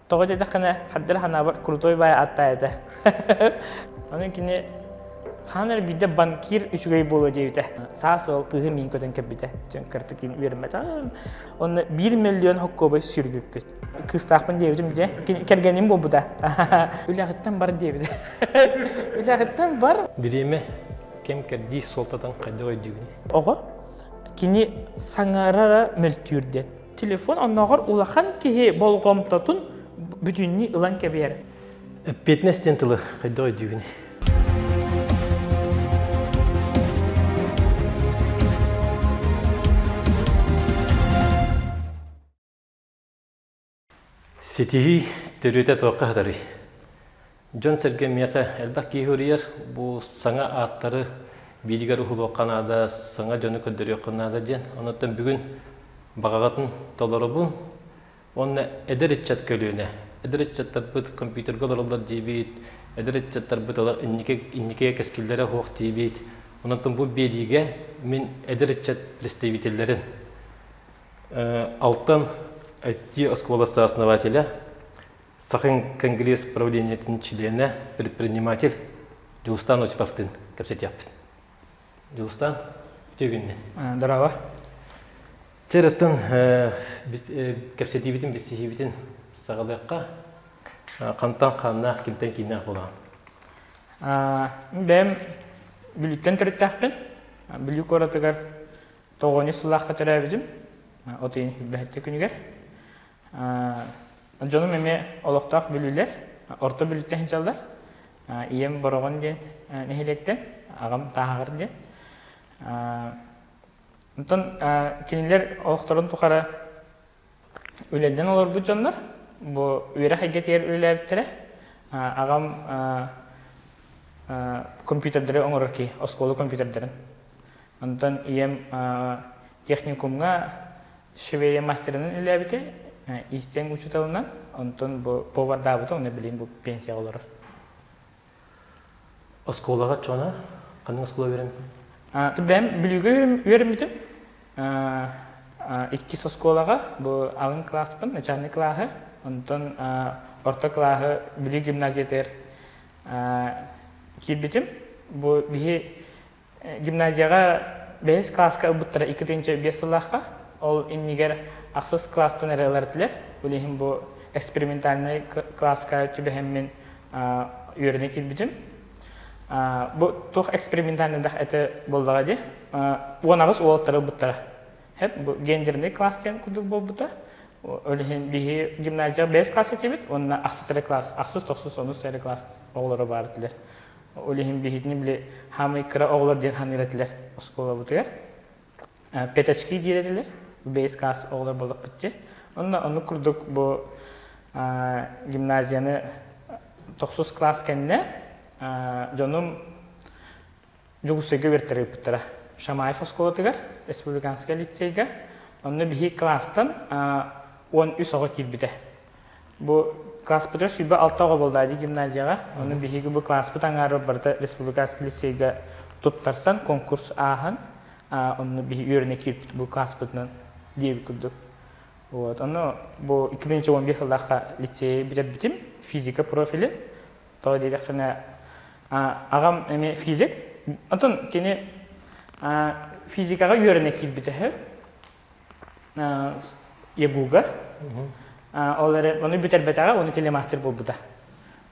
Тоҕо диэтэххинэ, хардары ханаабар крутой баай ааттаа этэ. Онон кини хаан эрэ биирдэ банкир үчүгэй буолуо диэбитэ. Саас ол кыыһым миин көтөн кэлбитэ. Дьон кыртык үөрэммэтэ. Онно 1 миллион хоккуобай сүргүппүт. Кыыстаахпын диэбитим дьэ. Кэргэним буолбута. Үлэҕиттэн бар диэбитэ. Үлэҕиттэн бар. Бириэмэ кэм кэрдии суолтатын хайдах өйдүүгүнүй? Оҕо кини саҥарара мөлтүүр диэн. Телефон оннооҕор улахан киһи болҕомтотун бүтүннүү ылан кэбиһэр. Эппиэтинэс диэн тылы хайдах өйдүүгүнүй? Ситиһии төрүөтэ туохха сытарый? Дьон-сэргэ миэхэ элбэх киһи уруйар, бу саҥа ааттары бииригэр уһулуохха наада, саҥа дьону көрдөрүөххэ наада диэн. Онон бүгүн баҕаҕытын толоробун уонна эдэр ыччат көлүөнэ. Эдэр ыччаттарбыт компьютерга олороллор диибит, эдэр ыччаттарбыт олох инники инникигэ кэскиллэрэ суох диибит. Онон бу биэриигэ мин эдэр ыччат представителлэрин Алтан IT оскуола сооснователя, Саха Конгресс правлениетын чилиэнэ, предприниматель Дьулустаан Осиповтыын кэпсэтиэхпит. Дьулустаан, үтүө күннэн. Здорово. Чэраттан кэпсэтиибитин, билсиһиибитин саҕалыахха. Хантан хааннаах, кимтэн кииннээх буолаҕын? Бэйэм Бүлүүттэн төрүттээхпин. Бүлүү куоратыгар Тоҕонньу сыллаахха төрөөбүтүм. От ыйын бэһэттэ күнүгэр. Дьонум эмиэ олохтоох бүлүүлэр, Орто Бүлүүттэн сылдьаллар. Ийэм Бороҕон диэн нэһилиэктэн, аҕам Тааһаҕар диэн. Онтон кинилэр олохторун тухары үлэлдэн олорбут дьоннор бу үөрэх эйгэтигэр үлэлээбиттэрэ. Аҕам компьютердары оҥорор киһи, оскуола компьютердарын. Онтон ийэм техникумҥа швея мастерынан үлэлээбитэ, иистэн учууталынан. Онтон бу повардаабыта, уонна билигин бу пенсияҕа олорор. Оскуолаҕа чона ханнык оскуола үөрэммитиҥ? Бэйэм Бүлүүгэ үөрэммитим. Иккис оскуолаҕа бу алын кылааспын, начальный кылааһы, онтон орто кылааһы Бүлүү гимназиятыгар киирбитим. Бу биһи Гимназияҕа бэһис кылааска ылбыттара 2005 сыллаахха. Ол иннигэр ахсыс кылаастан эрэ ылар этилэр. Ол иһин бу экспериментальнай кылааска түбэһэммин үөрэнэ киирбитим. Бу туох экспериментальныйдах этэ буоллаҕа дии. 18 уолаттары ылбыттара. Хэп бу гендерный класс диэн курдук буолбута. Ол иһин биһи гимназияҕа бэһис класс этибит уонна ахсыс эрэ класс, ахсыс, тохсус, онус эрэ класс оҕолоро баар этилэр. Ол иһин биһигини били хаамай кыра оҕолор диэн ханыыр этилэр оскуолабытыгар. Пятачки диир этилэр. Бэйс класс оҕолор буоллахпыт дии. Онно оннук курдук бу гимназияны тохсус класс кэннэ дьонум Дьокуускайга үөрэттэрэ ыыппыттара. Шамаев оскуолатыгар, республиканскай лицейгэ. Онно биһи класстан 13 оҕо киирбитэ. Бу класспытыгар 26 оҕо буолла дии гимназияҕа. Ону биһиги бу класспыт аҥаара барыта республиканский лицейгэ туттарсан, конкурс ааһан, онно биһи үөрэнэ киирбит бу класспытынан диэбит курдук. Вот, ону бу 2011 сыллаахха лицейи бүтэрбитим, физика профилин. Тоҕо диэтэххинэ, аҕам эмиэ физик. Онтон кини физикаҕа үөрэнэ киирбитэ ЯГУга. Ол эрэ ону бүтэрбэтэҕэ, ону телемастер буолбута.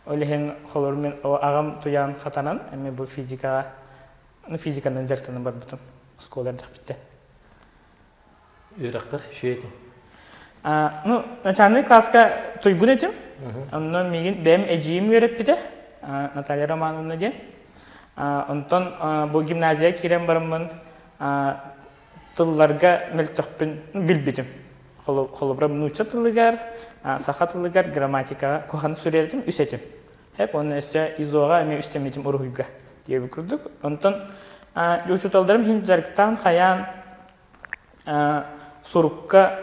Ол иһин холобур мин аҕам туйаан хатанан эмиэ бу физикаҕа ну физиканан дьарыктанан барбытым оскуола эрдэхпиттэн. Үөрэххэр үчүгэй этиҥ? Ну, начальный класска туйгун этим. Онно миигин бэйэм эдьиийим үөрэппитэ, Наталья Романовна диэн. Онтон бу гимназияҕа киирэн бараммын тылларга мөлтөхпүн билбитим. Холобура, нуучча тылыгар, саха тылыгар грамматикаҕа куһаҕаннык суруйар этим, үс этим. Хэп уонна өссө ИЗО-ҕа эмиэ үстэммитим уруһуйга диэбит курдук. Онтон учууталларым иһин дьарыктаан хайаан сурукка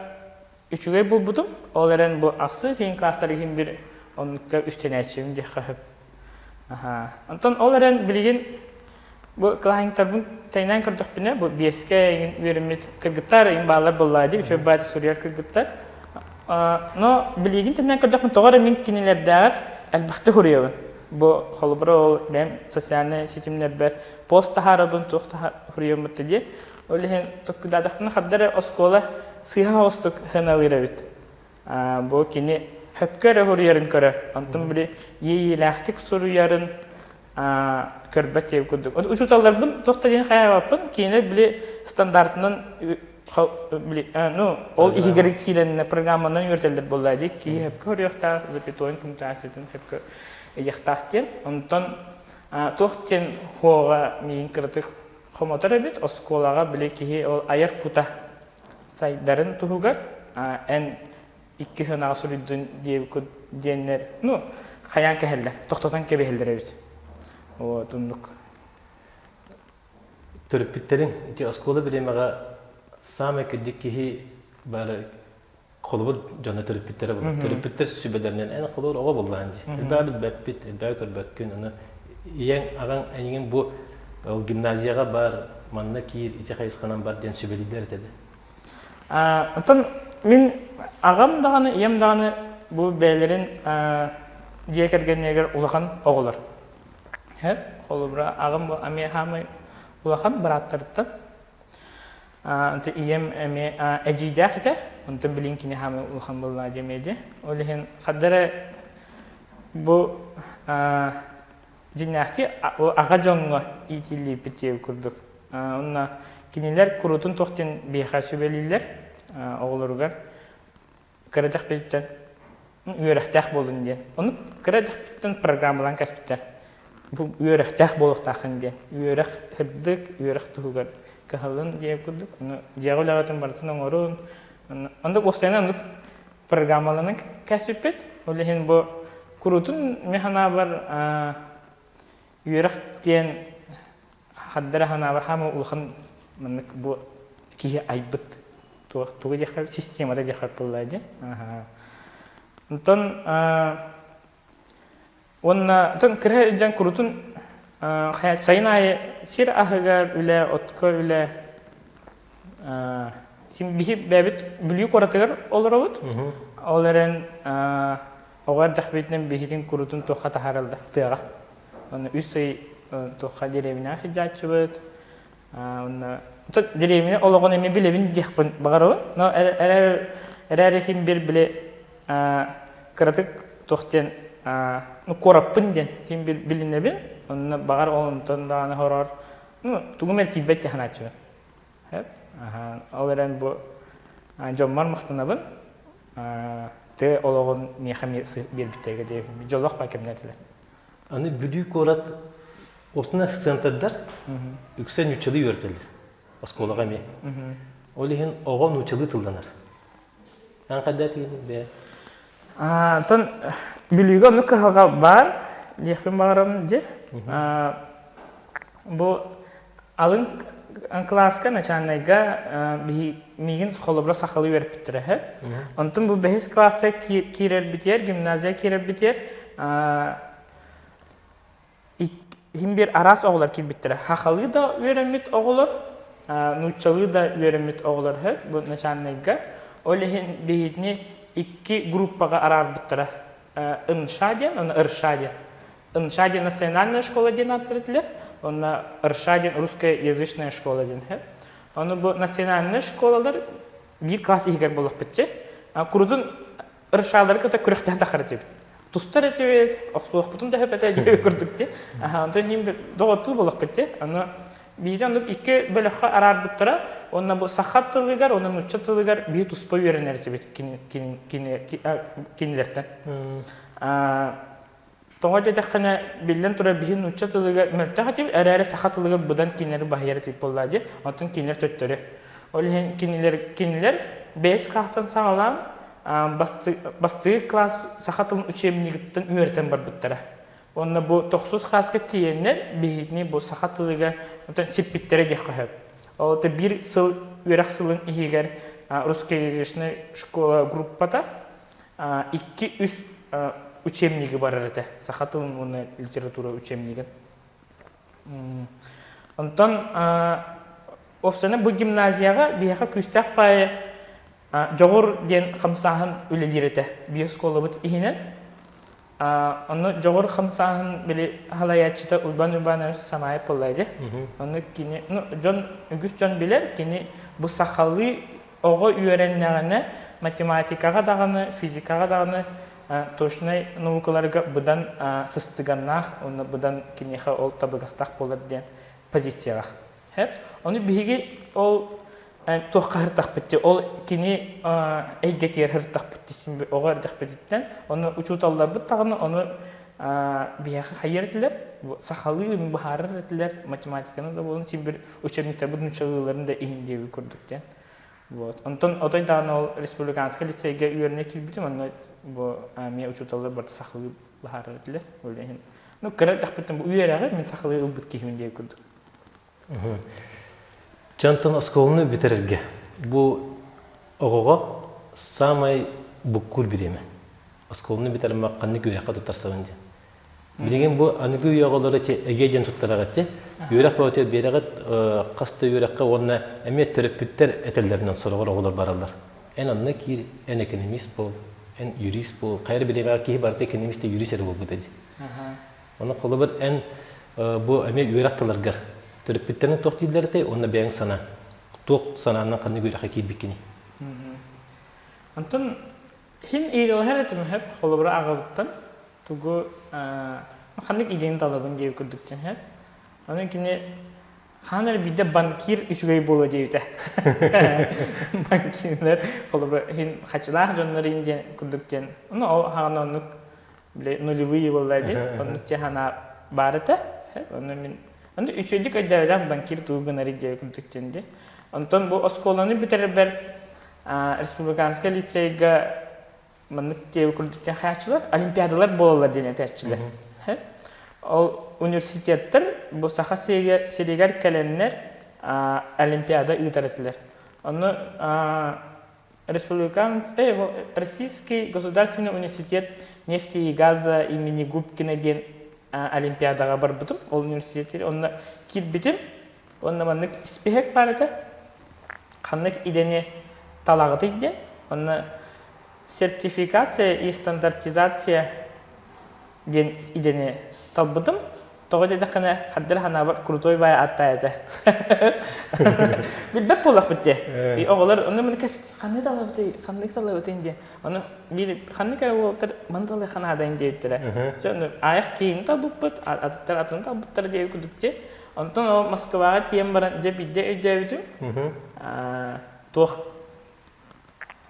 үчүгэй булбутум. Ол эрэн бу ахсыс иһин класстар иһин бир оннукка үстэнээччибин диэххэ сөп. Онтон ол эрэн билигин бу кылааһынньыктарбын тэҥнээн көрдөхпүнэ, бу биэскэ эҥин үөрэммит кыргыттар эҥин бааллар буоллаа дии, үчүгэй баайы суруйар кыргыттар. Но билигин тэннэн көрдөхпүн тоҕо эрэ мин кинилэрдээҕэр элбэхтик суруйабын. Бу холобура ол бэйэм социальнай ситимнэрбэр пост таһаарабын, туох суруйаммыт дии. Ол иһин токкудаатахпына хабда эрэ оскуола сыыһа соҕустук сыаналыыр эбит. Бу кини хөпкө эрэ суруйарын көрөр. Онтон били иэйиилээхтик суруйарын көрбөт диэбит курдук. Учууталларбын туох да диэн хайаабаппын, киинэ били стандартынан ну, ол иһигэр киирэннэ программанан үөрэтэллэр буолла дии. Киһи хөпкө көрүөхтээх, запятойун пунктуациятын хөпкө ыйыахтаах диэн. Онтон туох диэн хуоҕа миигин кыратык хомотор эбит, оскуолаҕа били киһи ол айар кута сайдарын туһугар эн икки сыанаҕа суруйдун диэбит диэннэр, ну, хайаан кэһэллэр, тохтотон кэбиһэллэр эбит. Вот, оннук. Төрөппүттэриҥ ити оскуола бириэмэҕэ саамай кырдьык киһи бары холобур дьоно төрөппүттэрэ буолар. Төрөппүттэр сүбэлэринэн эн холобур оҕо буоллаҕын дии. Элбэҕи билбэппит, элбэҕи көрбөккүн. Аны ийэҥ, аҕаҥ эйигин бу ол гимназияҕа бар, манна киир, ити хайысханан бар диэн сүбэлииллэр этэ да. Оттон мин аҕам даҕаны, ийэм даҕаны бу бэйэлэрин дьиэ кэргэннэригэр улахан оҕолор. Холобура, аҕам бу эмиэ хаамай улахан бырааттарыттан. Онтон ийэм эмиэ эдьиийдээх этэ, онтон билигин кини хаамай улахан буолла диэм дии. Ол иһин ханна эрэ бу дьиҥнээхтии аҕа дьоҥҥо иитиллибит диэбит курдук. Онно кинилэр куруутун туох диэн биһиэхэ сүбэлииллэр оҕолоругар кыра дэхпититтэн үөрэхтээх буолун диэн. Ону кыра дэхпиттэн программалаан кэспиттэр. Бу үөрэхтээх буолуохтааххын диэн. Үөрэх сырдык, үөрэх туһугар кыһалын диэн курдук. Ону дьиэҕэ үлэҕитин барытын оҥорун. Оннук уопсайынан оннук программаланан кэспиппит. Ол иһин бу куруутун мин санаабар үөрэх диэн хардара санаабар хаама улахан маннык бу киһи айбыт туох тугу диэххэ системата диэххэ буолла дии. Онтон уонна оттон кыра илдьэн курутун сайын аайы сир аһыгар үлэ, отко үлэ син биһи бэйэбит Бүлүү куоратыгар олоробут. Ол эрэн оҕо эрдэхпитинэн биһитин курутун туохха таһаараллар тыаҕа. Онно үс ый туохха дэриэбинэҕэ сылдьааччыбыт. Онно дэриэбинэ олоҕун эмиэ билэбин диэхпин баҕарабын. Но эрээри иһин бир били кыратык туох диэн ну куораппын диэн иһин билинэбин. Онно баҕар ол онтон даҕаны хороор ну тугум эрэ тиийбэт диэн санааччыбын. Ол эрэн бу дьоммор махтанабын. Тыа олоҕун миэхэ биэрбиттэргэ диэбин. Дьоллоох баа кэмнээтилэр. Аны Бүлүү куорат уопсайынан центрдар үксэ нууччалыы үөрэтэллэр оскуолаҕа эмиэ. Ол иһин оҕо нууччалыы тылланар. Эн хайда этигиний бэйэ? Оттон Бүлүүгэ оннук кыһалҕа баар диэхпин баҕарабын дии. Бу Алын кылааска начальнайга миигин холобура сахалыы үөрэппиттэрэ үһү. Онтон бу бэһис кылааска киирэрбитигэр, гимназия киирэрбитигэр иһин биир араас оҕолор киирбиттэрэ. Сахалыы да үөрэммит оҕолор, нууччалыы да үөрэммит оҕолор үһү бу начальнайга. Ол иһин биһигини икки группаҕа араарбыттара. НШ диэн уонна РШ диэн. НШ диэн национальная школа диэн ааттар этилэр, уонна РШ диэн русскоязычная школа диэн үһү. Ону бу национальная школалар биир класс иһигэр буоллахпытчы, курутун РШ-лары кытта күрэхтэһэн тахар этибит. Тустар этибит, охсуохпутун да сөп этэ диэбит курдук дии. Онтон иһин доҕоттуу буоллахпыт дии. Аны биирдэ оннук икки бөлөххө араарбыттара, уонна бу саха тылыгар уонна нуучча тылыгар биир туспа үөрэнэр этибит кинилэртэн. Тоҕо диэтэххинэ, биллэн турар, биһи нуучча тылыгар мөлтөх этибит, эрээри саха тылыгар быдан кинилэри баһыйар этибит буоллаа дии. Оттон кинилэр төттөрү. Ол иһин кинилэр, кинилэр бэйэс кылаастан саҕалаан бастыгы класс саха тылын учебнигыттан үөрэтэн барбыттара. Уонна бу тохсус кылааска тиийэннэр биһигини бу саха тылыгар оттон сиппиттэрэ диэххэ сөп. Ол биир сыл үөрэх сылын иһигэр русскоязычная школа группата икки-үс учебнигы барар этэ саха тылын уонна литература учебнигын. Онтон уопсайынан бу гимназияҕа биһиэхэ күүстээх паайа. Дьоҕур диэн хамсааһын үлэлиир этэ биоскуолабыт иһинэн. Онно дьоҕур хамсааһын били халайааччыта Уйбан Уйбанович Самаев буолла дии. Онно кини, ну, дьон, үгүс дьон билэр, кини бу сахалыы оҕо үөрэннэҕинэ математикаҕа даҕаны, физикаҕа даҕаны точнай наукаларга быдан сыстыганнаах уонна быдан киниэхэ ол табыгастаах буолар диэн позициялаах. Ону биһиги ол туохха сыртахпыт дии, ол кини эйгэтигэр сыртахпыт дии оҕо эрдэхпититтэн. Ону учууталларбыт даҕаны ону биһиэхэ хайыар этилэр, сахалыы быһаарар этилэр, математиканы да буолун син бир учебниктарбыт нууччалыыларын да иһин диэбит курдук диэн. Вот. Онтон отой даҕаны ол республиканскай лицейгэ үөрэнэ киирбитим, онно бу эмиэ учууталлар барыта сахалыы быһаарар этилэр. Ол иһин ну кыра эрдэхпиттэн бу үөрэҕи мин сахалыы ылбыт киһибин диэбит курдук. Дьэ онтон оскуоланы бүтэрэргэ бу оҕоҕо саамай буккуур бириэмэ. Оскуоланы бүтэрмэ ханнык үөрэххэ туттарсабын диэн. Билигин бу аныгы үйэ оҕолоро ити эгэ диэн туттараҕыт ти. Үөрэх бөҕөтүгэр биэрэҕит хас да үөрэххэ уонна эмиэ төрөппүттэр этэллэринэн сороҕор оҕолор бараллар. Эн онно киир, эн экономист буол, эн юрист буол. Хайа эрэ бириэмэҕэ киһи барыта экономист да юрист эрэ буолбута дии. Ону холобур эн бу эмиэ үөрэх тыларгар төрөппүттэриҥ туох дииллэр этэй уонна бэйэҥ санаа туох санаанан ханнык үөрэххэ киирбиккиний? Онтон иһин ыйыталаһар этим сөп холобура аҕабыттан тугу ханнык идеяны талабын диэбит курдук диэн сөп. Ону кини хаан эрэ биирдэ банкир үчүгэй буолуо диэбитэ. Банкирдар холобура иһин хачылаах дьоннор иһин диэн курдук диэн. Ону ол хаҕана оннук били нулевые буолла дии. Оннук дьэ санаа баар этэ. Онно мин онно үчүгэйдик өйдөөбөтөх банкир тугу гынарый диэбит курдук диэн дии. Онтон бу оскуоланы бүтэрэрбэр республиканскай лицейга маннык диэбит курдук диэн хааччылар олимпиадалар буолаллар диэн этээччилэр. Ол университеттар бу Саха сиригэр кэлэннэр олимпиада ыытар этилэр. Ону Республиканский, Российский государственный университет нефти и газа имени Губкина диэн олимпиадаҕа барбытым. Ол университетигэр онно киирбитим. Онно маннык испииһэк баар этэ. Ханнык идэни талаҕытый диэн. Онно сертификация и стандартизация диэн идэни талбытым. Тоҕо диэтэххинэ, хардыр санаабар крутой баай ааттаа этэ. Билбэт буоллахпыт дии. Оҕолор ону маны кэс ханнык талабытый, ханнык талабытый диэн. Ону биир ханнык эрэ уолаттар маны талыахха наадайын диэбиттэрэ. Дьэ ону аайах киһини талбыппыт, атыттар атын талбыттар диэбит курдук дии. Онтон ол Москваҕа тиийэн баран дьэ биирдэ өйдөөбүтүм. Туох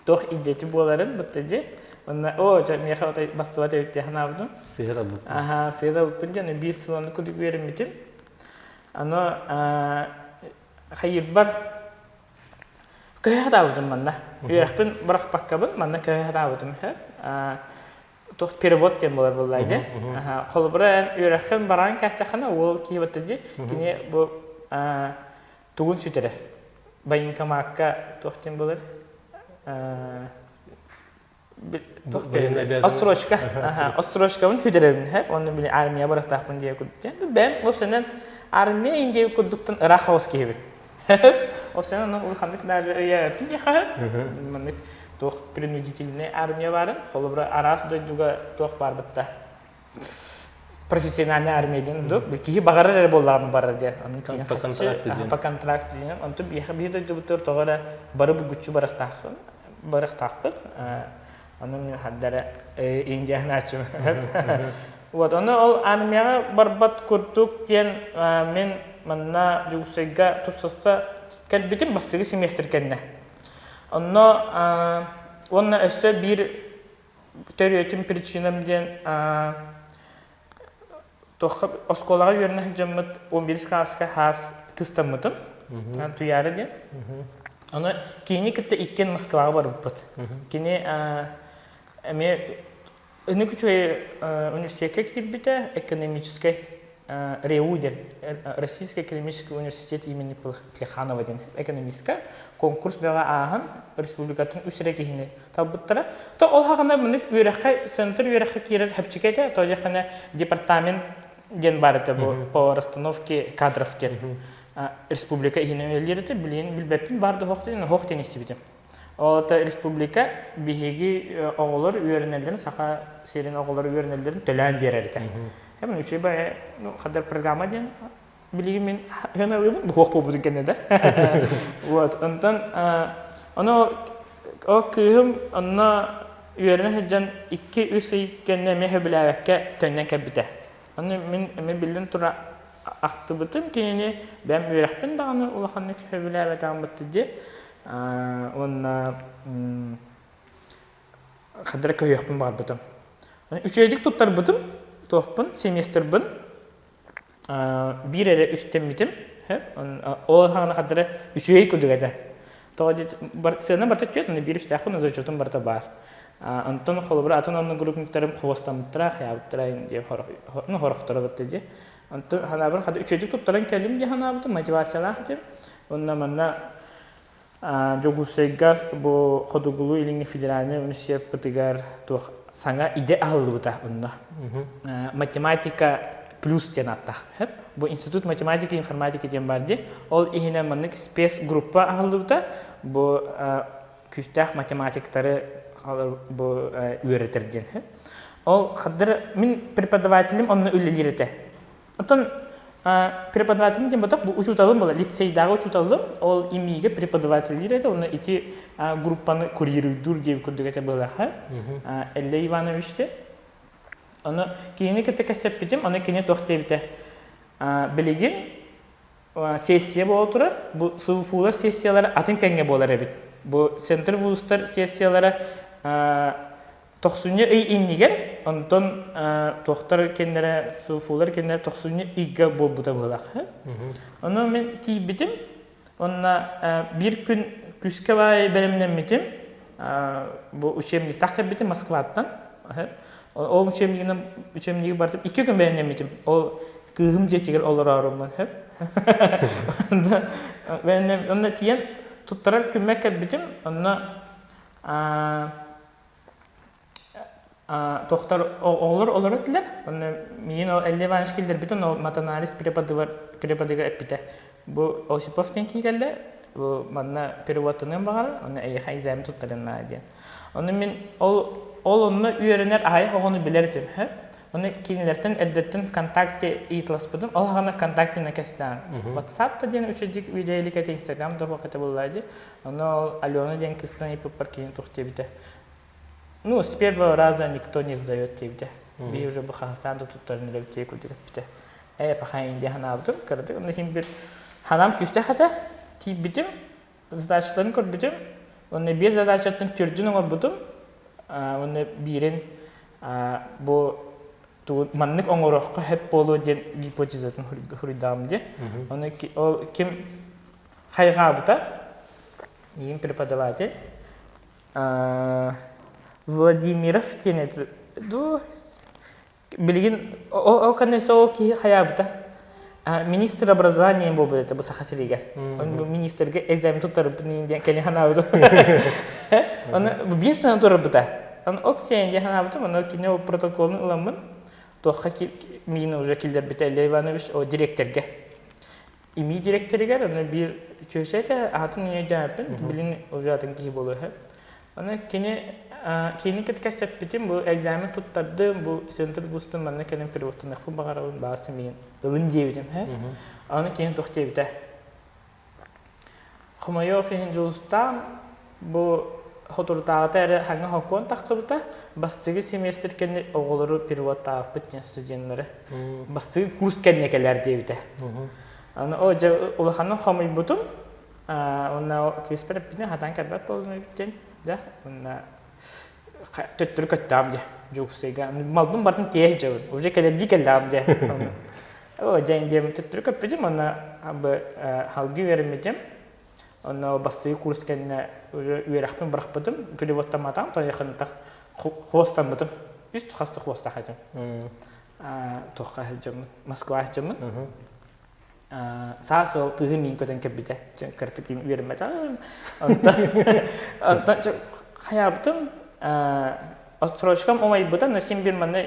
туох идети буоларын бытта дии. Онно оо дьэ миэхэ отой бастыбат эбит дии санаабытым. Сыһыар ылбыппын. Аха, сыһыар ылбыппын диэн биир сыл аны курдук үөрэммитим. Аны хайыырбар көһө сатаабытым манна. Үөрэхпин бырахпаккабын манна көһө сатаабытым үһү. Туох перевод диэн буолар буолла дии. Холобура эн үөрэххин бараан кээстэххинэ уол киһи батта дии. Кини бу тугун сүтэрэр? Военкомакка туох диэн буолар? Туох Отсрочка. Отсрочкабын сүтэрэбин һэ. Онно били армия барахтаахпын диэ курдук. Бэм опсанан армия индия курдуктан ыраах хаос киһибин. Опсанан ону улаханнык даже өйөөппүн диэхэ. Маннык туох принудительный армия баарын, холобура араас дойдуга туох баар бытта профессиональная армия диэн дуу киһи баҕарар эрэ буоллаҕына барар диэн по контракту диэн по контракту диэн онтон биһиэхэ биһи дойдубутугар тоҕо эрэ бары булгуччу барыахтаахпын барыахтаахпыт ону мин хардара индианааччым вот ону ол армияҕа барбат курдук диэн мин манна Дьокуускайга туссаста кэлбитим бастакы семестр кэннэ онно уонна өссө биир төрүөтүм причинам диэн туохха оскуолаҕа үөрэнэ сылдьаммыт 11 кылааска хаас кыстаммытым Туйаара диэн. Ону кинини кытта иккиэн Москваҕа барбыппыт. Кини эмиэ ыннык үчүгэй университекка киирбитэ, экономическай РЭУ диэн Российский экономический университет имени Плеханова диэн экономистка конкурс бөҕө ааһан республикатын үс эрэ киһини талбыттара. То ол хаҕана маннык үөрэххэ центр үөрэххэ киирэр хэпчики этэ, то диэххинэ департамент диэн баар этэ бу по расстановке кадров диэн республика иһинэн үлэлиир этэ, билигин билбэппин баар да хоох диэн хоох диэн истибитим. Ол республика биһиги оҕолор үөрэнэллэрин, Саха сирин оҕолоро үөрэнэллэрин төлөөн биэрэр этэ. Эбэн үчүгэй ну, хаддар программа диэн билигин мин ыналыыбын буһуох буолбутун кэннэ да. Вот, онтон ону ол кыыһым онно үөрэнэ сылдьан 2-3 ый кэннэ эмиэ сөбүлээбэккэ төннөн кэлбитэ. Ону мин эмиэ биллэн тура ахтыбытым кинини бэйэм үөрэхпин даҕаны улаханнык сөбүлээбэтэҕим бытты дии. Уонна хадара көһүөхпүн баҕарбытым. Үчүгэйдик туттарбытым, туохпун, семестрбын биир эрэ үстэммитим. Ол хаана хадара үчүгэй курдук этэ. Тоҕо диэт сыана барыта түөрт, онно биир үстээхпин, зачетум барыта баар. Онтон холобура атын одногруппниктарым хвостаммыттара, хайаабыттара диэн ну хорохторо батта дии. Онтон ханаабын хата үчүгэйдик туттаран кэллим дии санаабытым, мотивациялаах этим. Уонна манна Дьокуускайга бу Хотугулуу-Илиҥҥи федеральнай университеппытыгар туох саҥа идэ аһыллыбыта онно. Математика плюс диэн ааттаах. Бу институт математики и информатики диэн баар дии. Ол иһинэн маннык спецгруппа аһыллыбыта. Бу күүстээх математиктары бу үөрэтэр диэн. Ол хаддар мин преподавателим онно үлэлиир этэ. Оттон преподавателим диэн ботох бу учууталым была лицейдааҕы учууталым ол имиигэ преподавателлиир этэ онно ити группаны курируйдуур диэн курдук этэ быһыылаах Эллэй Иванович диэн ону кинини кытта кэпсэппитим ону кини туох диэбитэ билигин сессия буола турар бу СУФУлар сессиялара атын кэмҥэ буолар эбит бу центр вузтар сессиялара тохсунньу ый иннигэр, онтон туохтар кэннэрэ, СУФУлар кэннэрэ тохсунньу ыйга буолбута быһыылаах. Ону мин тиийбитим, уонна биир күн күүскэ баай бэлэмнэммитим, бу учебниктаах кэлбитим Москваттан. Ол учебнигынан учебниги бартым икки күн бэлэмнэммитим. Ол кыыһым дьиэтигэр олорооруммун. Онно тиийэн туттарар күммэр кэлбитим, онно Тохтор оҕолор олоро этилэр. Онно миигин ол Элли Иванович киллэрбитин ол матанализ преподыгар преподыга эппитэ. Бу Осипов диэн киһи кэллэ, бу манна переводтаныан баҕарар, онно эйиэхэ экзамен туттарыан наада диэн. Ону мин ол ол онно үөрэнэр аҕыйах оҕону билэр этим. Ону кинилэртэн эрдэттэн ВКонтакте ыйыталаспытым. Ол аҕана ВКонтактена кэстээн. WhatsApp да диэн үчүгдик видео илик этэ, Инстаграм да суох этэ буоллаа дии. Ону ол Алена диэн кыыстан ыйыппыппар кини туох диэбитэ. Ну, с первого раза никто не сдает диэбитэ. Би уже бу хаһыстаан да туттарын элэбит диye курдук эппитэ. Ээ, паха инде ханаабытым, кыратык онно иһин бир ханаам күүстээх этэ. Тиийбитим, задачаларын көрбүтүм. Онно биир задачаттан төрдүн оҥорбутум. Онно биирин бу тугу маннык оҥоруохха сөп буолуо диэн гипотезатын суруйдаҕым дии. Ону ол ким хайҕаабыта миигин преподаватель Владимиров диэн этэ дуу билигин ол кэннэ ол киһи хайаабыта министр образования буолбут этэ бу Саха сиригэр. Бу министргэ экзамен туттарбын диэн кэлин ханаабытым. Оны биэс сана турарбыта. Оны ок сен диэн ханаабытым, оны кини ол протоколун ыламмын туохха миигин уже киллэрбитэ Илья Иванович о директорга. ИМИ директоригэр оны биир чүөчэ этэ аатын өйдөөбүппүн билин уже атын киһи буолуо үһү. Аны кини кини кытта кэпсэппитим бу экзамен туттардым бу центр вузтан манна кэлэн переводтаныахпын баҕарабын баҕарса миигин ылын диэбитим һэ аны кини туох диэбитэ хомойуох иһин Дьулустаан бу соторутааҕыта эрэ хаҥа сокуон тахсыбыта бастакы семестр кэннэ оҕолору переводтаабыппыт диэн студеннары бастакы курс кэннэ кэлээр диэбитэ аны о дьэ улаханнык хомуйбутум уонна кыыспар эппитин хатаан кэлбэт буоллум эбит диэн да уонна төттөрү көттөҕүм дьэ Дьокуускайга малбын барытын тиэйэ сылдьабын уже кэлэрдии кэллэҕим дьэ о дьэ диэм төттөрү көппүтүм уонна салгыы үөрэммитим онно бастакы курс кэннэ уже үөрэхпин бырахпытым переводтамматаҕым тойохынтах хвостаммытым үс хаста хвостаах этим туохха сылдьаммын Москва сылдьаммын саас ол кыыһым миин көтөн кэлбитэ кыратык үөрэммэтэҕим онтон онтон хайаабытым отсрочкам умайбыта но син биир манна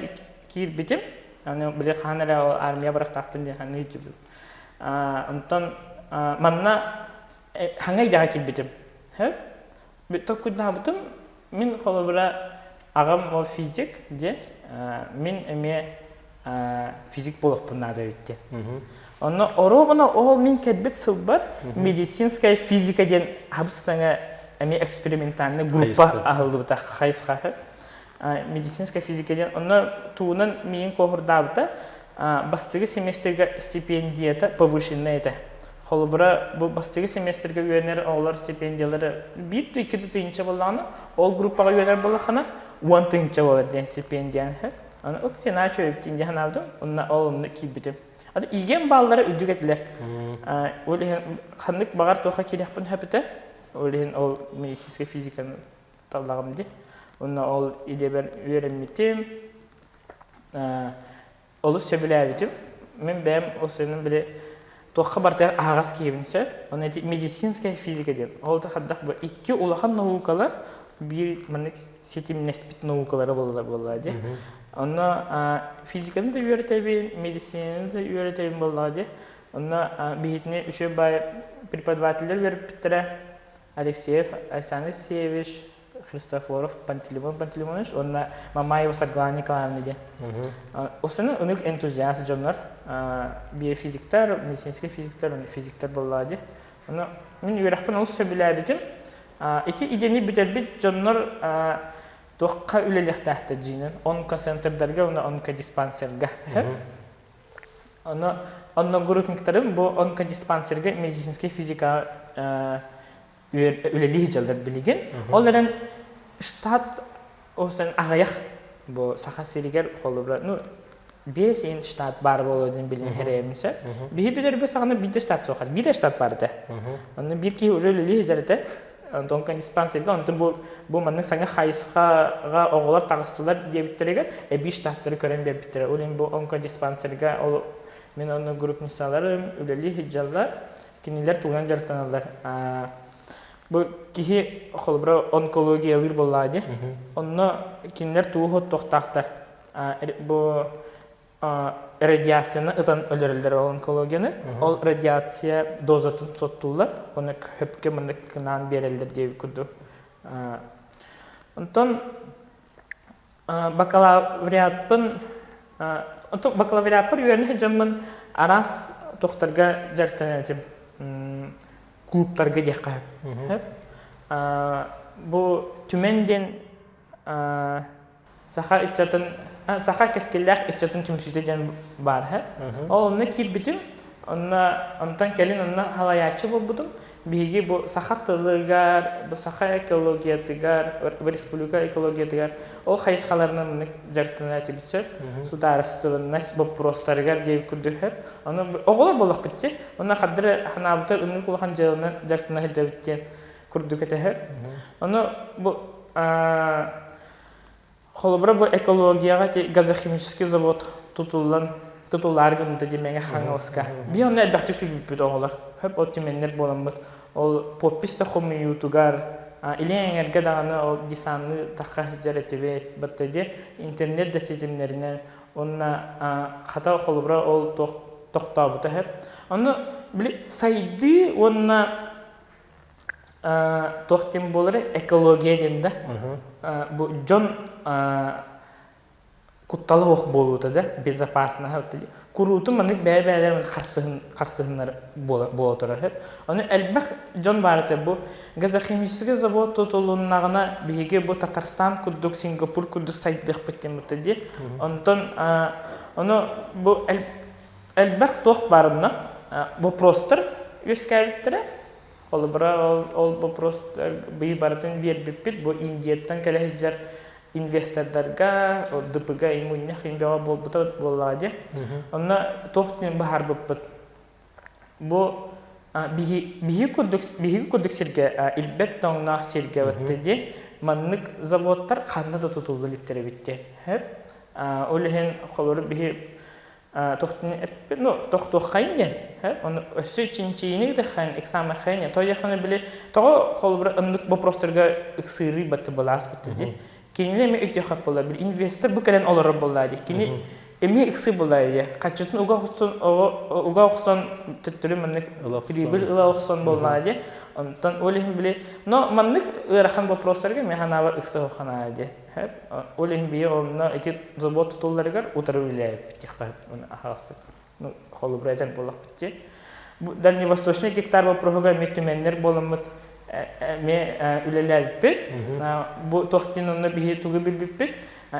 киирбитим аны били хаһан эрэ армия барахтаахпын диэн ханна иитибитим онтон манна хаҥа идэҕэ киирбитим. Толкуйдаабытым, мин холобура аҕам ол физик диэн, мин эмиэ физик буолуохпун наада эбит диэн. Онно оруобуна ол мин кэлбит сылбар медицинская физика диэн хабыс-саҥа эмиэ экспериментальный группа аһыллыбыта хайысха. Медицинская физика диэн онно тугунан миигин куоһурдаабыта бастакы семестрга стипендията повышенная этэ. Холобура, бу бастакы семестрга үөрэнэр оҕолор стипендиялара биир да икки тыһыынча буоллаҕына, ол группаҕа үөрэнэр буоллаххына, 10 тыһыынча буолар диэн стипендияны. Аны ыксина чөйүптин диэн санаабытым, онно ол онно киирбитим. Аты иген бааллара үрдүк этилэр. Ол иһин ханнык баҕар туохха киириэхпин сөп Ол иһин ол медицинскэй физиканы таллаҕым дии. Онно ол идэбэр үөрэммитим. Олус сөбүлээбитим. Мин бэйэм ол сыанан били туохха барытыгар аһаҕас киһибин сөп. Онно ити медицинская физика диэн. Ол да хайдах бу икки улахан наукалар биир маннык ситимнэспит наукалара буолалар буоллаҕа дии. Онно физиканы да үөрэтэбин, медицинаны да үөрэтэбин буоллаҕа дии. Онно биһитини үчүгэй баай преподавателлэр үөрэппиттэрэ Алексеев Александр Алексеевич, Христофоров Пантелеймон Пантелеймонович уонна Мамаева Саргылана Николаевна диэн. Осыны ынык энтузиаст дьоннор, биофизиктар, медицинскэй физиктар, физиктар буоллаҕа дии. Ону мин үөрэхпин олус сөбүлээбитим. Ити идэни бүтэрбит дьоннор туохха үлэлиэхтээхтэр дьиинэн онкоцентрдарга уонна онкодиспансерга. Ону одногруппниктарым бу онкодиспансерга медицинскэй физикаҕа үлэлии сылдьаллар билигин. Ол эрэн штат ол аҕыйах бу Саха сиригэр холобура ну биэс иин штат баар буолуо диэн билин хэрэйэммин сөп. Биһи бүтэрбит саҕана биир штат суох биир штат баар этэ. Онно биир киһи уже үлэлии сылдьар этэ. Онтон диспансерга онтон бу бу маннык саҥа хайысхаҕа оҕолор таҕыстылар диэбиттэригэр эбии штаттары көрөн биэрбиттэрэ. Ол иһин бу онкодиспансерга ол мин онно группницаларым үлэлии сылдьаллар. Кинилэр тугунан дьарыктаналлар. Бу киһи холобура онкологиялыыр буоллаҕа дии. Онно кинилэр тугу хоттуохтаахтар. Бу радиацияны ытан өлөрөллөр ол онкологияны. Ол радиация дозатын соттууллар. Оны хөпкө маннык кынаан биэрэллэр диэбит курдук. Онтон бакалавриатпын онтон бакалавриатпар үөрэнэ сылдьаммын араас туохтарга дьарыктанар этим. Клубтарга диэххэ сөп. Бу Түмэн диэн саха ыччатын саха кэскиллээх ыччатын түмсүүтэ диэн баар һэ. Ол онно киирбитим, онно онтон кэлин онно халайааччы буолбутум. Биһиги бу саха тылыгар, бу саха экологиятыгар, республика экологиятыгар ол хайысхаларынан маннык дьарыктанар этибит сөп. Судаарыстыбанность боппуруостарыгар диэбит курдук сөп. Ону оҕолор буоллахпыт дии. Онно хардары ханаабытар ыннык улахан дьыаланан дьарыктана сылдьабыт диэн курдук этэ Ону бу холобура бу экологияҕа ити газохимический завод тутуллан тутуллаары гыммыта дии Мэҥэ Хаҥаласка. Биһи онно элбэхтик сүлбүппүт оҕолор. Хөп от түмэннэр буоламмыт. Ол подпись да хомуйуутугар илин эҥэргэ даҕаны ол десанны тахха сылдьар этибит. Батта дии интернет да ситимнэринэн уонна хата холобура ол туох тохтообута сөп. Онно били сайдыы уонна туох диэн буолар экология диэн да бу дьон куттала суох буолуута да безопасноһа куруутун маннык бэйэ-бэйэлэрин харсыһын харсыһыннар буола турар ону элбэх дьон баар этэ бу газохимический завод тутулуннаҕына биһиги бу Татарстан курдук Сингапур курдук сайдыахпыт диэн бутта дии онтон ону бу элбэх туох баарына вопростар үөскээбиттэрэ Холобура, ол, ол вопрос быйы барытын биэрбиппит. Бу Индияттан кэлэ сылдьар инвестордарга, ДПГ мунньах бөҕө буолбута буоллаҕа дии. Онно туох диэн быһаарбыппыт. Бу биһиги курдук биһиги курдук сиргэ ирбэт тоҥноох сиргэ батта дии. Маннык заводтар ханна да тутулла иликтэр эбит диэн. Ол иһин холобура биһи ну тохтуоххайын диэн ону өссө чинчийини ыытыаххайын экзаменхайын тоойоххуна били тоҕо холобура ыннык вопростарга ыксыырыы батты былаас бутта дии кинини эми өйдүөххэ буолла били инвестор бу кэлэн олорор буолла дии кини. Эмиэ ыксы буолла Хаччытын уга охсон уга охсон төттөрү маннык прибыль ыла охсон буоллаҕа дии. Онтон ол иһин били но маннык ыарахан вопростарга мин санаабар ыкса ханаа дии. Ол иһин бии онно ити завод тутулларыгар утары үлэлээбиппит диэххэ аһаҕастык. Ну, холобура этэр буоллахпыт дии. Дальневосточный гектар вопроһугар эмиэ түмэннэр буоламмыт эмиэ үлэлээбиппит. Бу туох диэн онно биһи тугу билбиппит.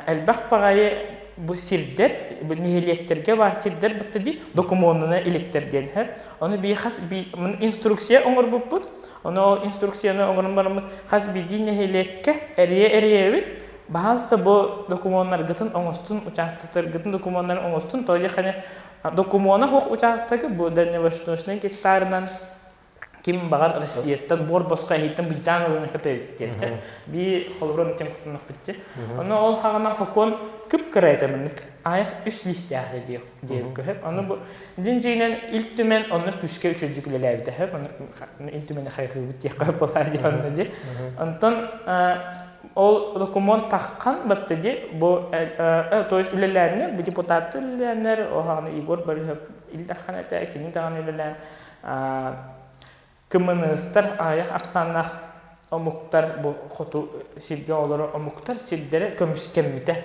Элбэх баҕайы бу сирдэр, бу нэһилиэктэргэ баар сирдэр бытта дии докумуонуна иликтэр диэн һэ. Ону бии хас би инструкция оҥорбуппут. Ону ол инструкцияны оҥорон бараммыт хас биирдии нэһилиэккэ эрийэ-эрийэбит. Баһаалыста бу докумуоннаргытын оҥостун, учаастактаргытын докумуоннарын оҥостун, то хане докумуона суох учаастагы бу дальневосточный гектарынан ким баҕар Россияттан буор босхо эһиттэн былдьаан ылан өп эбит диэн. Би холобура тем кутунахпытчы. Ону ол хаҕана хокуон кып-кыра этэ маннык аайах үс лиистээх диэх диэн көһөп. Ону бу дин дьиҥинэн Ил Түмэн онно күүскэ үчүгэйдик үлэлээбитэ хөп. Ону Ил Түмэни хайҕыыбыт диэххэ буолаа диэн онно ди. Онтон ол докумуон таххан батта ди бу то есть үлэлээннэр бу депутаттар үлэлээннэр ол хаҕана Егор Борисов Ил Дархан этэ кини даҕаны үлэлээн кымыныстар аҕыйах ахсааннаах омуктар бу хоту сиргэ олорор омуктар сирдэрэ көмүскэммитэ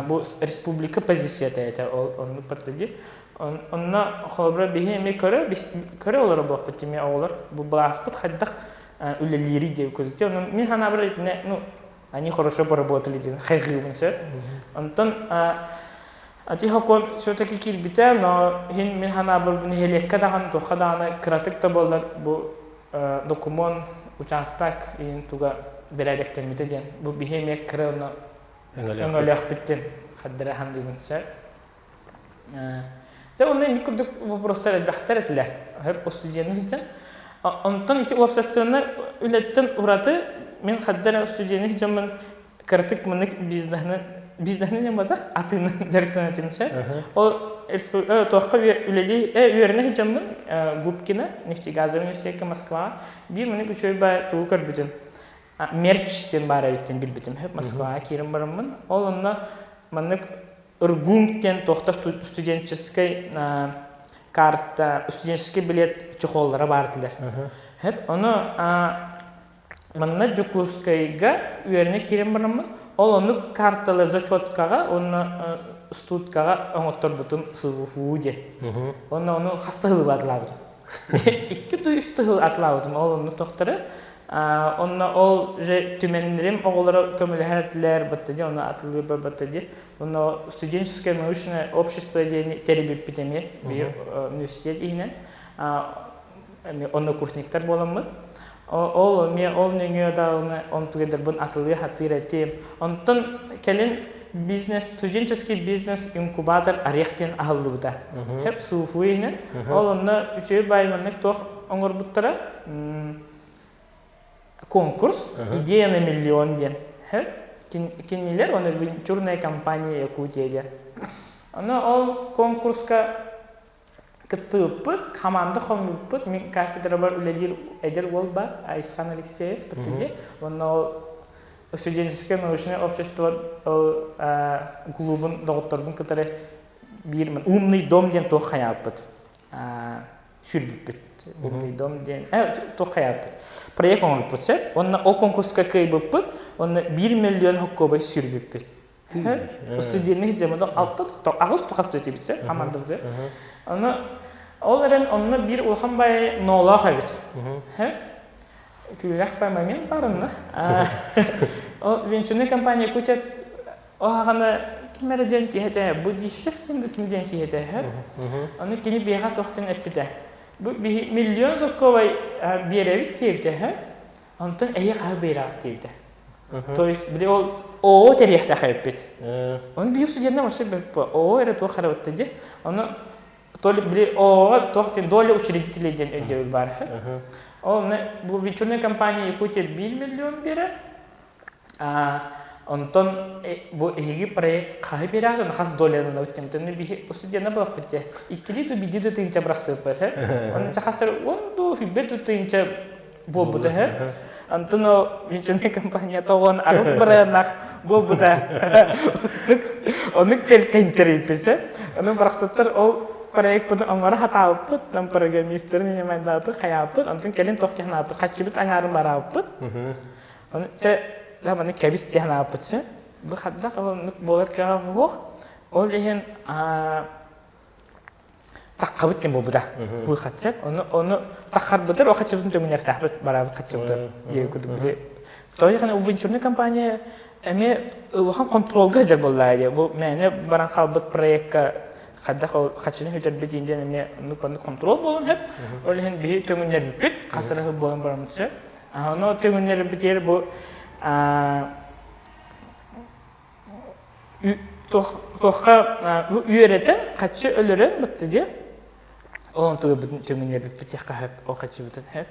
бу республика позицията этэ ол оннук барда дии онно холобура биһи эмиэ көрө көрө олоро буолбут эмиэ оҕолор бу былааспыт хайдах үлэлиирий диэн көрүтэ онон мин санаабар итинэ ну они хорошо поработали диэн хайгыыбын сөп онтон Ати хокуон все-таки киирбитэ, но иһин мин санаабар бу нэһилиэккэ даҕаны туохха даҕаны кыратык да буоллар бу докумуон учаастак иһин туга бэрээдэктэммитэ диэн бу биһи эмиэ кыра онно өҥөлөөхпүт диэн хардара хандыыбын сөп. Дьэ онно инник курдук вопростар элбэхтэр этилэр. Хөп студенты сылдьан. Онтон ити уопсастыбаннай үлэттэн ураты мин хардара студенты сылдьаммын кыратык маннык бизнеһинэн бизнеһинэн ньыматах атыынан дьарыктанар этим сөп. Ол туохха үлэлии үөрэнэ сылдьаммын Губкина нефтегазовый университекка Москваҕа биир маннык үчүгэй баай тугу көрбүтүм мерч диэн баар эбит диэн билбитим Москваҕа киирэн бараммын ол онно маннык РГУМ диэн туохта студенческий карта студенческий билет чехоллара баар этилэр ону Манна Дьокуускайга үөрэнэ киирэн бараммын, ол оннук карталы зачеткаҕа уонна студкаҕа оҥотторбутум СВФУ диэн. Уонна ону хас да сыл атылаабытым. Икки да үс да сыл атылаабытым ол оннук тохтору. Онно ол же түмэннэрим оҕолоро көмөлөһөр этилэр, батта дии, ону атылыырбар батта дии. Онно студенческое научное общество диэни тэрийбиппит эмиэ биир университет иһинэн. Эмиэ однокурсниктар буоламмыт. Ол эмиэ ол нөҥүө даҕаны онтугайдарбын атылыы сатыыр этим. Онтон кэлин бизнес, студенческий бизнес инкубатор Орех диэн аһыллыбыта. Хэп СУФУ иһинэн. Ол онно үчүгэй баай маннык туох оҥорбуттара конкурс «Идея на миллион» диэн. Кинилэр оны венчурная компания Якутия диэн. Ону ол конкурска кыттыбыппыт, хамаанда хомуйбуппут. Мин кафедрабар үлэлиир эдэр уол бар, Айысхан Алексеев бытыги. Уонна ол студенческое научное общество ол клубун доҕотторбун кытары биир умный дом диэн туох хайааппыт сүрбүппүт. Умный дом диэн туох хайааппыт. Проект оҥорбуппут сөп. Уонна ол конкурска кыайбыппыт. Уонна 1 миллион хоккуобай сүрбүппүт. Студенный дьамада алта аҕыс тухас этибит хамандабыт. Ону ол эрэн онно биир улахан бай ноолоох эбит. Күүлэх бай момент бар онно. Ол венчурный компания Якутия оһаҕаны ким эрэ диэн киһи этэ, Будищев диэн ким диэн киһи этэ. Ону кини биэҕэ туох диэн эппитэ. Бу миллион сокковай биэрэбит диэбитэ. Онтон эһиэхэ хаһы биэрэҕит диэбитэ. То есть били ол ООО тэриэхтээх эбиппит. Ону биир студеннар вообще ООО эрэ туох эрэ бытта дии. Ону то ли били ООО туох диэн доля учредителей диэн өйдөбүл баар. Ол бу венчурная компания Якутия 1 миллион биэрэр. Онтон бу эһиги проект хаһы биэрэҕит уонна хас долларынан өттөмтөнү биһи студенна буолахпыт дьэ. Иккилии ту биирдии ту тыһыынча бырахсыаппыт. Онон хас эрэ уон дуу сүүрбэ ту тыһыынча буолбута үһү. Онтон ол венчурный компания тоҕон аҕыс бырайыаннаах буолбута. Оннук тэрилтэ тэрийбит Ону барахсаттар ол проекпытын оҥоро хатаабыппыт, там программистарын ньымайдаабыт, хайаабыппыт, онтон кэлин туох диэн санаабыппыт, хаччыбыт аҥаарын бараабыппыт. Ону чэ, маны кэбис диэн санаабыппыт сөп. Бу хайдах оннук буолар кыаҕа суох. Ол иһин таххабыт диэн буолбута. Выход сөп. Ону ону таххарбытыр, о хаччыбытын төҥүнэртээхпит бараабыт хаччыбытын диэн курдук били. Тоҕо венчурный компания эмиэ улахан контролга сылдьар буоллаа дии. Бу мээнэ баран хаалбыт проекка хайдах ол хаччыны сүтэрбит диэн эмиэ оннук оннук контрол буолуон сөп. Ол иһин биһи төҥүннэрбиппит, хас эрэ буолан бараммыт сөп. Ону төҥүннэрбитигэр бу туохха үөрэтэн хаччы өлөрөн бытты дии. Ол онтугабытын төҥүннэрбиппит диэххэ сөп, ол хаччыбытын сөп.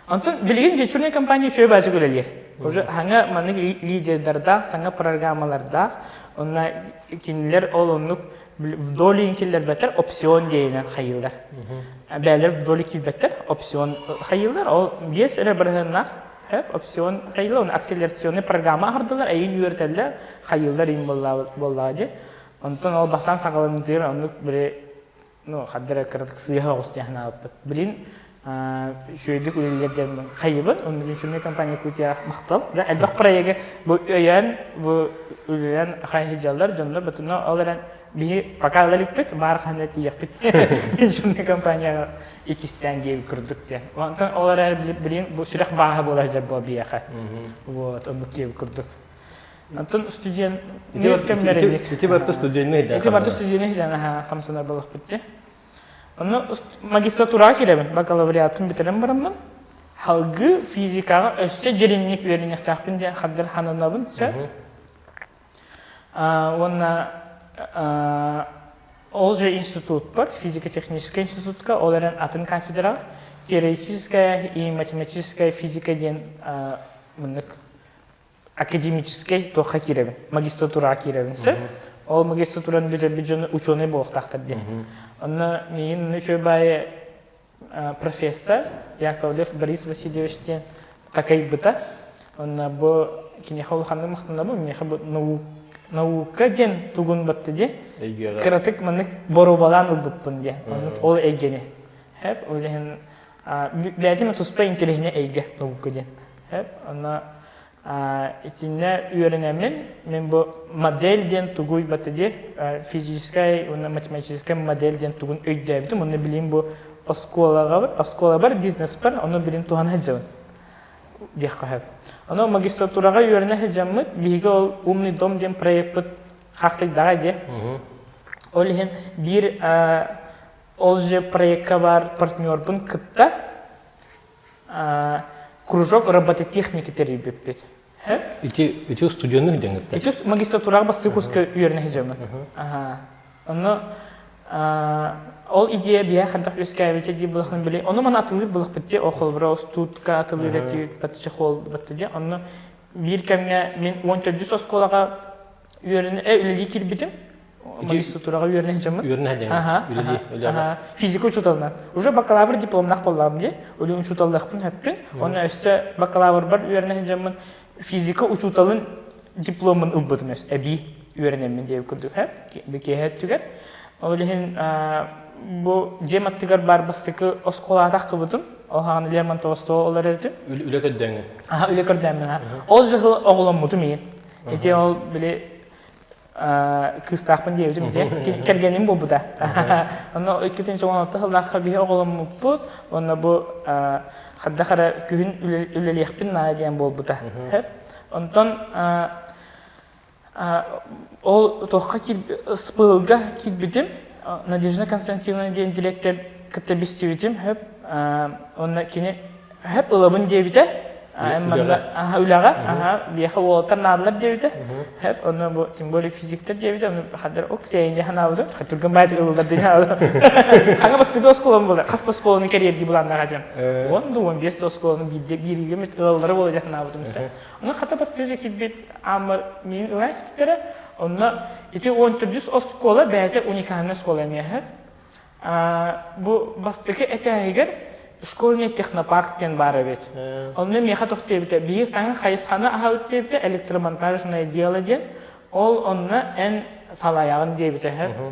Онтон билигин венчурная компания үчүгэй баҕайытык үлэлиир. Уже саҥа маннык лидердардаах, саҥа программалардаах. Онно кинилэр ол оннук в доли киллэрбэттэр, опцион диэнинэн хайыыллар. Бээлэр в доли киирбэттэр, опцион хайыыллар. Ол биэс эрэ бырыһыаннаах опцион хайыыллар, оны акселерационный программа аһардылар, эйин үөрэтэллэр, хайыыллар иин буоллаҕа дии. Онтон ол бастаан саҕаланыытыгар оннук били ну ханна эрэ кыратык сыыһа оҕус диэн санаабыппыт. Билин үчүгэйдик үлэлиир диэн хайыбын, онно венчурная компания Якутия махтал. Элбэх проегы бу өйөөн, бу үлэлээн хайа сылдьаллар дьоннор бутуна ол эрэн биһи пока ыла иликпит, баар ханна тиийиэхпит венчурная компанияҕа иккистээн диэбит курдук диэн. Онтон ол эрэн билин бу сүрэх бааһа буола сылдьар буо биһиэхэ. Вот, оннук диэбит курдук. Онтон студент кэмнэрин Ити барыта студенный Ити барыта студенный сыдьан хамсанар буоллахпыт дии. Онно магистратураҕа киирэбин, бакалавриатын бүтэрэн бараммын, халгыы физикаҕа өссө дьириҥник үөрэниэхтээхпин диэн хардыр хананабын сөп. Уонна ол же институтпар, физико-техническэй институтка, ол эрэн атын кафедраҕа теоретическая и математическая физика диэн муннук академическай туохха киирэбин, магистратураҕа киирэбин сөп. Ол магистратураны бүтэрбит дьону ученый буолуохтаахтар диэн. Онно миигин үчүгэй баайы профессор Яковлев Борис Васильевич диэн такайбыта. Онно бу киниэхэ улаханнык махтанабын, миэхэ бу наука диэн тугун батты диэн кыратык маннык боруобалаан ылбыппын диэн. Ол эйгэни. Хэп, ол иһин бэйэтим туспа интэриэһинэй эйгэ наука диэн. Онно итиннэ үөрэнэммин мин бу модель диэн тугуй бата дии физическай уонна математическай модель диэн тугун өйдөөбүтүм онно билим бу оскуолаҕа оскуолабар бизнеспэр ону билим туһана сылдьабын диэххэ сөп. Ону магистратураҕа үөрэнэ сылдьаммыт биһиги ол умный дом диэн проекпыт хахтыйдаҕа дии. Ол иһин биир ол же проекка баар партнербун кытта кружок робототехники тэрийбиппит. Ити ити студенных диэн Ити магистратураҕа бастакы курска үөрэнэ сылдьабын. Онно ол идея биһэ хайдах үөскээбитэ дии булахын били ону маны атылыыр булахпыт дии ол холобура устуутка атылыыр этибит чехол дии онно биир кэмҥэ мин 14 оскуолаҕа үөрэнэ үлэлии киирбитим магистратураҕа үөрэнэ сылдьаммын. Үөрэнэ сылдьаҥҥын? Үлэлии, үлэҕэ. Физика учууталынан. Уже бакалавр дипломнаах буоллаҕым дии. Үлэ учууталлаахпын сөппүн. Онно өссө бакалаврбар үөрэнэ сылдьаммын физика учууталын дипломун ылбытым эбии үөрэнэммин диэбит курдук киэһэ өттүгэр. Ол иһин бу дьиэм аттыгар баар бастакы оскуолаҕа таххыбытым. Ол хаҕана Лермонтовостоҕа олорор этим. Үлэ көрдөөҥҥүн? Аха, үлэ көрдөөммүн. Ол дьыл оҕоломмутум иин. Ити ол били кыыстаахпын диэбитим дьэ кэргэним буолбута онно 2016 сыллаахха биһи оҕоломмуппут уонна бу хайдах эрэ күһүн үлэлиэхпин наада диэн буолбута онтон ол туохха СПЛ-га киирбитим Надежда Константиновна диэн дириэктэр кытта билсибитим хөп уонна кини Хөп ылабын диэбитэ. Манна үлэҕэ, биэхэ уолаттар наадалар диэбитэ. Хөп, онно бу тем более физиктэр диэбитэ, ону хаддар ок сиэйин диэн санаабытым. Түргэн баайдык ылыллар диэн санаабытым. Хаҥа бастакы оскуолам буолар. Хас да оскуоланы кэрийэрдии былааннаах этим. 10 да 15 да оскуоланы биирдэ бииригэ ылаллара буолар диэн санаабытым. Онно хата бастакы киирбит ааммар миигин ылан испиттэрэ. Онно ити 14 оскуола бэйэтэ уникальнай оскуола эмиэ Бу бастакы этээһигэр школьный технопарк диэн баар эбит. Онно миэхэ туох диэбитэ, биһиги саҥа хайысханы аһабыт диэбитэ, электромонтажное дело диэн. Ол онно эн салайаҕын диэбитэ үһү.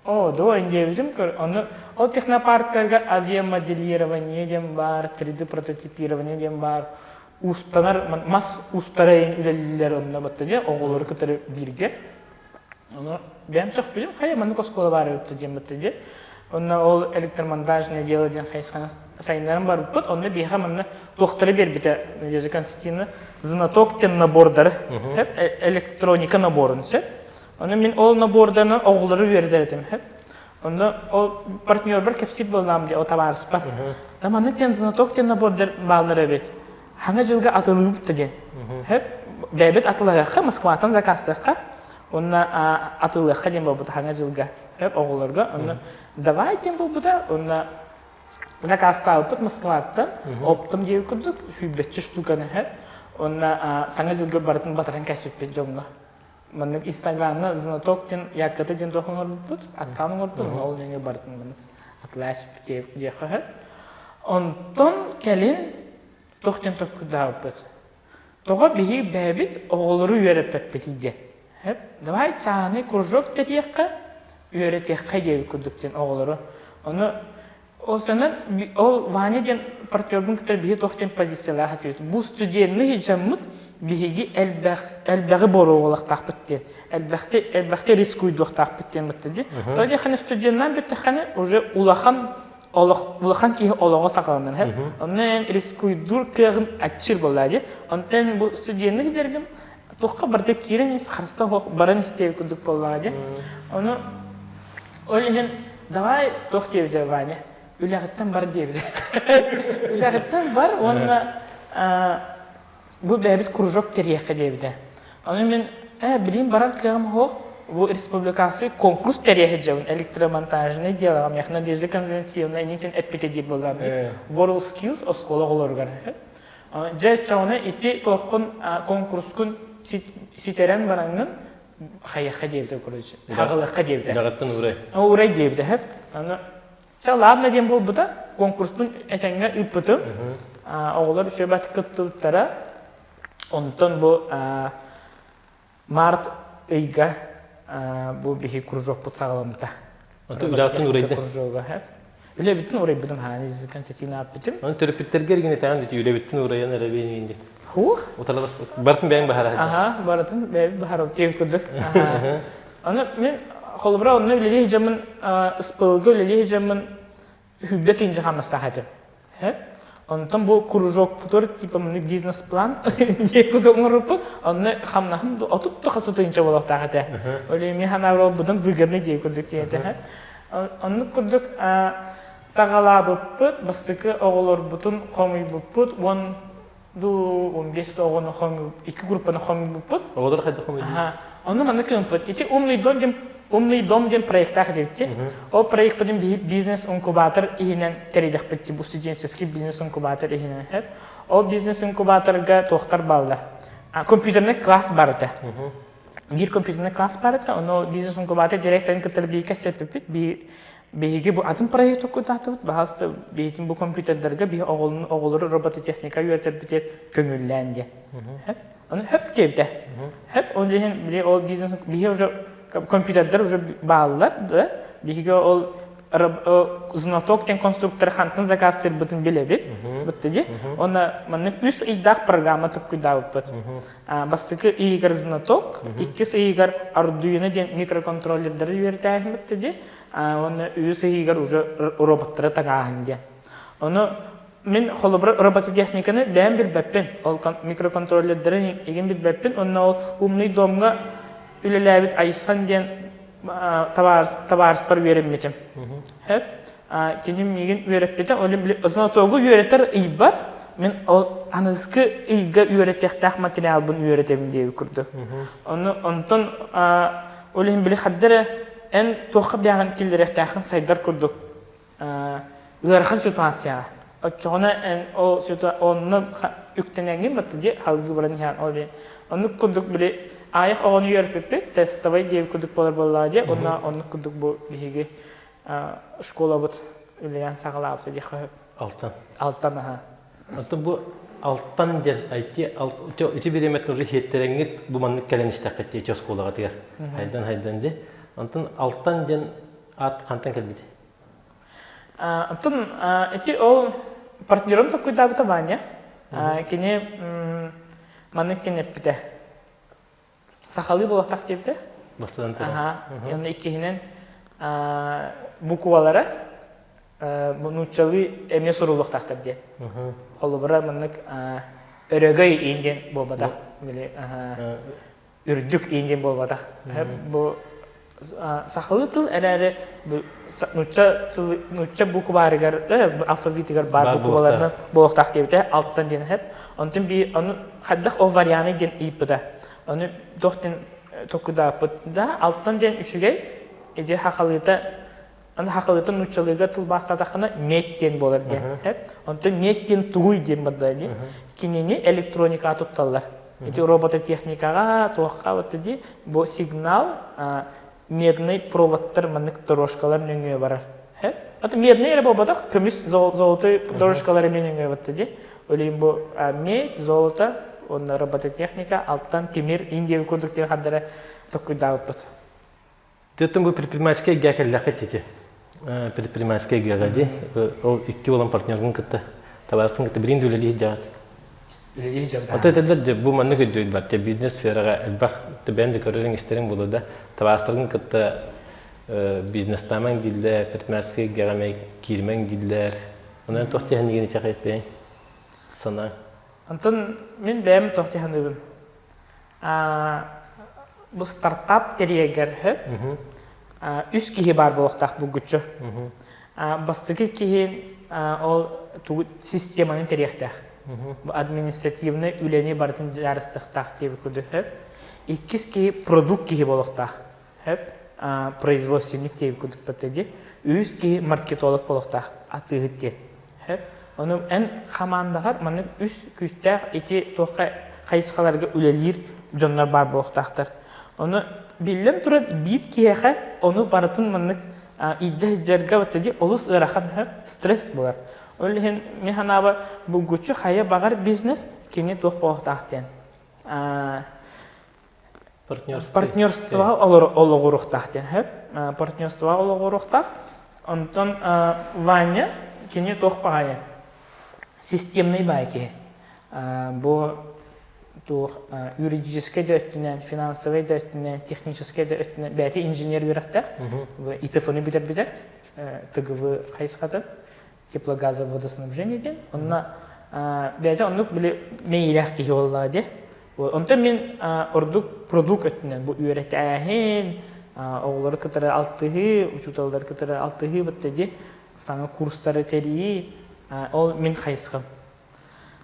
Оо, дуо диэбитим көр, ону ол технопарктарга авиамоделирование диэн баар, 3D прототипирование диэн баар, устанар мас устара үлэлииллэр онно батта диэн оҕолору кытары бииргэ. Ону бэйэм сөхпүтүм, хайа маннык оскуола баар эбит диэн батта диэн. Онно ол электромонтажное дело диэн хайысханы сайыннаран барбыппыт. Онно биһиэхэ манна туохтары биэрбитэ Надежда Константиновна знаток диэн набордары, электроника наборун сөп. Ону мин ол наборданан оҕолору үөрэтэр этим. Онно ол партнербар кэпсиир буоллаам дии, ол табаарыспар. Да маннык диэн знаток диэн набордар бааллар эбит. Хаҥа дьылга атылыыбыт да диэн. Хөп, бэйэбит атылаһыахха, Москваттан заказтыахха, уонна атылыахха диэн буолбута хаҥа дьылга. Хөп, оҕолорго. Онно давай диэн буолбута, уонна заказтаабыппыт Москваттан, оптом диэбит курдук, сүүрбэччэ штуканы хөп. Уонна саҥа дьылга барытын батаран кэспиппит дьоҥҥо. Маннык Инстаграмҥа знаток диэн Яката диэн туох оҥорбуппут, аккаунт оҥорбут, ол нөҥүө барытын маннык атылааш диэххэ сөп. Онтон кэлин туох диэн толкуйдаабыппыт. Тоҕо биһиги бэйэбит оҕолору үөрэппэппитий диэн. Сөп. Давай чааһынай кружок тэрийиэххэ, үөрэтиэххэ диэбит курдук диэн оҕолору. Ону Ол сана ол Ваня диэн партнербун кытары биһи туох диэн позициялаах этибит. Бу студенны дьаммыт биһиги элбэх элбэҕи боруобалахтаахпыт диэн, элбэхти элбэхти рискуйдуохтаахпыт диэн бытта дии. То диэххэ студеннаан бүттэххинэ уже улахан олох улахан киһи олоҕо саҕаланар һэ. Онно эн рискуйдуур кыаҕын аччыыр буоллаа дии. Онтон бу студеннык дьарыгым туохха барыта киирэн ис харса суох баран истиэбит курдук буоллаҕа дии. Ону ол иһин давай туох диэбитэ Ваня үлэҕиттэн бар диэбитэ. Үлэҕиттэн бар уонна бу бэйэбит кружок тэрийиэххэ диэбитэ. Ону мин ээ билигин барар кыаҕым суох бу республиканский конкурс тэрийэ сылдьабын электромонтажный делоҕа миэхэ Надежда Константиновна иннин эппитэ диир буоллаҕым дии. World Skills оскуола оҕолоругар. Дьэ, оччоҕуна ити туоххун конкурскун ситэрэн бараҥҥын хайыахха диэбитэ короче хаҕылыахха диэбитэ. Үлэҕиттэн урай. Урай диэбитэ сөп. Аны чэ ладно диэн буолбута. Конкурспун этэҥҥэ ыыппытым. Оҕолор үчүгэй бат кыттыбыттара. Онтон бу Март ыйга бу биһи кружокпут саҕаламмыта. Үлэҕиттэн урайдын. Кружога, Үлэбиттэн урайбытым хаан Константин ааппытым. Аны төрөппүттэргэ эргин этэҕин дии үлэбиттэн урайан эрэбиэн иин дии. Хух. Утарыласпыт. Барытын бэйэҥ баһара. Аха, барытын бэйэбит баһарабыт диэн курдук. Аны мин холобура онно үлэлиир дьоммун СПЛга үлэлиир дьоммун Хүббэ тыынча хамнастаах этим. Онтон бу кружокпутугар типа маны бизнес-план диэн курдук оҥорбуппут. Онно хамнаһым 30 да хас тыынча буолуохтаах этэ. Ол иһин мин санаабар быдан выгодный диэн курдук диэн этэ. Оннук курдук саҕалаабыппыт, бастакы оҕолорбутун хомуйбуппут, уон ду 15 оҕону хомуй икки группаны хомуйбуппут. Оҕолор хайдах хомуйдуҥ? Онно маннык гыммыппыт. Ити умный дом диэн умный дом диэн проектаах этибит. Ол проекпытын бизнес-инкубатор иһинэн тэрийдэхпит бу студенческий бизнес-инкубатор иһинэн. Ол бизнес-инкубаторга туохтар бааллар? Компьютерный класс бар этэ. Биир компьютерный класс бар этэ. Ону бизнес-инкубатор директорын кытары биир кэпсэппиппит. Биһиги бу атын проект толкуйдаатыбыт. Баһаалыста биһитин бу компьютердарга биһи оҕолору робототехника үөрэтэрбитигэр көҥүллээн диэн. Ону хөп диэбитэ. Хөп, ол иһин били ол бизнес биһи уже компьютердар уже бааллар да. Биһиги ол знаток диэн конструктор хантан заказтыырбытын билэбит. Бытты ди. Онно маннык үс ыйдаах программа толкуйдаабыппыт. Бастакы ыйыгар знаток, иккис ыйыгар Arduino диэн микроконтроллердары үөрэтээһин бытты ди. Уонна үһүс ыйыгар уже роботтары таҥааһын диэн. Ону мин холобура робототехниканы бэйэм билбэппин. Ол микроконтроллердары игин билбэппин. Онно ол умный домҥа үлэлээбит Айсан диэн табаарыспар үөрэммитим. Хөп. Кини миигин үөрэппитэ. Ол знатогу үөрэтэр ыйбар мин ол аныгыскы ыйга үөрэтиэхтээх материалбын үөрэтэбин диэбит курдук. Ону онтон ол иһин били хадда эрэ эн туохха бэйэҕин киллэриэхтээххин сайдар курдук ыарахан ситуацияҕа. Оччоҕуна эн ол онно үктэнэҥҥин батта дии салгыы баран иһэн ол иһин оннук курдук били аайах оҕону үөрэппиппит тестовай диэбит курдук буолар буоллаҕа дии уонна оннук курдук бу биһиги школабыт үлэлээн саҕалаабыта диэххэ сөп. Алтан. Алтан аһа. Оттон бу. Алтан диэн IT ити бириэмэттэн уже хиэттэрэҥҥит бу маннык кэлэн истэххит ити оскуолаҕытыгар хайдан хайдан ди. Онтон Алтан диэн аат хантан кэлбитий? Оттон ити ол партнерым толкуйдаабыта Ваня. Кини маннык диэн эппитэ. Сахалыы буолуохтаах диэбитэ. Бастатан туран. Аха. Уонна иккиһинэн буквалара нууччалыы эмиэ суруллуохтаахтар диэн. Холобура маннык өрөгөй иин диэн буолбатах. Били үрдүк иин диэн буолбатах. Бу сахалыы тыл эрээри нуучча тыл нуучча букварыгар алфавитыгар баар букваларынан буолуохтаах диэбитэ алтан диэн эһэп онтон би ону хайдах ол варианы диэн ыйыппыта ону туох диэн толкуйдааппыт да алтан диэн үчүгэй ити хахалыыта аны хахалыыта нууччалыыга тылбаастаатаххына медь диэн буолар диэн онтон медь диэн тугуй диэн барда дии кинини электроникаҕа тутталлар Ити робототехникаҕа туохха вот дии бу сигнал медный проводтар маннык дорожкалар нөҥүө барар. Это медный эрэ буолбатах, көмүс золотой дорожкалар эмиэ нөҥүө батта дии. Ол бу медь, золото, уонна робототехника, алтан, тимир, индия курдук диэн хардара токкуйдаабыппыт. Тыттын бу предпринимательскай эйгэ кэллэххит ити. Предпринимательскай эйгэҕэ дии. Ол икки уолан партнергын кытта, табаарыскын кытта билигин да үлэлии сылдьаҕыт. Үлэлии сылдьабыт. Ата этэллэр дьэ бу маннык өйдөбүл бар. Бизнес сфераҕа элбэх бэйэм да көрөрүҥ истэриҥ буолуо да табаарыстаргын кытта бизнестаамаҥ дииллэр, предпринимательскай эйгэҕэ эмиэ кииримэҥ дииллэр. Онон туох диэхинигин ичэхэйпиэҥ санааҥ? Онтон мин бэйэм туох дии саныыбын. Бу стартап тэрийэргэр сөп үс киһи баар буолуохтаах булгуччу. Бастакы киһи ол тугу системаны тэрийиэхтээх. Бу административнай үлэни барытын дьаарыстыахтаах диэбит курдук сөп. Иккис киһи продукт киһи буолуохтаах. Сөп. Производственник диэбит курдук дии. Үһүс киһи маркетолог буолуохтаах, атыыһыт диэн. Сөп. Ону эн хамаандаҕар маннык үс күүстээх ити туохха хайысхаларга үлэлиир дьоннор баар буолуохтаахтар. Ону биллэн турар биир киһиэхэ ону барытын маннык илдьэ сылдьарга дии олус ыарахан стресс буолар. Ол иһин мин санаабар булгуччу хайа баҕар бизнес кини туох буолуохтаах диэн. Партнерствоҕа олоҕуруохтаах диэн сөп. Партнерствоҕа олоҕуруохтаах. Онтон Ваня кини туох баҕайы системный баай киһи. Бу туох юридическай да өттүнэн, финансовай да өттүнэн, техническай да өттүнэн бэйэтэ инженер үөрэхтээх. ИТФ-ны бүтэрбитэ ТГВ хайысхатын теплогазоводоснабжение диэн. Онно бэйэтэ оннук били мэйиилээх киһи буолла дии. Онтон мин ордук продукт өттүнэн бу үөрэтээһин, оҕолору кытары алтыһыы, учууталлары кытары алтыһыы бытта дии, саҥа курстары тэрийии, ол мин хайысхам.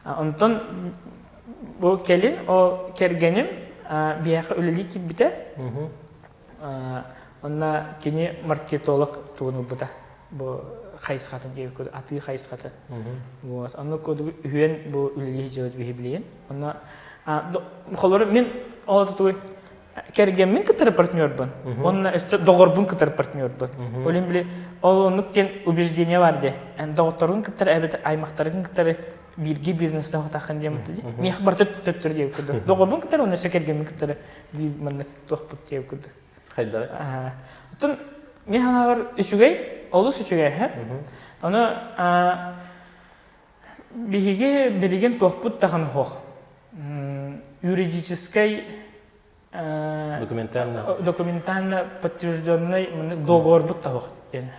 Онтон бу кэлин ол кэргэним биһиэхэ үлэлии киирбитэ. Онно кини маркетолог тугун ылбыта. Бу хайысхатын диэбит атыы хайысхатын. Вот. Онно курдук үһүөн бу үлэлии сылдьыбыт биһи билигин. Онно холобур мин ол тугуй кэргэммин кытары партнербун. Онно өссө доҕорбун кытары партнербун. Ол иһин били ол оннук диэн убеждение бар дии. Эн доҕотторгун кытары эбэтэр аймахтаргын кытары бииргэ бизнестен хотаххын диэн дии. Миэхэ барыта төттөрү диэбит курдук. Доҕорбун кытары уонна өссө кэргэммин кытары биир маннык туохпут диэбит курдук. Хайдах? Оттон мин санаабар үчүгэй, олус үчүгэй эһэ. Ону биһиги билигин туохпут даҕаны суох. Юридическай документально документально подтвержденный договорбут да суох диэн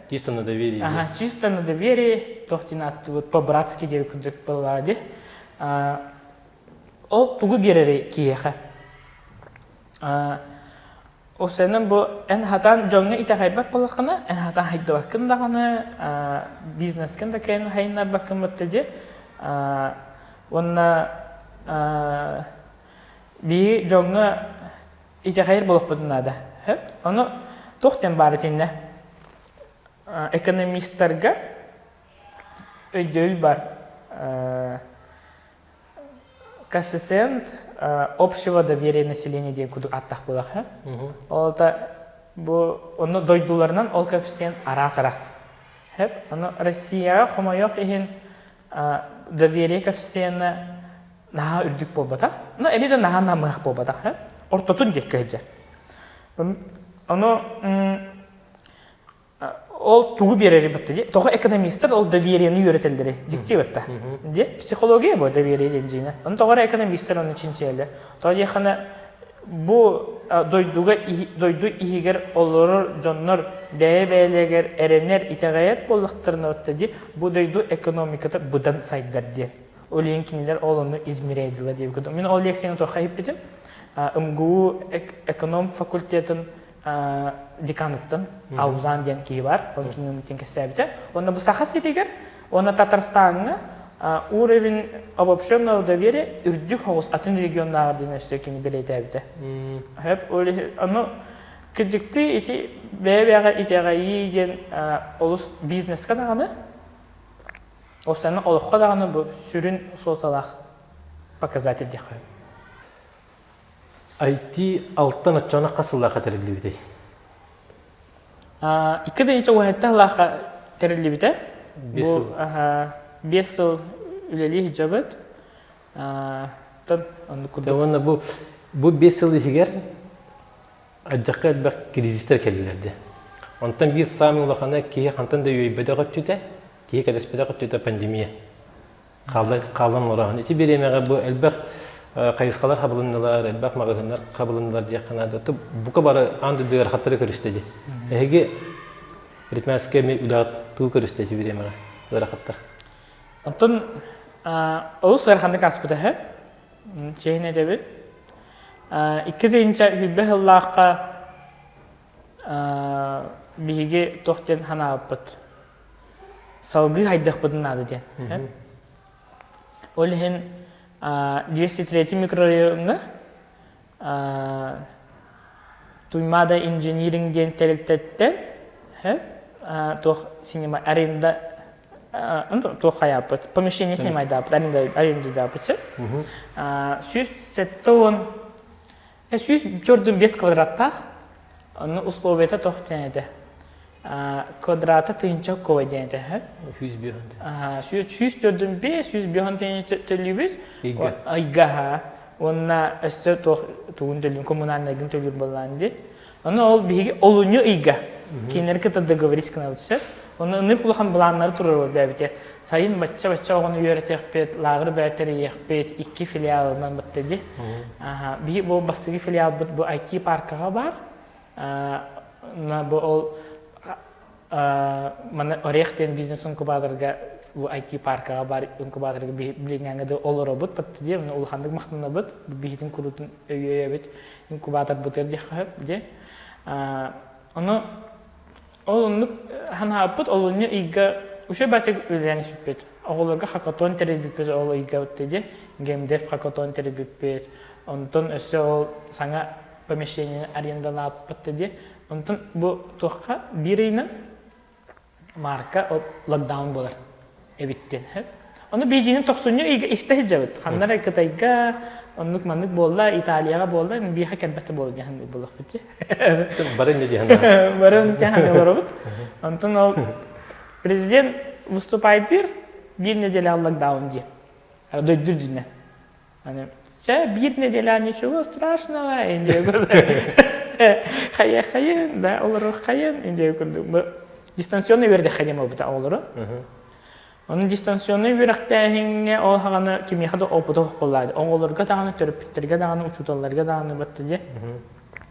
чисто на доверии. Ага, чисто на доверии, туох диэн ааттыбыт по-братски диэн курдук буоллаҕа дии. Ол тугу биэрэрий киһиэхэ? Ол сэнэн бу эн хатаан дьоҥҥо итэҕэйбэт буоллаххына, эн хатаан хайдыбаккын даҕаны, бизнескин да кэлин хайыннарбаккын батта дии. Уонна биһиги дьоҥҥо итэҕэйэр буолуохпутун наада. Ону туох диэн баар итиннэ? Экономистарга өйдөбүл бар. Коэффициент общего доверия населения диэн курдук ааттаах буолар. Ол это бу ону дойдуларынан ол коэффициент араас-араас. Ону Россияҕа хомойуох иһин. Доверие коэффициена наһаа үрдүк буолбатах. Но эми да наһаа намыһах буолбатах. Ортотун диэки сылдьар. Ону ол тугу биэрэри батта дии. Тоҕо экономистар ол довериены үөрэтэллэри дьикти батта. Дии психология бу доверие диэн дьиҥэ. Ону тоҕо эрэ экономистар ону чинчийэллэр. Тоҕо диэххинэ бу дойдуга дойду иһигэр олорор дьоннор бэйэ-бэйэлэригэр эрэнэр, итэҕэйэр буоллахтарына батта дии бу дойду экономиката быдан сайдар диэн. Ол иһин кинилэр ол ону измеряйдылар диэбит. Мин ол лекцияны туохха иһиппитим. МГУ эконом факультетын деканыттан Аузан диэн киһи бар, ол кинини кэпсээбитэ. Уонна бу Саха сиригэр уонна Татарстаҥҥа уровень обобщенного доверия үрдүк соҕус атын регионнааҕар диэн өссө кини бэлиэтээбитэ. Хөп, ол ону кырдьыктыы ити бэйэ-бэйэҕэ итэҕэйии диэн олус бизнеска даҕаны, уопсайынан олоххо даҕаны бу сүрүн суолталаах показатель диэххэ сөп. IT алтан оччоҕуна хас сыллаахха тэриллибитэй? Икки тыһыынча уһайта сыллаахха тэриллибитэ. Биэс сыл. 5 сыл үлэлии сылдьабыт. Тон оннук курдук. Уонна бу бу 5 сыл иһигэр алдьархай элбэх кризистэр кэллилэр дии. Онтон биир саамай улахана киһи хантан да үөйбэтэх өттүтэ, киһи кэтэспэтэх өттүтэ пандемия. Хаалан олороһун. Ити бириэмэҕэ бу элбэх хайысхалар хабылыннылар, элбэх маҕаһыыннар хабылыннылар диэххэ наада. Бука бары аан дойду ыарахаттары көрүстэ дии. Эһиги предпринимательскай эмиэ үлэҕит тугу көрүстэ ити бириэмэҕэ ыарахаттар? Оттон олус ыараханнык ааспыта үһү. Чиэһинэ этэбит. 2020 сыллаахха биһиги туох диэн санаабыппыт салгыы хайдахпытын наада диэн. Ол иһин 203 микрорайоҥҥа Туймаада инжиниринг диэн тэрилтэттэн туох синема аренда туох хайааппыт помещение снимайдааппыт аренда арендадааппыт сөп 170 145 квадраттаах онно условията туох диэн этэ квадрата тыһыынча кова диэн этэ 105 145 105 төлүүбүт ыйга уонна өссө туох тугун төлүүр коммунальнайгын төлүүр буоллаан дии Ону ол биһиги олунньу ыйга кинилэри кытта договорись гынабыт сөп. Ону ынырык улахан былааннары турар бэбите. Сайын бачча-бачча оҕону үөрэтиэхпит, лааҕыр бэйэ тэрийиэхпит, икки филиалынан батта ди. Биһи бу бастакы филиалбыт бу IT паркаҕа баар. Бу ол маны Орех диэн бизнес инкубаторга бу IT паркаҕа бар инкубаторга билиҥҥээҥҥэ да олоробут батта ди. Оны улаханнык махтанабыт. Биһитин курутун өйөйөбүт инкубаторбытыгар диэххэ сөп дии. Ону ол оннук санаабыппыт олунньу ыйга үчүгэй баачык үлэлээн испиппит. Оҕолорго хакатон тэрийбиппит ол ыйга дии. Геймдев хакатон тэрийбиппит. Онтон өссө ол саҥа помещение арендалаабыппыт дии. Онтон бу туохха биир ыйынан марка локдаун буолар эбит диэн. Ону биидьиини тохсунньу ыйга истэ сылдьабыт. Ханна эрэ Кытайга оннук маннык буолла, Италияҕа буолла, биэхэ кэлбэт буолла диэн буолуохпут дии. Бары инньэ диэн. Бары инньэ диэн олоробут. Онтон ол президент выступайдыыр биир неделя локдаун диye. Дойду үрдүнэн. Аны чэ биир неделя ничего страшного индия курдук хайыаххайын да олоруоххайын индия курдук бу дистанционный үөрдэххэ диэн буолбута оҕолору Ону дистанционнай үөрэхтээһиҥҥэ ол хаҕана кимиэхэ да опыта суох буоллаады. Оҕолорго даҕаны, төрөппүттэргэ даҕаны, учууталларга даҕаны батта дии.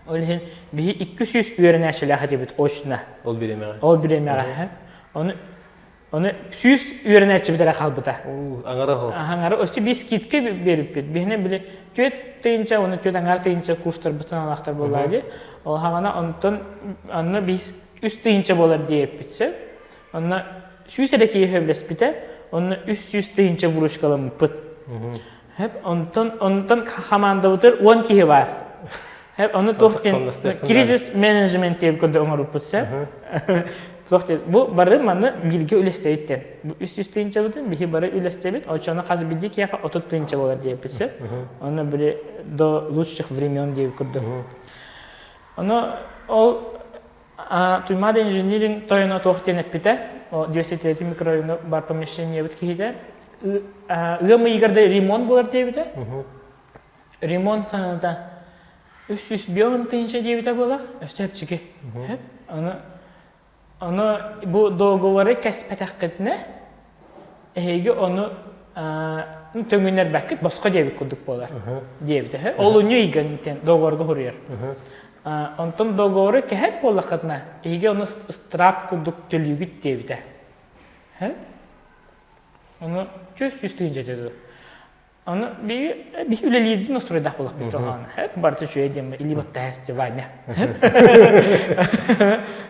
Ол иһин биһи 200 үөрэнээччилээх этибит очно. Ол бириэмэҕэ. Ол бириэмэҕэ. Ону Ону 100 үөрэнээччибит эрэ хаалбыта. Аҥара хо. Аҥара өссө биир скидка биэрбиппит. Биһине били 4 тыһыынча уонна 4 аҥаар тыһыынча курстарбыт санаалаахтар буоллаа дии. Ол хаҕана онтон онно биир 3 тыһыынча буолар диэппит сөп. Онно 100 эрэ киһи сөбүлэспитэ. Онно 300 тыһыынча выручкаламмыппыт. Онтон онтон хамаандабытыгар 10 киһи баар. Ону туох диэн кризис менеджмент диэн курдук оҥорбуппут сөп. Туох диэн бу бары маны бииргэ үлэстэбит диэн. Бу 300 тыһыынчабытын биһи бары үлэстэбит, оччону хас биирдии киһиэхэ 30 тыһыынча буолар диэбиппит сөп. Ону били до лучших времен диэбит курдук. Ону ол Туймаада инжиниринг тойоно туох диэн эппитэ, 203 микрорайоҥҥа бар помещениебыт киһитэ. Ыам ыйыгар да ремонт буолар диэбитэ. Ремонт саҥата 305 тыһыынча диэбитэ буолар. Өссө чэпчэки. Аны Ону бу договоры кэспэтэххитинэ, эһиги ону төҥүннэрбэккит босхо диэбит курдук буолар диэбитэ. Олунньу ыйга договорга суруйар. Онтон договоры кэһэр буоллаххытына, эһиги ону ыстыраап курдук төлүүгүт диэбитэ. Ону 400 тыһыынча этэ Аны биһи үлэлиирдин настройдаах буолахпыт туһаана. Барыта үчүгэй диэн илии баттаһаасчы Ваня.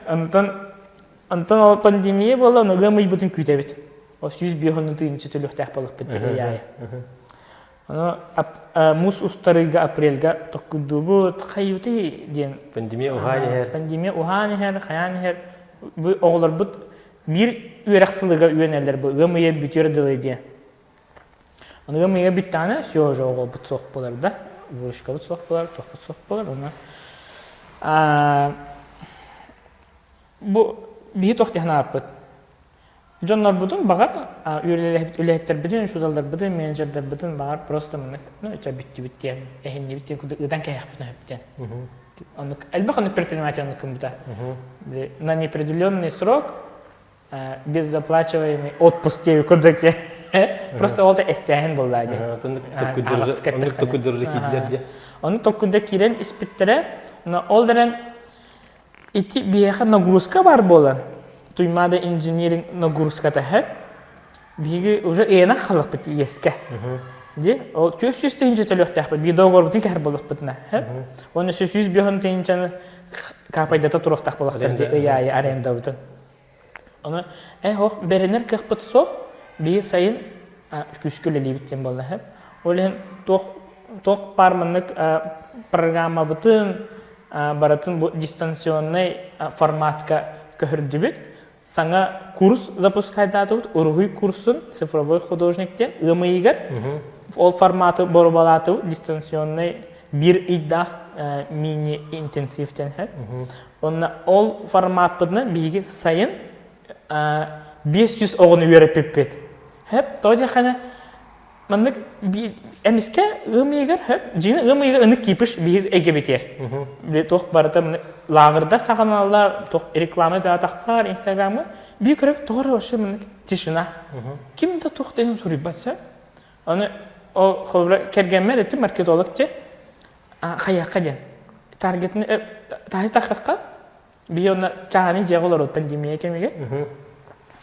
Онтон онтон ол пандемия буолла, ону ыам ыйбытын күүтэбит. Ол 105 тыһыынча төлүөхтээх буолахпыт ый аайы. Ону муус устарыйга апрельга токкуйдуубут хайыбыты диэн. Пандемия уһаан иһэр. Пандемия уһаан иһэр, хайаан иһэр. Бу оҕолорбут биир үөрэх сылыгар үөнэллэр бу ыам ыйа бүтүөр дылы диэн. Аныгы мыйга бүттэҕинэ все уже оҕолбут суох буолар да, выручкабыт суох буолар, туохпут суох буолар. Онно бу биһи туох диэн ааппыт. Дьоннорбутун баҕар үлэһиттэрбитин, учууталларбытын, менеджердарбытын баҕар просто маннык ну чэ бүттүбүт диэн, эһиннибит диэн курдук ыытан кэһиэхпитин сөп диэн. Оннук элбэх оннук предприниматель оннук гыммыта. На неопределенный срок без заплачиваемый отпуск диэби курдук диэн. Просто ол да эстээһин буолла диэн. Оннук токуйдурда киирдилэр диэн. Ону токуйда киирэн испиттэрэ. Но ол дэрэн ити биһиэхэ нагрузка бар буолан, Туймаада инжиниринг нагрузката һэр. Биһиги уже ыйанан халлахпыт иэскэ. Ди ол 400 тыһыынча төлүөхтээхпит, биир договорбутун кэһэр буоллахпытына. Уонна 105 тыһыынчаны капайдата туруохтаах буоллахтар ди ый аайы арендабытын. Ону э ох бэринэр кыахпыт суох, биир сайын күүскэ үлэлиибит диэн буолла сөп. Ол иһин туох туох баар маннык программабытын барытын бу дистанционнай форматка көһөрдүбүт. Саҥа курс запускайдаатыбыт, уруһуй курсун цифровой художник диэн ыам ыйыгар ол форматы боруобалаатыбыт дистанционнай биир ыйдаах мини-интенсив диэн сөп. Онно ол форматпытынан биһиги сайын 500 оҕону үөрэппиппит. Хөп, тоҕо диэххинэ, маннык эмискэ ыам ыйыгар, хөп, дьиҥэ ыам ыйыгар ынык кипиш биир эйгэбитигэр. Туох барыта лааҕырдар саҕаналлар, туох реклама бөҕөтөхтөр инстаграмҥа биир көрөбүт тоҕо эрэ вообще маннык тишина. Ким да туох диэн суруйбат сөп. Аны ол холобура кэргэммэр этим маркетолог че хайыахха диэн. Таргетын таһы таххахха биһи онно чааһынай дьиэҕэ олорбут пандемия кэмигэр.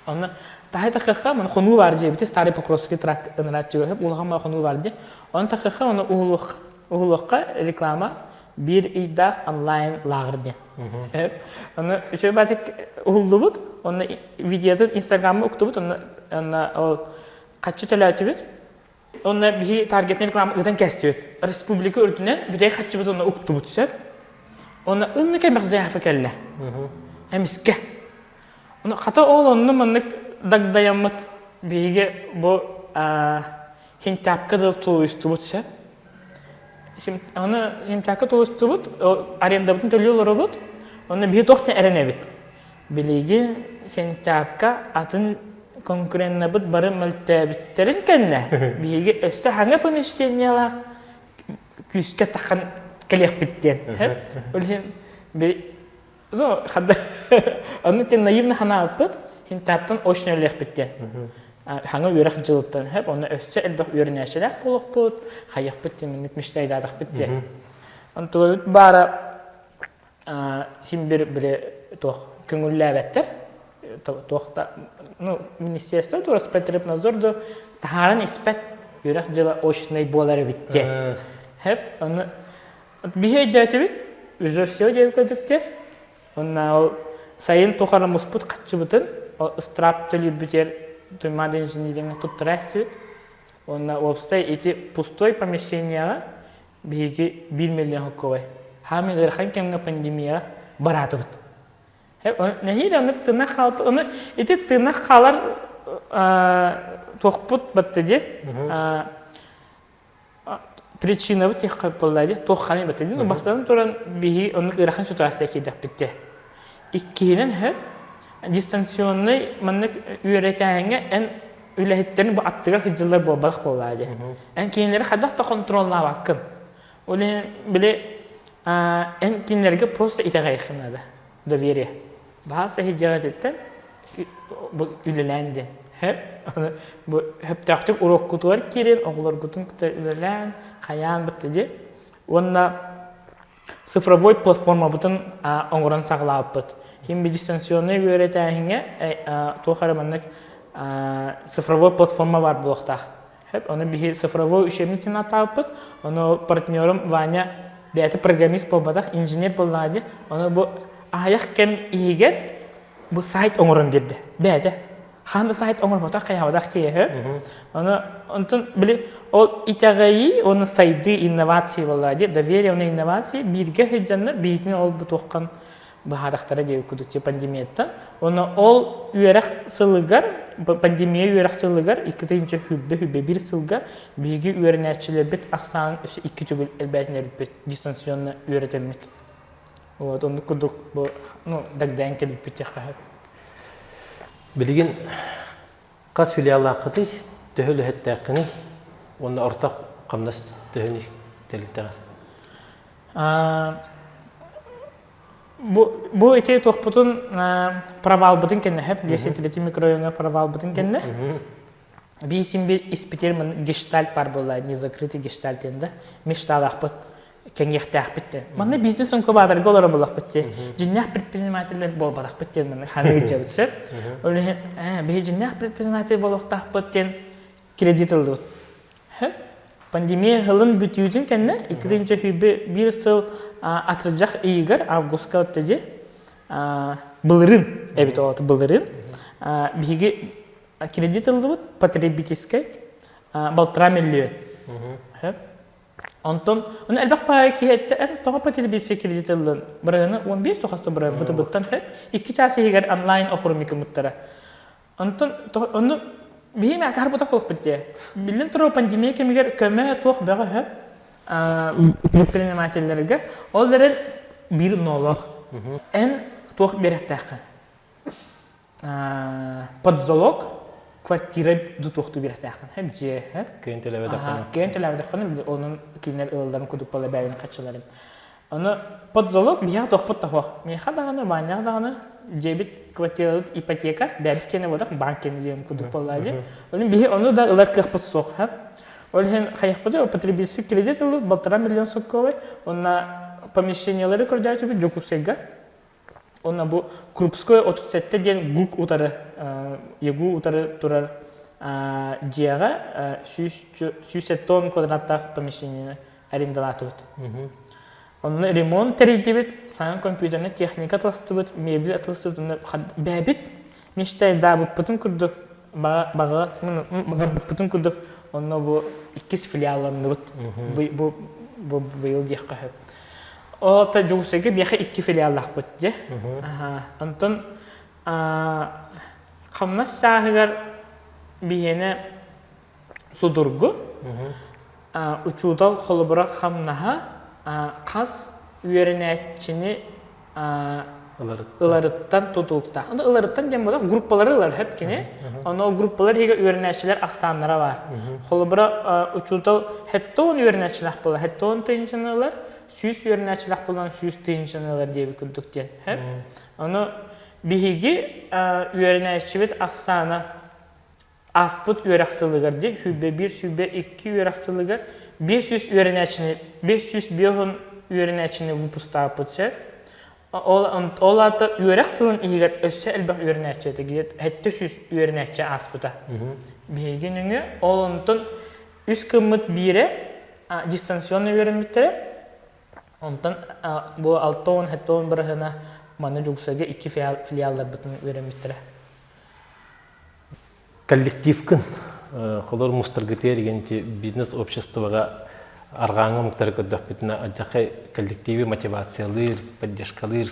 Онно таһы таххахха маны хонуу баар дьиэбити Старый Покровский тракт ынырааччыга сөп улахан баар хонуу баар дьиэ. Онно таххахха оны уһулуох уһулуохха реклама биир ыйдаах онлайн лааҕыр диэн. Онно үчүгэй баатык уһуллубут, онно видеотун инстаграмҥа уктубут, онно онно ол хаччы төлөөтүбүт. Онно биһи таргетный реклама ыытан кэстибит. Республика үрдүнэн бүтэй хаччыбыт онно уктубут сөп. Онно ынны кэмэх заявка кэллэ. Эмискэ. Ону хата ол онно маннык дагдайаммыт биһиги бу хинтапка да тулуйустубут сөп. Оны хинтапка тулуйустубут, арендабытын төлүү олоробут. Онно биһи туох да эрэнэбит. Билиги сентябка атын конкуреннабыт бары мөлтөөбүттэрин кэннэ биһиги өссө хаҥа помещениелаах күүскэ тахан кэлиэхпит диэн. Ол иһин онно тем наивно ханаабыппыт хинтаптан очно өлүөхпүт диэн. Хаҥа үөрэх дьылыттан хөп, онно өссө элбэх үөрэнээччилээх буолуохпут, хайыахпыт диэн мечтайдаатахпыт диэн. Онтубут баара син бир били туох көҥүллээбэттэр туох да ну министерство да Роспотребнадзор да таһааран испэт үөрэх дьыла очнай буолар эбит диэн хэп ону биһи өйдөөтүбүт уже все диэбит көрдүктэр онна ол сайын тухары муспут хаччыбытын ол ыстыраап төлүүрбүтүгэр Туймаада инженерингэ туттара эстибит уонна уопсай ити пустой помещенияҕа биһиги биир миллион хоккобай хаамый ыарахан кэмҥэ пандемияҕа бараатыбыт нэһиилэ оннук тыынах хаалбыт ону ити тыынах хаалар туохпут батта дии причинабыт тиэххэ буолла дии туох ханай батта дии бастатан туран биһиги оннук ыарахан ситуация киирдэхпит дии иккиһинэн сөп дистанционнай маннык үөрэтээһиҥҥэ эн. үлэһиттэрин бу аттыгар сылдьыллар буолбатах буоллаа дии. Эн кинилэри хайдах да хонтуруоллаабаккын. Ол иһин били эн кинилэргэ просто итэҕэйиэххин наада. Доверие. Баһаас эһидьэҕититтэн бу үлэлээн диэн. Бу хөптөөхтүк уруоккутугар киирэн оҕолоргутун кытта үлэлээн, хайаан бытта дии. Уонна цифровой платформабытын оҥорон саҕалаабыппыт. Ким дистанционнай үөрэтээһиҥҥэ туох эрэ маннык цифровой платформа баар буолуохтаах. Ону биһи цифровой учебник диэн ааттаабыппыт. Ону партнерум Ваня бэйэтэ программист буолбатах, инженер буоллаҕа дии. Ону бу аҕыйах кэм иһигэр бу сайт оҥорон биэрдэ. Бэйэтэ. Хаһан да сайт оҥорботох, хайаабатах киһи. Ону онтон били ол итэҕэйии уонна сайдыы инновации буоллаҕа дии. Доверие уонна инновации бииргэ сылдьаннар биһигини ол бу туоххан быһаарахтара диэбит курдук пандемияттан. Уонна ол үөрэх сылыгар, пандемия үөрэх сылыгар 2021 сылга биһиги үөрэнээччилэрбит ахсаанын өссө икки төгүл элбээтинэрбит дистанционно үөрэтэммит. Вот оннук курдук бу ну дагдаан кэлбиппит диэххэ сөп. Билигин хас филиаллааххытый, төһө үлэһиттээххиний уонна орто хамнас төһөнүй тэрилтэҕэ? Бу, бу ити туохпутун провалбытын кэннэ хэп 203 микрорайоҥҥа провалбытын кэннэ биисин би испитер гештальт бар буолла незакрытый гештальт диэн да мечталаахпыт кэҥиэхтээхпит диэн манна бизнес инкубаторга олоро буоллахпыт дии дьиннээх предпринимателлэр буолбатахпыт диэн манна ханыы дьэбит сөп ол иһин биһи дьиннээх предприниматель буолуохтаахпыт диэн кредит ыллыбыт Пандемия сылын бүтүүтүн кэннэ 2021 сыл атырдьах ыйыгар августка өттөдьи былырыын эбит оҕото былырыын биһиги кредит ыллыбыт потребительскай балтараа миллион. Онтон ону элбэх баайы киһи эттэ эн тоҕо потребительскай кредит ыллын бырыһыаны 15 тухаста бырыһын ВТБ-ттан 2 чаас иһигэр онлайн оформикымыттара. Онтон ону биһи эмэ акаарбатах буолуохпут дии. Биллэн турар, пандемия кэмигэр көмө туох бөҕө үһү предпринимателлэргэ. Ол эрэн биир ноолоох. Эн туох биэрэхтээххин? Под залог квартира туохтуу биэрэхтээххин. Хэм дьиэ, һэ? Кыайан төлөөбөтөххүнэ. Кыайан төлөөбөтөххүнэ, онон кинилэр ылалларын курдук буола бэйэлэрин харчыларын. Ону под залог биһиэхэ туохпут да суох. Миэхэ даҕаны, Ваняҕа даҕаны дьиэбит квартирабыт ипотека, бэйэбит киэнэ буолбатах, банк киэнэ диэн курдук буоллаа дии. Онон биһи ону да ылар кыахпыт суох. Ол иһин хайахпытый, потребительский кредит ыллыбыт 1,5 миллион солкуобай. Уонна помещениелары көрдөөтүбүт Дьокуускайга. Уонна бу Крупской 37 диэн ГУК утары, ЕГУ утары турар дьиэҕэ 170 квадраттаах помещениены арендалаатыбыт. Онно ремонт тэрийдибит, саҥа компьютернай техника атыластыбыт, мебель атыластыбыт, онно бэйэбит мечтайдаабыппытын курдук, баҕарбыппытын курдук, онно бу иккис филиалланныбыт. Бу, бу быйыл диэххэ сөп. Ол та Дьокуускайга биэхэ икки филиаллаахпыт дьэ. Онтон хамнас чааһыгар биһиэнэ судургу. Учуутал холобура хамнаһа хас үөрэнээччини ыларыттан тутулуктаах. Ону ыларыттан диэн буолар, группалары ылар хөп кини. Ону ол группалар иһигэр үөрэнээччилэр ахсааннара баар. Холобура, учуутал хэттон үөрэнээччилээх буолар, хэттон тыһыынчаны ылар, 100 үөрэнээччилээх буолан 100 тыһыынчаны ылар диэбит курдук диэн. Ону биһиги үөрэнээччибит ахсаана Ааспыт үөрэх сылыгар дии 101 102 үөрэх сылыгар 500 үөрэнээччини 550 үөрэнээччини выпустаабыппыт сөп. Ол, ол аата үөрэх сылын иһигэр өссө элбэх үөрэнээччи этэ, где-то 700 үөрэнээччи ааспыта. Биһиги нөҥүө ол онтон үс кыммыт биирэ дистанционно үөрэммиттэрэ. Онтон бу 60-70 бырыһына манна Дьокуускайга икки филиалларбытын үөрэммиттэрэ. Коллективкын холор мустаргытыгар игэнти бизнес обществоҕа арҕааҥҥы омуктары көрдөхпүтүнэ алдьархай коллективи мотивациялыыр, поддержкалыыр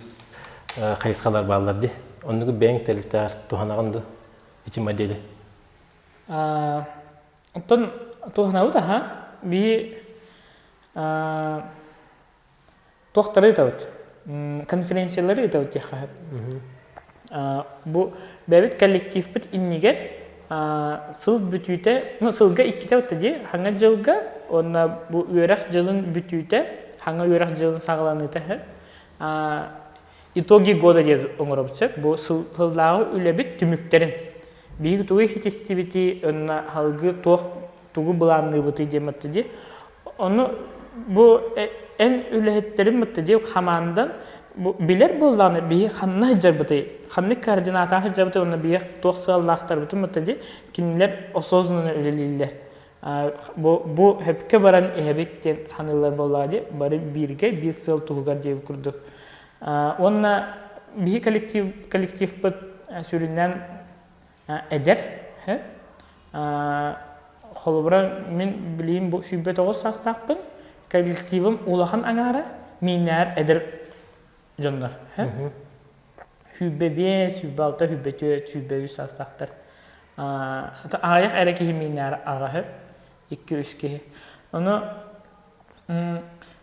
хайысхалар бааллар дии. Оннугу бэйэҥ тэрилтэҕэр туһанаҕын дуо ити модели? Оттон туһанабыт аха. Биһи Туохтары ыытабыт? Конференциялары ыытабыт диэххэ сөп. Бу бэйэбит коллективпыт иннигэр Сыл бүтүүтэ, ну сылга иккитэ отто дии, хаҥа дьылга уонна бу үөрэх дьылын бүтүүтэ, хаҥа үөрэх дьылын саҕаланыыта үһү. Итоги года диэн оҥоробут сөп. Бу сыллааҕы үлэбит түмүктэрин. Биһиги тугу иһитистибитий, уонна салгыы туох тугу былаанныыбытый диэн отто дии. Ону бу эн үлэһиттэрин мытта дии хамаандан бу билэр буоллаҕына биһи ханна сылдьарбытый, ханнык координатаҕа сылдьарбытый уонна биһи туох сыаллаахтарбытын мытта дии кинилэр осознанно үлэлииллэр. Бу бу сөпкө баран иһэбит диэн саныыллар буоллаҕа дии бары бииргэ биир сыал туһугар диэбит курдук. Уонна биһи коллектив коллективпыт сүрүннээн эдэр Холобура, мин билигин бу 29 саастаахпын, коллективым улахан аҥаара мииннээр эдэр дьоннор. 25, 26, 24, 23 саастаахтар. Аҕыйах эрэ киһи мииннээр аҕаһы, 2-3 киһи. Ону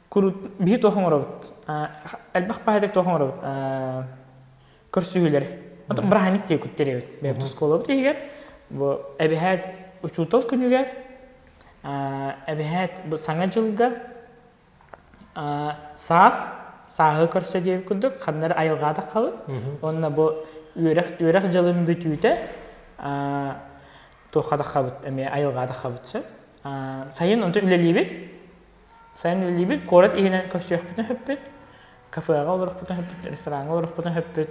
курут биһи туох оҥоробут? Элбэх баһыйдык туох оҥоробут? Көрсүһүүлэри. Отон бырааһынньык диye күттэриэбит. Бэйэбит оскуолабыт иһигэр бу эбэһээт учуутал күнүгэр эбэһээт бу саҥа дьылга саас сааһы көрсө диэбит курдук ханна эрэ айылҕаатах халыт. Уонна бу үөрэх үөрэх дьылын бүтүүтэ туохха таххабыт эмиэ айылҕаатаххабыт сөп. Сайын онтон үлэлиибит. Сайын үлэлиибит, куорат иһинэн көрсүөхпүтүн сөппүт, кафеҕа олорохпутун сөппүт, рестораҥҥа олорохпутун сөппүт.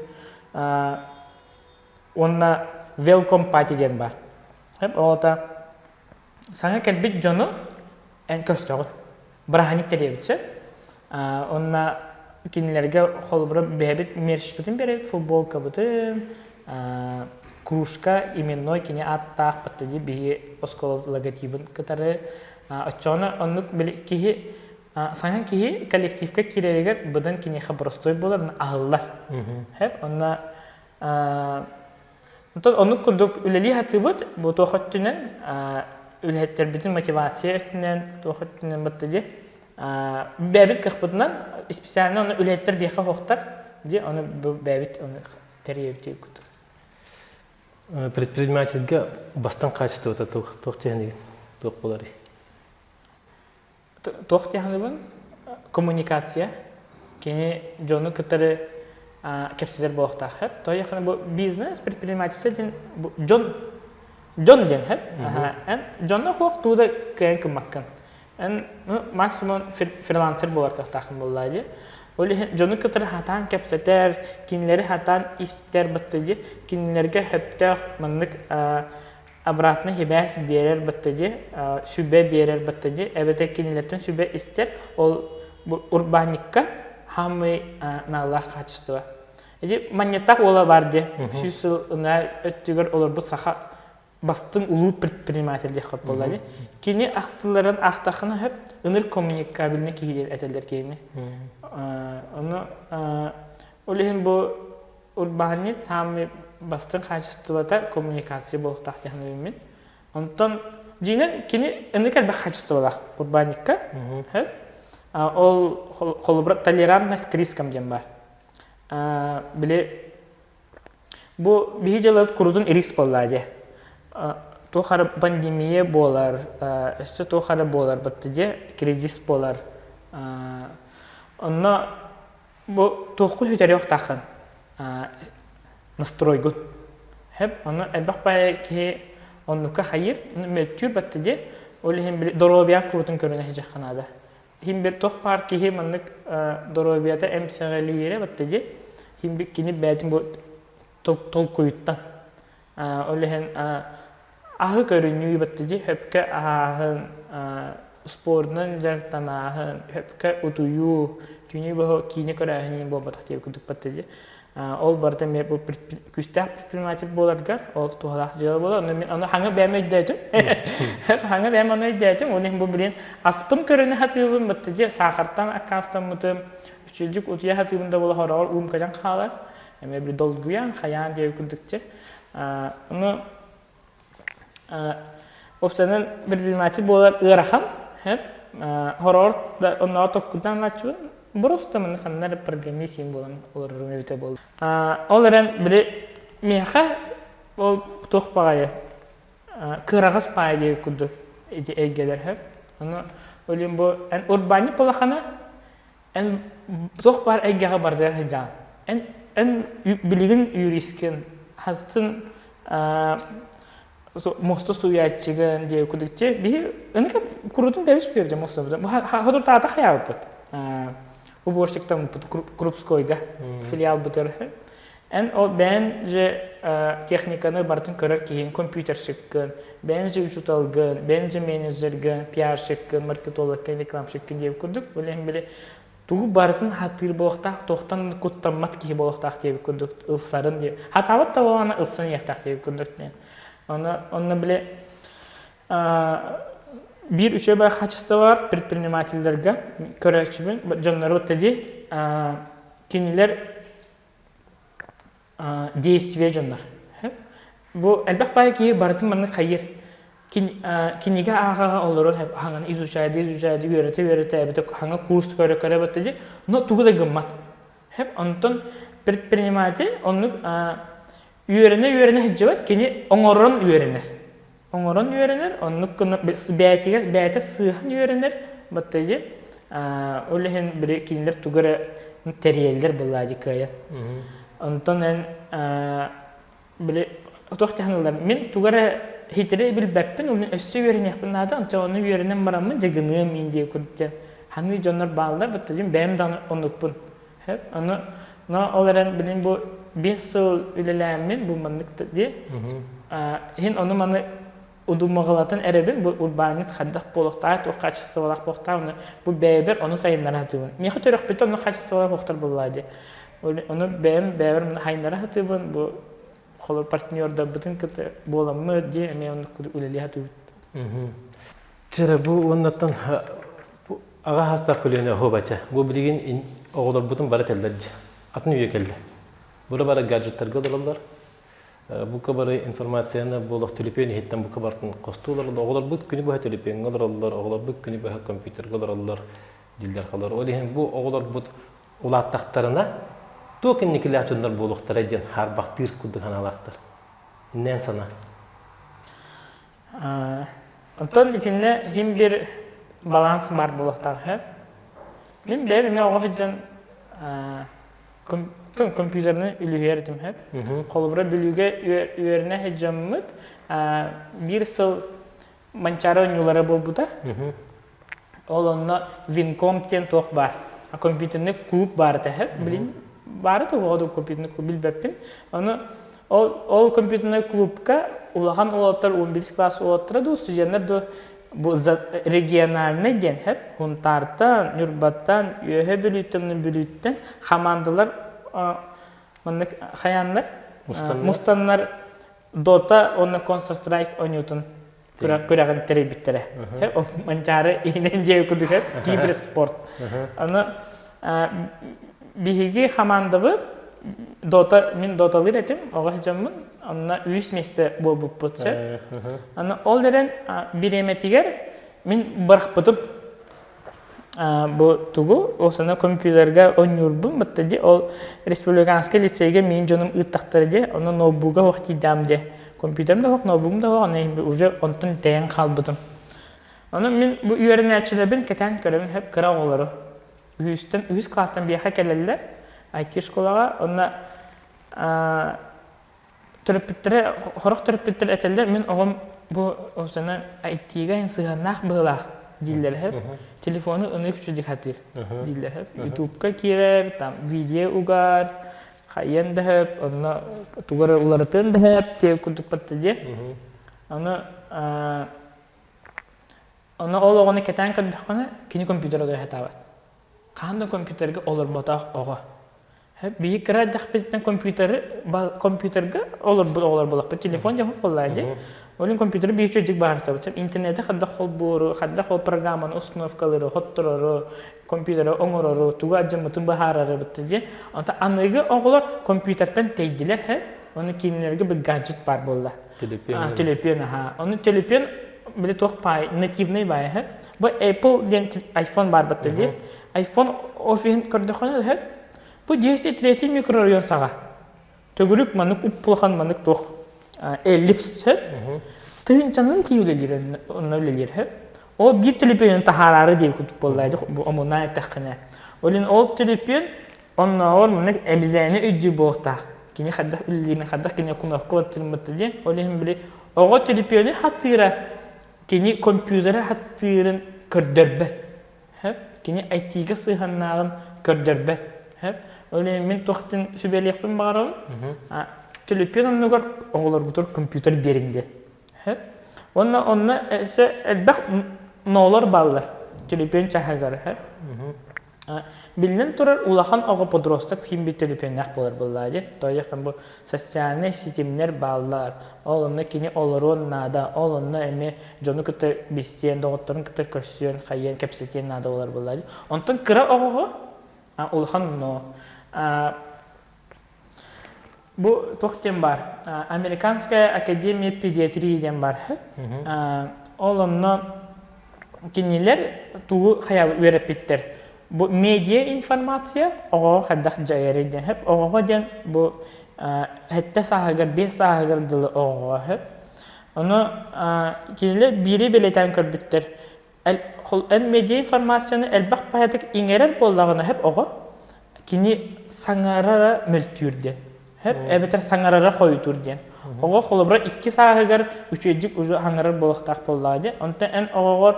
Уонна welcome party диэн баар. Ол аата саҥа кэлбит дьону эн көрсөҕүн. Бырааһынньык тэрийэбит сөп. Уонна кинилэргэ холобура бэйэбит мерчпитин биэрэбит, футболкабытын, кружка именной кини ааттаах дии биһиги оскуолабыт логотибын кытары Оччоҕуна оннук били киһи саҥа киһи коллективка киирэригэр быдан киниэхэ боростуой буолар, аһыллар. Хэп онно онтон оннук курдук үлэлии сатыыбыт бу туох өттүнэн үлэһиттэрбитин мотивация өттүнэн туох өттүнэн батта дии бэйэбит кыахпытынан специально ону үлэһиттэр биэхэ суохтар дии ону бэйэбит ону тэрийэбит курдук. Предпринимательгэ бастыҥ хаачыстыбата туох туох диэхиний туох буоларый? Туох диэхинибин? Коммуникация. Кини дьону кытары кэпсэтэр буолуохтаах. Тоҕо бу бизнес, предпринимательство диэн бу дьон дьон диэн хэп. Эн дьонно хуох туу да кыайан кыммаккын. Эн максимум фрилансер буолар кыахтааххын буоллаа дии. Ол иһин дьону кытары хатаан кэпсэтэр, кинилэри хатаан истэр батта дии, кинилэргэ сөптөөх маннык обратно сибээс биэрэр батта дии, сүбэ биэрэр батта дии, эбэтэр кинилэртэн сүбэ истэр, ол бу урбаанньыкка самый наалаах качество. Ити манньыттаах уола бар дии, сүүс сыл ынаа өттүгэр олорбут саха бастыҥ улуу предприниматель диэххэ буолла дии. Кини ахтыларын аахтаххына сөп, ыныр коммуникабельный киһи диэн этэллэр киһини. Ону ол иһин бу урбаанньыт саамай бастыҥ хаачыстыбата коммуникация буолуохтаах диэн саныыбын мин. Онтон дьиҥинэн кини ынырык элбэх хаачыстыбалаах урбаанньыкка. Ол холобура толерантность к рискам диэн баар. Били Бу биһи дьыалабыт курутун риск буоллаа дии. Туох эрэ пандемия буолар, өссө туох эрэ буолар батта дии, кризис буолар. Онно бу туохку сүтэриэхтааххын настройгун. Хэп, ону элбэх баайы киһи оннукка хайыыр, мөлтүүр батта дии. Ол иһин били доруобуйаҥ курутун көрүнэ сылдьыахха наада. Иһин бир туох баар киһи маннык доруобуйата эмсэҕэлиирэ батта дии. Иһин бир кини бэйэтин бу толкуйуттан. Ол иһин аһы көрүнүү батта дии. Хөпкө аһааһын, спордунан дьарыктанааһын, хөпкө утуйуу, түүнү быһа киинэ көрөөһүн буолбатах диэбит курдук батта дии. Ол барыта эмиэ бу күүстээх предприниматель буоларгар ол туһалаах дьыала буолар. Ону мин ону хаҥа бэйэм өйдөөтүм. Хаҥа бэйэм ону өйдөөтүм. Ол иһин бу билин аспын көрүнэ сатыыбын бытта дьэ саахартан аккаастаммытым. Үчүгэйдик утуйа сатыыбын да буола хороҕор уум кэлэн хаалар. Эмиэ били долгуйан, хайаан диэбит курдук дьэ. Ону Уопсайынан предприниматель буолар ыарахан, хороҕор да оннооҕор токкуйдаан ылааччыбын, просто манна ханна эрэ программист буолан олорорум эбитэ буолла. Ол эрэн били миэхэ ол туох баҕайы. кыараҕас паай диэбит курдук ити эйгэлэр сөп. Ону олин бу эн урбаанньык буолаххына эн туох баар эйгэҕэ барытыгар сылдьаҕын. Эн эн билигин юристкин, хастын муоста сууйааччыгын диэбит курдук че биһи ыныка курутун бэбис бүөрдэ муостабыт. Бу хотуртаата хайаабыппыт. Уборщиктаммыппыт Крупскойга филиалбытыгар Эн ол бэйэн же техниканы барытын көрөр киһиҥ, компьютерщиккын, бэйэн же учууталгын, бэйэн же менеджергын, пиарщиккын, маркетологкын, рекламщиккын диэбит курдук, билин били тугу барытын хатыыр буолуохтаах, туохтан куттаммат киһи буолуохтаах диэбит курдук ылсарын диэ. Хатаабат да буолаҕына ылсан иһиэхтээх диэбит курдук диэн. Онно онно били биир үчүгэй качество бар предпринимателлэргэ көрөөччүбүн дьоннору дии кинилэр действие дьоннор. Бу элбэх баай киһи барытын маннык хайыр. Кинигэ ааҕаҕа олорон хаҥаны изучайды, изучайды, үөрэтэ үөрэтэ эбэтэ хаҥа курс көрө көрө баттыди, но тугу да гыммат. Онтон предприниматель оннук үөрэнэ үөрэнэ сылдьыбат, кини оҥорон үөрэнэр. Оҥорон үөрэнэр, оннук гына бэйэтигэр бэйэтэ сыыһан үөрэнэр баттайы ол иһин били кинилэр тугу эрэ тэрийэллэр былаадьы кыайан. Онтон эн били туох дьаһаналлар мин тугу эрэ хитири билбэппин, оны өссө үөрэниэхпин наада, онтон ону үөрэнэн бараммын дьэ гыныам мин диye курдук ханыы дьоннор бааллар, баттайым бэйэм даҕаны оннукпун. Ону но ол эрэн билин бу 5 сыл үлэлээммин бу маннык дии. Иһин ону маны удумаҕалатан эрэбин бу урбаанньык хайдах буолуохтаах, туох качестволаах буолуохтаах, ону бу бэйэбэр ону сайыннара сатыыбын. Миэхэ төрөхпүтэ онно качестволаах буолуохтар буоллаа дии. Ону бэйэм бэйэбэр сайыннара сатыыбын, бу холор партнердарбытын кытта буоламмыт дии эмиэ оннук үлэлии сатыыбыт. Чэрэ бу уоннаттан аҕа хастаах көлүөнэ оһуобача. Бу билигин оҕолорбутун бары этэллэр дьэ. Атын үйэ кэллэ. Бары бары гаджеттарга олороллор. Бука бары информацияны буолуох төлөпүөн иһиттэн бука барытын хостуу олороллор. Оҕолорбут күнү быһа төлөпүөҥҥэ олороллор, оҕолорбут күнү быһа компьютерга олороллор дииллэр халар. Ол иһин бу оҕолорбут улааттахтарына туох инникилээх дьоннор буолуохтара диэн хаарбахтыыр курдук санаалаахтар. Иннээн санаа. Онтон итиннэ син биир баланс баар буолуохтаах үһү. Мин бэйэм эмиэ оҕо сылдьан компьютерынан үлүһүйэр этим үһү. Холобура Бүлүүгэ үөрэнэ сылдьаммыт биир сыл Манчаары оонньуулара буолбута. Ол онно Винком диэн туох баар. Компьютерный клуб баар этэ. Билин баары туһуга да компьютерный клуб билбэппин. Ону ол, ол компьютерный клубка улахан уолаттар 11 класс уолаттара дуу, студеннар дуу бу региональный диэн хэп Хунтаартан, Ньурбаттан, Үөһэ Бүлүүттэн, Бүлүүттэн хамаандалар маннык хайааннар мустаннар Dota уонна Counter Strike оонньуутун күрэҕин тэрийбиттэрэ. Манчаары иһинэн диэби курдук киберспорт. Аны биһиги хамаандабыт Дота, мин Доталыыр этим, оҕо сылдьаммын, онно үс миэстэ буолбуппут сөп. Аны ол эрэн бириэмэтигэр мин бырахпытым Бу тугу ол сана компьютерга оонньуурбун батта дии ол республиканскай лицейгэ миин дьонум ыыттахтара дии онно ноутбуга суох тиийдэҕим дии компьютерым да суох ноутбугум да суох аны уже онтон тэйэн хаалбытым ону мин бу үөрэнээччилэрбин кэтээн көрөбүн сөп кыра оҕолору үһүстэн үһүс класстан биэхэ кэлэллэр IT школаҕа онно Төрөппүттэрэ, сорох төрөппүттэр этэллэр, мин оҕом бу сана IT-га сыһыаннаах быһыылаах дииллэр үһү. Телефону ынык үчүгэй хатыыр дииллэр үһү. Ютубка киирэр, там видео угар, хайыан да сөп, онно тугу эрэ уларытыан да сөп диэн курдук батта диэ. Ону ону ол оҕону кэтээн көрдөххүнэ, кини компьютер одой сатаабат. Хаһан да компьютерга олорботох оҕо. Биһи кыра эрдэхпититтэн компьютеры компьютерга олорбут оҕолор буолахпыт. Телефон дьоһун буоллаа дии. Ол компьютеры биир үчүгэйдик баарсабыт. Интернети хайдах холбууру, хайдах ол программаны установкалыыры, хотторору, компьютеры оҥорору, тугу алдьаммытын быһаарары бытта дии. Онтон аныгы оҕолор компьютертан тэйдилэр һэ. Оны кинилэргэ бу гаджет баар буолла. Төлөпүөн. Төлөпүөн аха. Оны төлөпүөн били туох баай, нативный баай һэ. Бу Apple диэн iPhone баар батта дии. iPhone офиһын көрдөххүнэ һэ. Бу 203 микрорайон саҕа. Төгүрүк маннык уп-улахан маннык туох. Эллипс сөп. Тыһыынчанан киһи үлэлиир онно үлэлиир сөп. Ол биир төлөпүөнүн таһаараары диир курдук буолла бу омуннаан эттэххинэ. Ол иһин ол төлөпүөн оннооҕор маннык эбизээни өйдүүр буолуохтаах. Кини хайдах үлэлиирин, хайдах кини кнопка баттыырын диэн. Ол иһин били оҕо төлөпүөнү хаттыыра кини компьютеры хаттыырын көрдөрбөт. Кини IT-га сыһыаннааҕын көрдөрбөт. Ол иһин мин туохтан сүбэлиэхпин баҕарабын. Төлөпүөн оннугар оҕолоргутугар компьютер биэриҥ диэн. Уонна онно өссө элбэх ноолор бааллар төлөпүөн чаһыгар. Биллэн турар, улахан оҕо подросток ким бит төлөпүөннээх буолар буоллаа дии. Тоойуохха бу социальнай ситимнэр бааллар. Ол онно кини олоруон наада. Ол онно эмиэ дьону кытта билсиэн, доҕотторун кытта көрсүөн, хайыан, кэпсэтиэн наада буолар буоллаа дии. Онтон кыра оҕоҕо улахан но Бу туох диэн баар? Американская академия педиатрии диэн баар. Ол онно кинилэр тугу хайа үөрэппиттэр? Бу медиа информация оҕоҕо хайдах дьайарый диэн сөп. Оҕоҕо диэн бу сэттэ сааһыгар, биэс сааһыгар дылы оҕоҕо сөп. Ону кинилэр биири бэлиэтээн көрбүттэр. Эн медиа информацияны элбэх баайатык иҥэрэр буоллаҕына сөп оҕо кини саҥарара мөлтүүр диэн сөп эбэтэр саҥарара хойутуур диэн оҕо холобура икки сааһыгар үчүгэйдик уже саҥарар буолуохтаах буоллаҕа диэн онтон эн оҕоҕор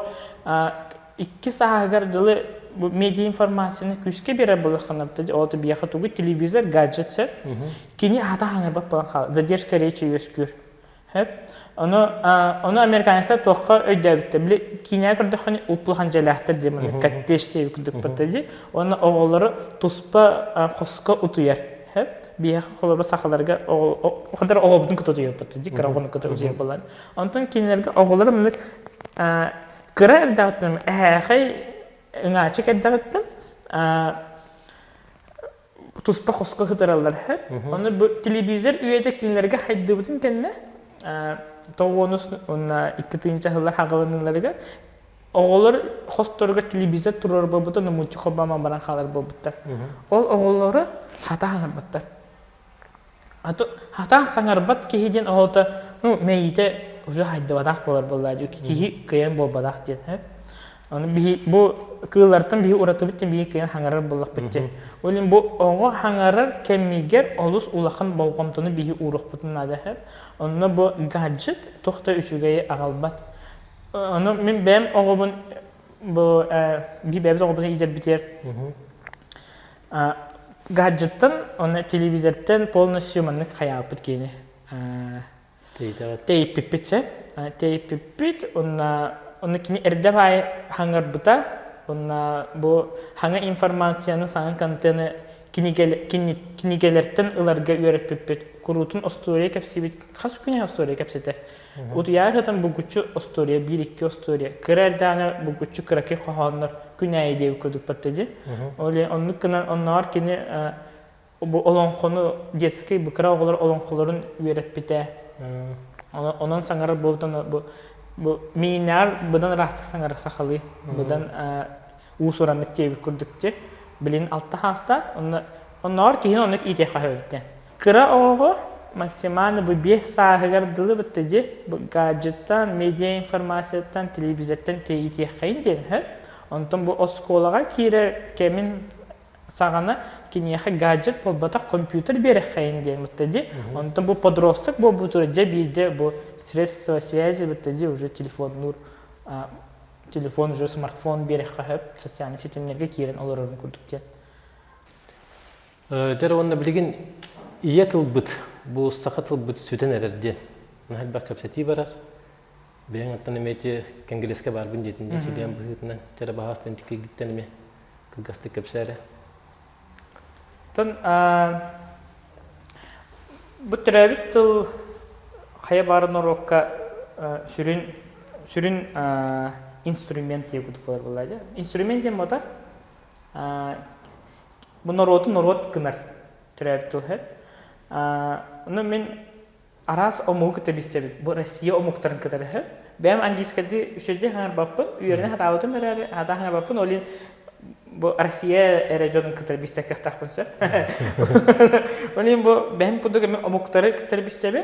икки сааһыгар дылы бу медиа информацияны күүскэ биэрэр буоллаххына ол биһиэхэ тугу телевизор гаджет сөп кини аата саҥарбат буолан хаалар задержка речи үөскүүр Сөп. Ону, ону американецтар туохха өйдөөбүттэр. Били киинэҕэ көрдөххүнэ уп-улахан дьиэлээхтэр диэн маннык коттедж диэбит курдук дии. Уонна оҕолору туспа хоско утуйар. Сөп. Биһиэхэ холобура сахаларга оҕо оҕобутун кытта утуйарбыт дии, кыра оҕону кытта утуйар буолан. Онтон кинилэргэ оҕолору маннык кыра эрдэҕиттэн эһээхэй ыҥаачык эрдэҕиттэн туспа хоско сытыраллар үһү. Ону бу телевизор үйэтэ кинилэргэ хайдыбытын кэннэ тоҕуонус уонна икки тыһыынча сыллар хаҕыланыыларыгар оҕолор хосторугар телевизор туруор буолбута номуччу холбоон баран хаалар буолбуттар. Ол оҕолору хата хаҥарбаттар. Хатаан саҥарбат киһи диэн оҕото ну мэйиитэ уже хайдыбатах буолар буоллаа киһи кыайан буолбатах диэн Ону биһи бу кыыллартан биһи уратыбыт диэн биһи кыайан хаҥарар буоллахпыт диэн. Ол иһин бу оҕо хаҥарар кэмигэр олус улахан болҕомтону биһи ууруохпутун наада сөп. Онно бу гаджет туох да үчүгэйи аҕалбат. Ону мин бэйэм оҕобун бу биһи бэйэбит оҕобутун иитэрбитигэр гаджеттан уонна телевизортан полностью маннык хайаабыт киини тэйиппиппит сөп тэйиппиппит уонна онно кини эрдэ баай хаҥарбыта уонна бу хаҥа информацияны саҥа контены кинигэлэртэн ыларга үөрэппиппит куруутун остуоруйа кэпсиибит хас күн остуоруйа кэпсэтэр утуйаары сытан булгуччу остуоруйа биир-икки остуоруйа кыра эрдэҕинэ булгуччу кыракый хоһооннор күн аайы диэбит курдук дии ол оннук гынан оннооҕор кини бу олоҥхону детский бу кыра оҕолор олоҥхолорун үөрэппитэ. Онон саҥарар буолбутун бу бу миинээр быдан ыраахтык саҥарар сахалыы быдан уус-ураннык диэбит курдук дии. Билин алта хаастаах онно оннооҕор киһини оннук иитиэххэ сөбүттэн. Кыра оҕоҕо максимально бу биэс сааһыгар дылы бытта дии бу гаджеттан, медиа информацияттан, телевизортан иитиэххэйин диэн сөп. Онтон бу оскуолаҕа киирэр кэмин саҕана киниэхэ гаджет буолбатах компьютер биэрэххэйин диэн бутта дии. Онтон бу подросток буолбутура дьэ биирдэ бу средства связи бутта дии уже телефоннуур телефон уже смартфон биэрэххэ сөп социальнай ситимнэргэ киирэн олорорун курдук диэн. Дьэ уонна билигин ийэ тылбыт бу саха тылбыт сүтэн эрэр диэн наһаа элбэх кэпсэтии барар. Бэйэҥ оттон эмиэ ити Кэнгилиэскэ баарбын диэтин дии силиэн быһыытынан чэрэ баһаастан ити эмиэ кылгастык кэпсээ эрэ. Оттон бу төрөөбүт тыл хайа баар норуокка сүрүн сүрүн инструмент диye курдук буолар буоллаа дии. Инструмент диэн буотар бу норуоту норуот гынар төрөөбүт тыл сөп. Ону мин араас омугу кытта билсэбин. Бу Россия омуктарын кытары сөп. Бэйэм английскайдыы үчүгэйдик хаҥарбаппын, үөрэнэ сатаабытым эрээри, сатаан хаҥарбаппын, ол иһин Бу Россия эрэ дьонун кытары билсэр кыахтаахпын сөп. Ол иһин бу бэһим курдук эми омуктары кытары билсэбин.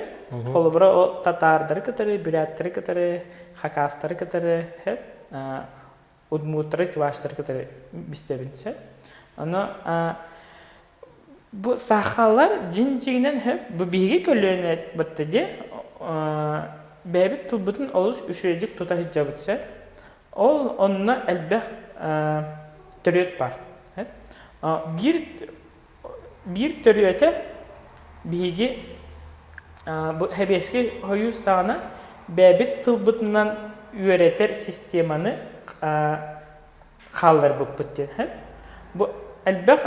Холобура ол татаардары кытары, бүрээттары кытары, хакастары кытары, удмуртары, чуваштары кытары билсэбин сөп. Ону бу сахалар дьин-дьиҥинэн сөп, бу биһиги көлүөнэ батта дии, бэйэбит тылбытын олус үчүгэйдик тута сылдьабыт сөп. Ол онно элбэх төрүөт баар. Биир биир төрүөтэ биһиги бу Сэбиэскэй Сойуус саҕана бэйэбит тылбытынан үөрэтэр системаны хаалларбыппыт диэн. Бу элбэх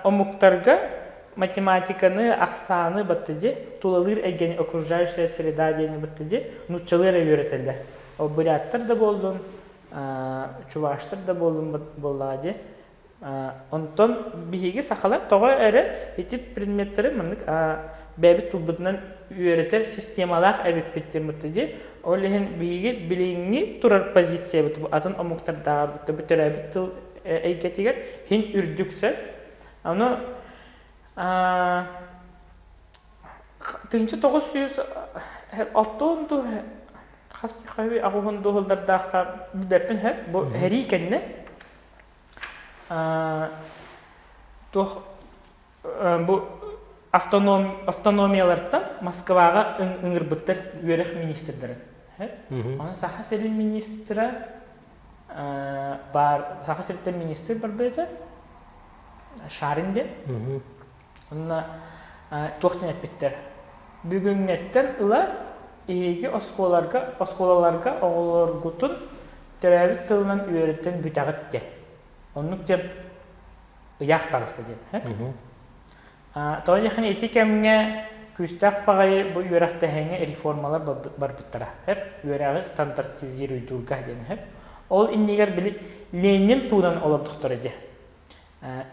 омуктарга математиканы, ахсааны батта дии, тулалыыр эйгэни окружающая среда диэни батта дии, нууччалыы эрэ үөрэтэллэр. Ол буряттар да буоллун, чуваштар да буоллун буоллаҕа дии. Онтон биһиги сахалар тоҕо эрэ ити предметтэри маннык бэйэбит тылбытынан үөрэтэр системалаах эбиппит диэн дии. Ол иһин биһиги билиҥҥи турар позициябыт бу атын омуктардааҕар бу төрөөбүт тыл эйгэтигэр хин үрдүк сөп. Ону 1960 дуу хас аҕыһын дуу сыллардаахха билбэппин сөп бу сэрии кэннэ туох бу автоном автономиялартан Москваҕа ыҥырбыттар үөрэх министрдэрин. Онон Саха сирин министрэ баар Саха сириттэн министр барбыт этэ Шарин диэн. Онно туох диэн эппиттэр. Бүгүҥҥэттэн ыла эһиги оскуолаларга оскуолаларга оҕолоргутун төрөөбүт тылынан үөрэтэн бүтэҕит диэн. Оннук диэн ыйаах таҕыста диэн. Тоҕо диэххинэ ити кэмҥэ күүстээх баҕайы бу үөрэхтээһиҥҥэ реформалар барбыттара. Үөрэҕи стандартизируйдуурга диэн. Ол иннигэр били Ленин туунан олордохторо дии.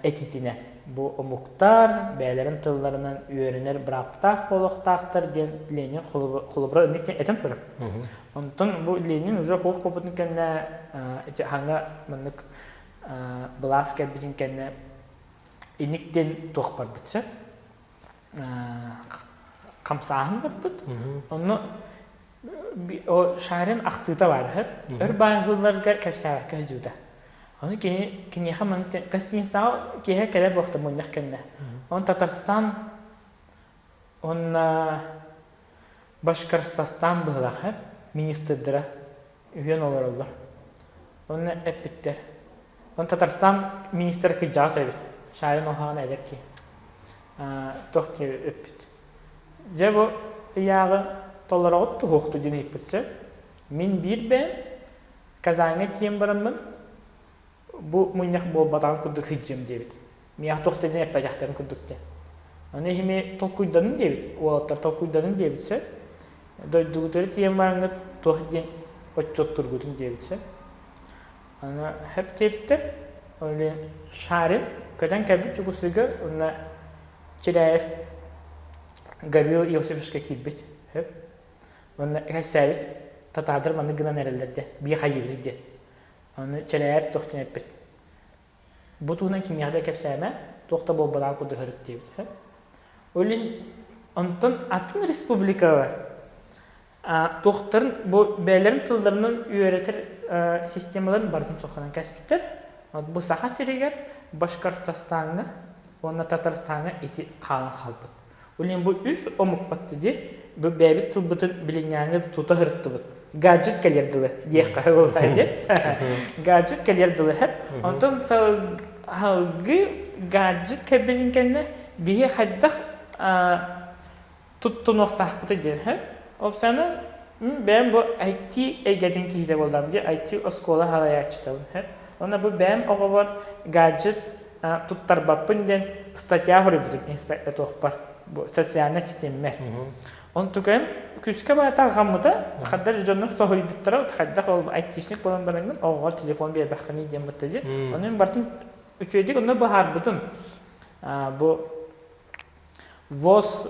Этитинэ бу омуктар бэйэлэрин тылларынан үөрэнэр бырааптаах буолуохтаахтар диэн Ленин холобура ыннык этэн турар. Онтон бу Ленин уже хуох буолбутун кэннэ ити хаҥа маннык былаас кэлбитин кэннэ иник диэн туох барбыт сөп хамсааһын барбыт. Онно Шарин ахтыыта баар үһү. Өр бааһыларга кэпсээбэккэ сылдьыбыта. Ону кини киниэхэ маннык гостиницаҕа киэһэ кэлэр буолта мунньах кэннэ. Он Татарстан уонна Башкортостан быһылаах министрдара үһүөн олороллор. Онно эппиттэр. Он Татарстан министрэ кырдьаҕас эбит. Шарин оһоҕун эдэр киһи. Туох диэбит эппит. Дьэ бу ыйааҕы толороҕут туһуохту диэн ыйыппыт сөп. Мин биир бэйэм Казаҥҥа тиийэн бараммын бу мунньах буолбатаҕын курдук сылдьыам диэбит. Миэхэ туох да диэн эппэтэхтэрин курдук диэн. Ону иһими толкуйданын диэбит, уолаттар толкуйданын диэбит сөп. Дойдугутугар тиийэн бараҥҥыт туох диэн отчуоттургутун диэбит сөп. Аны хөп диэбиттэр. Ол Шарин көтөн кэлбит Чукусыга уонна Чиряев Гаврил Иосифовичка киирбит. Сөп. Уонна кэпсээбит татаардар маннык гынан эрэллэр диэн, бии хайыыбыт диэн. Ону Чиряев туох диэн эппит. Бу туһунан кимиэхэ да кэпсээмэ, туох да буолбатаҕын курдук сырыт диэбит. Ол иһин онтон атын республикалар туохтарын бу бэйэлэрин тылларынан үөрэтэр системаларын барытын сохранан кэспиттэр. Бу Саха сиригэр, Башкортостаҥҥа уонна Татарстаҥҥа ити хаалан хаалбыт. Ол иһин бу үс омук батты дии, бу бэйэбит тылбытын билиҥҥээҥи тута сырыттыбыт. Гаджет кэлиэр дылы диэххэ буоллаа дии. Гаджет кэлиэр дылы һэп. Онтон салгыы гаджет кэлбитин кэннэ биһи хайдах туттунуохтаахпыт диэн һэ. Опсаны бэйэм бу IT эйгэтин киһитэ буоллам дии, IT оскуола салайааччытабын һэ. Онно бу бэйэм оҕобор гаджет туттарбаппын диэн статья суруйбутум инста туохпар бу социальнай ситиммэр. Онтукайым күүскэ баа тарҕаммыта, хаддар дьоннор соһуйбуттара, хайдах ол айтишник буолан бараҥҥын оҕоҕор телефон биэрбэххиний диэн бытта дии. Ону мин бартын үчүгэйдик онно быһаарбытым. Бу ВОЗ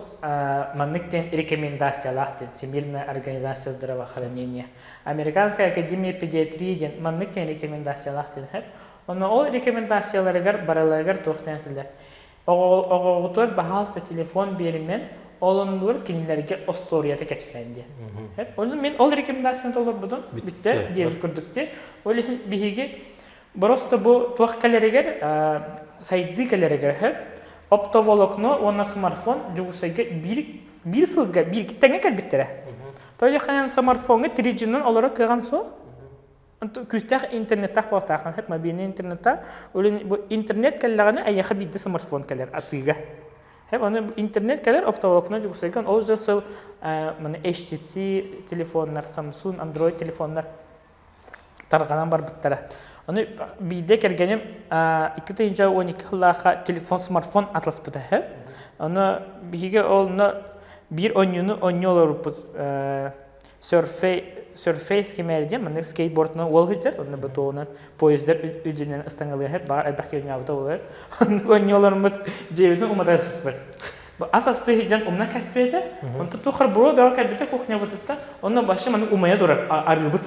маннык диэн рекомендациялаах диэн Всемирная организация здравоохранения. Американская академия педиатрии диэн маннык диэн рекомендациялаах диэн иһэр. Онно ол рекомендацияларыгар барыларыгар туох диэн этиллэр. Оҕоҕутугар баһаалыста телефон биэримэн, ол оннугар кинилэргэ остуоруйата кэпсээн диэн. Ону мин ол рекомендацияны толорбутум бүттэ диэбит курдук дии. Ол иһин биһиги просто бу туох кэлэригэр сайдыы кэлэригэр сөп оптоволокно уонна смартфон Дьокуускайга биир биир сылга биир тэҥҥэ кэлбиттэрэ. То есть смартфоҥҥа 3G-нан олорор кыаҕын суох. Күүстээх интернеттаах буолуохтааххын, сөп мобильный интернеттаах. Ол бу интернет кэллэҕинэ эйиэхэ биирдэ смартфон кэлэр атыыга. Сөп ону интернет кэлэр оптоволокно Дьокуускайга ол же сыл маны HTC телефоннар, Samsung, Android телефоннар тарҕанан барбыттара. Ону биирдэ кэргэним 2012 сыллаахха телефон, смартфон атыласпыта үһү. Ону биһиги онно биир оонньууну оонньуу олорбуппут. Surface кимээр диэн маннык скейтбордунан уол сылдьар, онно бетонунан поездар үрдүнэн ыстаҥалыыр баар элбэх киһи оонньообута буолар. Оннук оонньуу олорбут дьиэбитин уматан сыппыт. Ас астыы сылдьан умна кэспиэтэ. Онтон туох буруо бөҕө кэлбитэ кухнябытыттан. Онно вообще маннык умайа турар арыыбыт.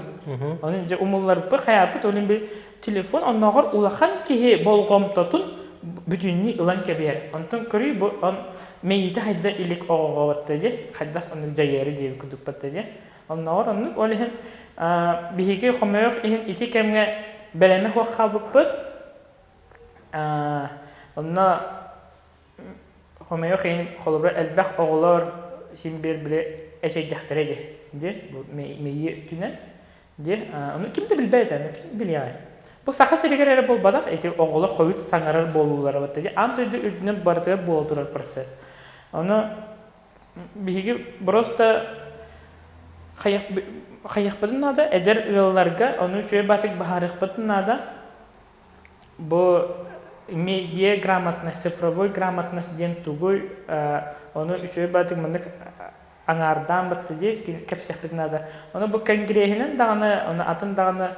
Оны дьэ умулларбыт хайааппыт ол бир телефон оннооҕор улахан киһи болҕомтотун бүтүннүү ылан кэбиһэр. Онтон көрүй бу он мэйиитэ хайда илик оҕоҕо батта дии хайдах оннук дьайыары диэбит курдук батта дии. Оннооҕор оннук ол иһин биһиги хомойуох иһин ити кэмҥэ бэлэмэ суох хаалбыппыт. Онно Хомойуох иһин, холобура, элбэх оҕолор син биир били эчэйдэхтэрэ дии, дии, бу мэйии өттүнэн, дии, ону ким да билбэт этэ, ону ким билиэҕэй. Бу Саха сиригэр эрэ буолбатах, ити оҕолор хойут саҥарар буолуулара батта дии, аан дойду үрдүнэн барытыгар буола турар процесс. Ону биһиги просто хайыахпытын наада, эдэр ыалларга ону үчүгэй баатык быһаарыахпытын наада, Бу медиа грамотность, цифровой грамотность диэн тугуй, ону үчүгэй баҕатык маннык аҥаардаан батта дии кэпсиэхпитин наада. Ону бу кэнгириэһинэн даҕаны, ону атын даҕаны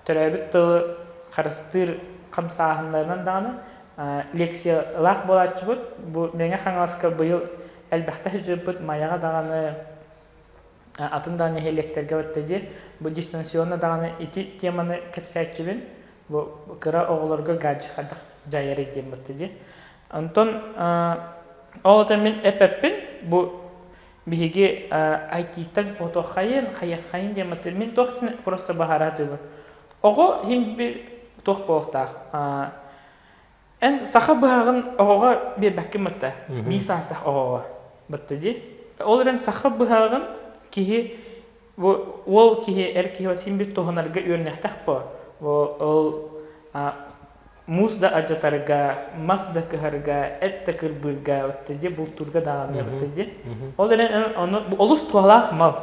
төрөөбүт тылы харыстыыр хамсааһыннарынан даҕаны лекциялаах буолааччыбыт. Бу Мэҥэ Хаҥаласка быйыл элбэхтэ сылдьыбыппыт, Майаҕа даҕаны атын да нэһилиэктэргэ батта дии. Бу дистанционно даҕаны ити теманы кэпсээччибин. Бу кыра оҕолорго гаджет хайдах дьайарый диэн батта дии. Онтон ол отон мин эппэппин бу биһиги IT-тан фотохайын, хайаххайын диэн батта мин туох просто баһаратыбын. Оҕо иһин бир туох буолуохтаах. Эн саха быһаҕын оҕоҕо биэрбэккин батта. Биир саастаах оҕоҕо батта дии. Ол эрэн саха быһаҕын киһи бу уол киһи эр киһи вот син бир туһанарга үөрэнэхтэх бо. Ол муус да алдьатарга, мас да кыһарга, эт да кырбыырга батта дии, бултуурга даҕаны батта дии. Ол эрэн ону олус туһалаах мал.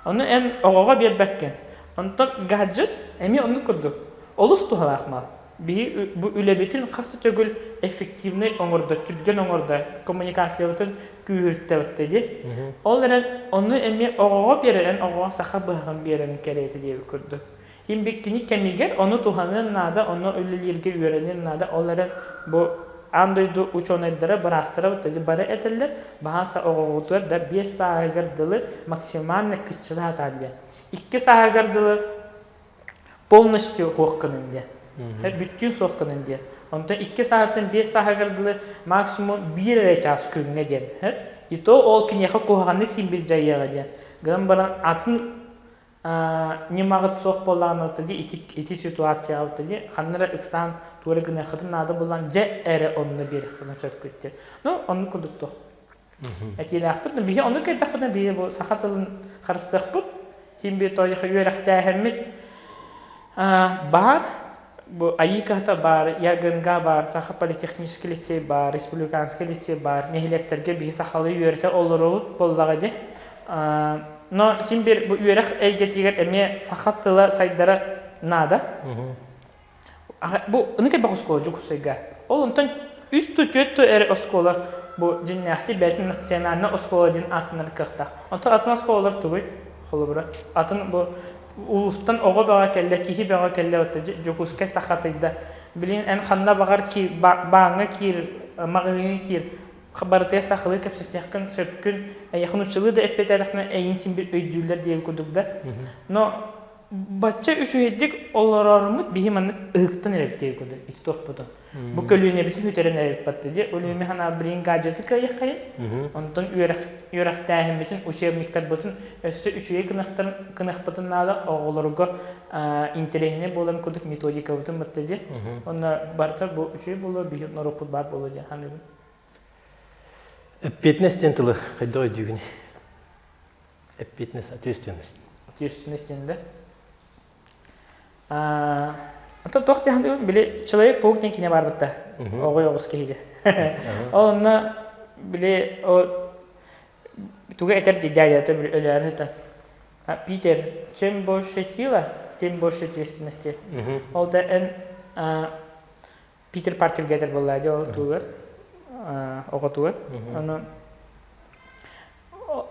Ону эн оҕоҕо биэрбэккин. Онтон гаджет эмиэ оннук курдук. Олус туһалаах мал. Биһи бу үлэбитин хас да төгүл эффективнэй оҥордо, түргэн оҥордо, коммуникациябытын күүһүртэ дии. Ол эрэн ону эмиэ оҕоҕо биэрэр, эн оҕоҕо саха быһаҕын биэрэн кэриэтэ диэбит курдук. Кини кэмигэр ону туһаныан наада, ону үлэлииргэ үөрэниэн наада. Ол эрэн бу аан дойду учуонайдара, быраастара бары этэллэр, баһааса оҕоҕутугар да 5 сааһыгар дылы максимально кыччылаатаан диэн. 2 сааһыгар дылы полностью суох гынын диэн. Бүттүүн суох гынын диэн. Онтон 2 сааһыттан 5 сааһыгар дылы максимум биир эрэ чаас күҥҥэ диэн. И то ол киниэхэ куһаҕаннык син бир дьайыаҕа диэн. Гынан баран атын ньымаҕыт суох буоллаҕына дии ити ити ситуацияҕа дии ханна эрэ ыксаан туора гыныаххытын наада буоллаҕына дьэ эрэ онно биэриэххитин сөпкүт диэн. Ну оннук курдук туох этиилээхпит. Биһи ону көрдөхпүтүнэ биһи бу саха тылын харыстыахпыт. Иһин бир тойха үөрэхтээһиммит баар. Бу АИКата баар, ЯГНГ баар, Саха политехнический лицей баар, Республиканский лицей баар. Нэһилиэктэргэ биһи сахалыы үөрэтэ олоробут буоллаҕа дии. Но син бир бу үөрэх эйгэтигэр эмиэ саха тыла сайдара наада. Бу ынык элбэх оскуола Дьокуускайга. Ол онтон үс ту түөрт ту эрэ оскуола бу дьиҥнээхтик бэйэтин национальнай оскуола диэн ааттанар кыахтаах. Онтон атын оскуолалар тугуй? Холобура, атын бу улуустан оҕо бөҕө кэллэ, киһи бөҕө кэллэ, Дьокуускай сахатыйда. Билигин эн ханна баҕар бааҥҥа киир, маҕаһыыҥҥа киир, барытыгар сахалыы кэпсэтиэххин сөпкүн, эйиэхэ нууччалыы да эппиэтээтэххинэ эйигин син биир өйдүүллэр диэбит курдук да. Но. Бачча үчүгэйдик олороруммут биһи маннык ыһыктан эрэбит диye курдук ити туохпутун. Бу көлүөнэбитин сүтэрэн эрэбит батты диye. Ол иһин ханаа билигин гаджеты кыайыаххайын. Онтон үөрэх үөрэхтээһиммитин, учебниктарбытын өссө үчүгэй кынахтарын кынахпытын наада оҕолорго интэриэһинэй буоларын курдук методикабытын батты диye. Онно барыта бу үчүгэй буолуо, биһи норуоппут баар буолуо диэн саныыбын. Эппиэтинэс диэн тылы хайдах өйдүүгүнүй? Эппиэтинэс, ответственность. Ответственность диэн да. Оттон туох диэн били Человек-паук диэн киинэ баар Оҕой оҕус киһигэ. Ол онно били тугу этэр дии дядята били өлөөрү сытан. Питер, чем больше сила, тем больше ответственности. Ол да эн Питер Паркерга этэр буоллаа дии ол тугар оҕотугар. Ону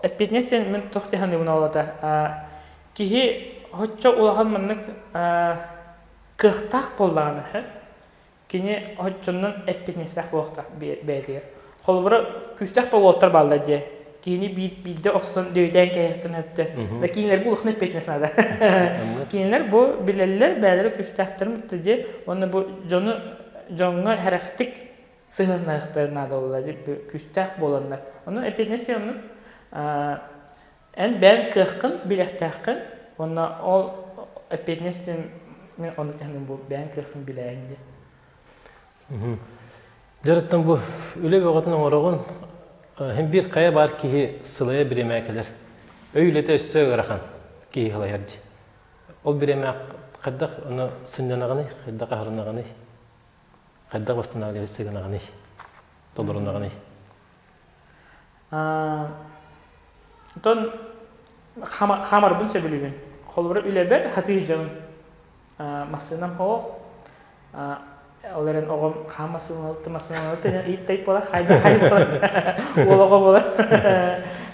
эппиэтинэс диэн мин туох дии саныыбын ол ата киһи оччо улахан маннык кыахтаах буоллаҕына кини оччоннон эппиэтинэстээх буолуохтаах бэйэтигэр. Холобура, күүстээх уолаттар бааллар дии. Киһини биирдэ охсон дөйүтээн кэһиэхтэн өптө. Да кинилэргэ улахан эппиэтинэс наада. Кинилэр бу билэллэр, бэйэлэрэ күүстээхтэрин дии. Уонна бу дьону дьоҥҥо сэрэхтик сыһыаннаһыахтарын наада буолла дии. Күүстээх буоланнар. Ону эппиэтинэс оннук эн бэйэҥ кыаххын билиэхтээххин уонна ол эппиэтинэс диэн мин оннук тэһиним бу бэйэҥ кыаххын билээһин диэн. Дьарыттан бу үлэ бөҕөтүн оҥороҕун, һин биир хайа баар киһи сылайа бириэмэ кэлэр. Өй үлэтэ өссө ыарахан киһи сылайар дии. Ол бириэмэ хайдах ону сынньанаҕыный, хайдах аһарынаҕыный, хайдах восстанавливаться гынаҕыный, толорунаҕыный? Оттон хаамарбын сөбүлүүбүн. Холобура үлэбэр хатыы дьон массыынам оһох ол эрэн оҕом хаан массыыналыты массыыналыты ииттэйт буолар хайда хай буолар уол оҕо буолар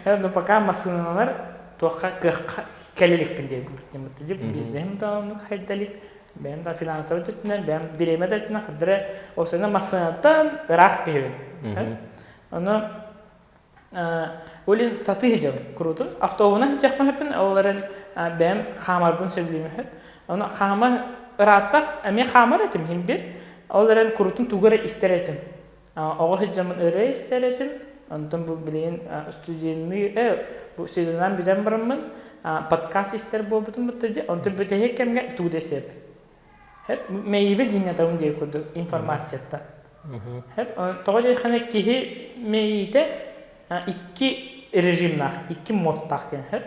но пока массыыналар туохха кыахха кэлэ иликпин диэн курдук диэн бизнеһим да оннук хайда илик бэйэм да финансовый өттүнэн бэйэм бириэмэ да өттүнэн хардары осена массыынаттан ыраах киһибин ону Ол иһин сатыы сылдьабын куруутун. Автобуһунан сылдьыахпын сөппүн, ол эрэн бэйэм хаамарбын сөбүлүүмүн сөп. Ону хаама ырааттах эмиэ хаамар этим иһин бир. Ол эрэн куруутун тугу эрэ истэр этим. Оҕо сылдьаммын ырыа истэр этим. Онтон бу билигин студенныы бу студеннаан бүтэн бараммын подкаст истэр буолбутум бутта дии. Онтон бүтэһик кэмҥэ тугу да истэбин. Мэйиибин иҥнэтабын диэн курдук информацияттан. Тоҕо диэххинэ киһи мэйиитэ икки режимнаах, икки модтаах диэн сөп.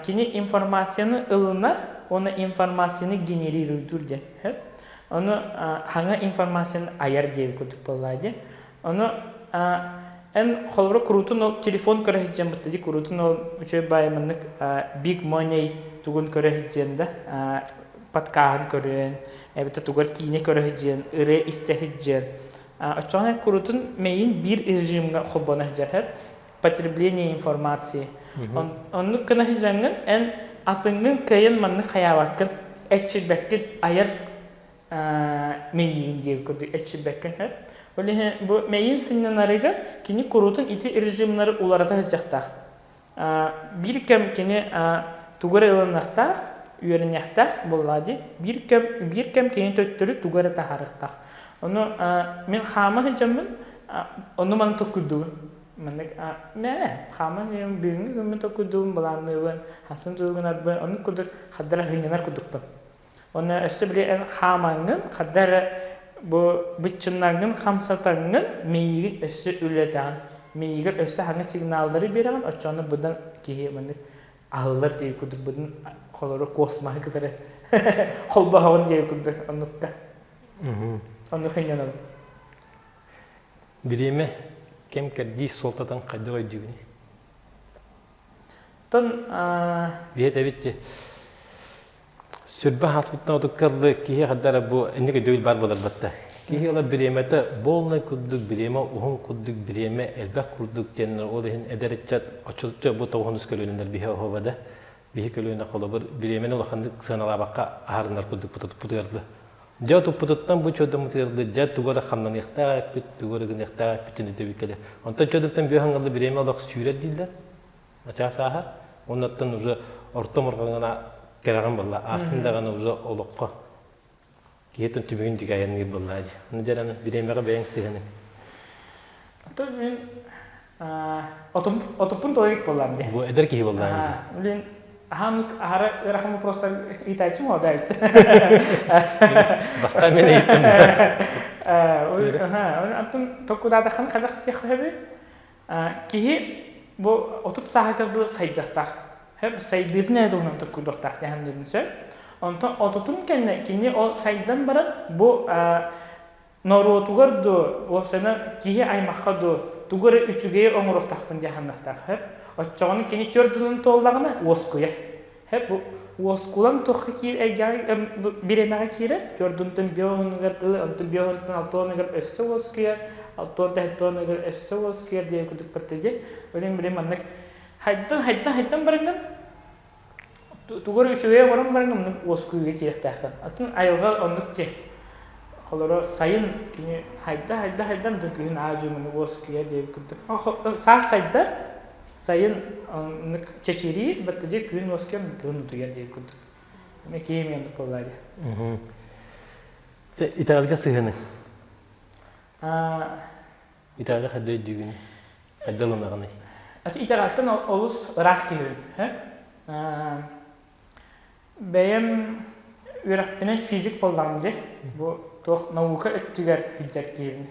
Кини информацияны ылынар уонна информацияны генерируйдуур диэн сөп. Ону хаҥа информацияны айар диэбит курдук буоллаа диэн. Ону эн холобура куруутун ол телефон көрө сылдьан бытта дии куруутун ол үчүгэй баайы маннык big money тугун көрө сылдьан да подкаһын көрөн эбэтэр тугар киинэ көрө сылдьан ырыа истэ сылдьан оччоҕуна куруутун мэйин биир режимҥэ холбоно сылдьар потребление информации оннук гына сылдьаҥҥын эн атыҥҥын кыайан маннык хайаабаккын эччирбэккин айар мэйиин диэн курдук эччирбэккин сөп. Ол иһин бу мэйиин сынньанарыгар кини куруутун ити режимнары уларыта сылдьыахтаах. Биир кэм кини тугу эрэ ылыныахтаах, үөрэниэхтээх буоллаҕа дии. Биир кэм, биир кэм кини төттөрү тугу эрэ таһаарыахтаах. Ону мин хаама сылдьаммын, ону маны толкуйдуубун. Маннык мэ хаама бүгүҥҥү күммүн толкуйдуубун, былаанныыбын, хасын тугу гынарбын, оннук курдук хардара сынньанар курдукпун. Уонна өссө били эн хаамаҥҥын, ханна эрэ бу быччыннаҥҥын хамсатаҥҥын миигин өссө үлэлэтэҕин. Миигин өссө хаҥа сигналлары биэрэҕин, оччоҕуна быдан киһи маннык аһыллар диир курдук быдан холору космоһы кытары холбоһоҕун диир курдук оннукка. Оннук сынньанабын. Бириэмэ кэм-кэрдии суолтатын хайдах өйдүүгүнүй? Оттон Биһиэт эбит дии. Сүрбэ ааспыттан отукка киһи хаддара бу инник өйдөбүл баар буолар батта. Киһи ыла бириэмэтэ буолнай курдук, бириэмэ уһун курдук, бириэмэ элбэх курдук диэн ол иһин эдэр ыччат оччотугар бу тоҕуһунус көлүөнэлэр биһи оһуоба да биһи көлүөнэ холобур бириэмэни улаханнык сыаналаабакка аһарынар курдук туппутугар дьэ туппутуттан бу чуодаммытыгар дьэ тугу эрэ хамнаныахтаах эппит тугу эрэ гыныахтаах эппит өйдөбүл кэлэр онтон чуодуттан бүө хаҥаллы бириэмэ олох сүүрэр дииллэр начаас ааһар. Оннуттан уже орто морҕаҥына. кэрэҕин буолла. Аастын даҕаны уже олоххо киһи түмүгүн диги айанныыр буоллаа дии. Аны дьэ бириэмэҕэ бэйэҥ сыһыаныҥ. Ото мин отум отуппун тула илик буоллаам дии. Бу эдэр киһи буоллаам дии. Блин, аһаан аһара ыарахан вопростар ыытааччым ол да Бастаан мен ыйыттым. Антон токкудаатахан хайдах диэххэ сөбүй? Киһи бу 30 сааһыгар дылы сайдыахтаах. Сайдыытын эрэ туһунан токкуйдуохтаах диэн сөп. Онтон отутун кэннэ кини ол сайдан баран бу норуотугар дуо, уопсайынан киһи аймахха дуо, тугу эрэ үчүгэйи оҥоруохтаахпын диэн саныахтаах. Сөп. Оччоҕуна кини түөрт дылын туоллаҕына уоскуйар. Сөп. Бу уоскулаҥ туохха киир эйгэҕэ бириэмэҕэ киирэр. Түөрт биоһунугар дылы, онтон биоһунтан алтуонугар өссө уоскуйар, алтуонтан сэттуонугар өссө уоскуйар диэн курдук баттыйдьа. Билин билин маннык хайдан хайдан хайдан барыҥҥын тугу эрэ үчүгэйи оҥорон баран оннук уоскуйууга киириэхтээххин. Атын айылҕа оннук дии. Холоро сайын кини хайда хайда хайда онтон күһүн аа-дьуо маннык уоскуйар диэбит курдук. Саас сайдар, сайын оннук чэчириир, баттадьы күһүн уоскуйар, күһүн утуйар диэбит курдук. Эмэ киһи эмиэ оннук буоллаа дии. Итэҕэлгэ сыһыаныҥ. Итэҕэли хайда өйдүүгүнүй? Хайда ылынаҕыный? Ати итэҕэлтэн олус ыраах киһибин. Бэйэм үөрэхпинэн физик буоллаҕым дии. Бу туох наука өттүгэр сылдьар киһибин.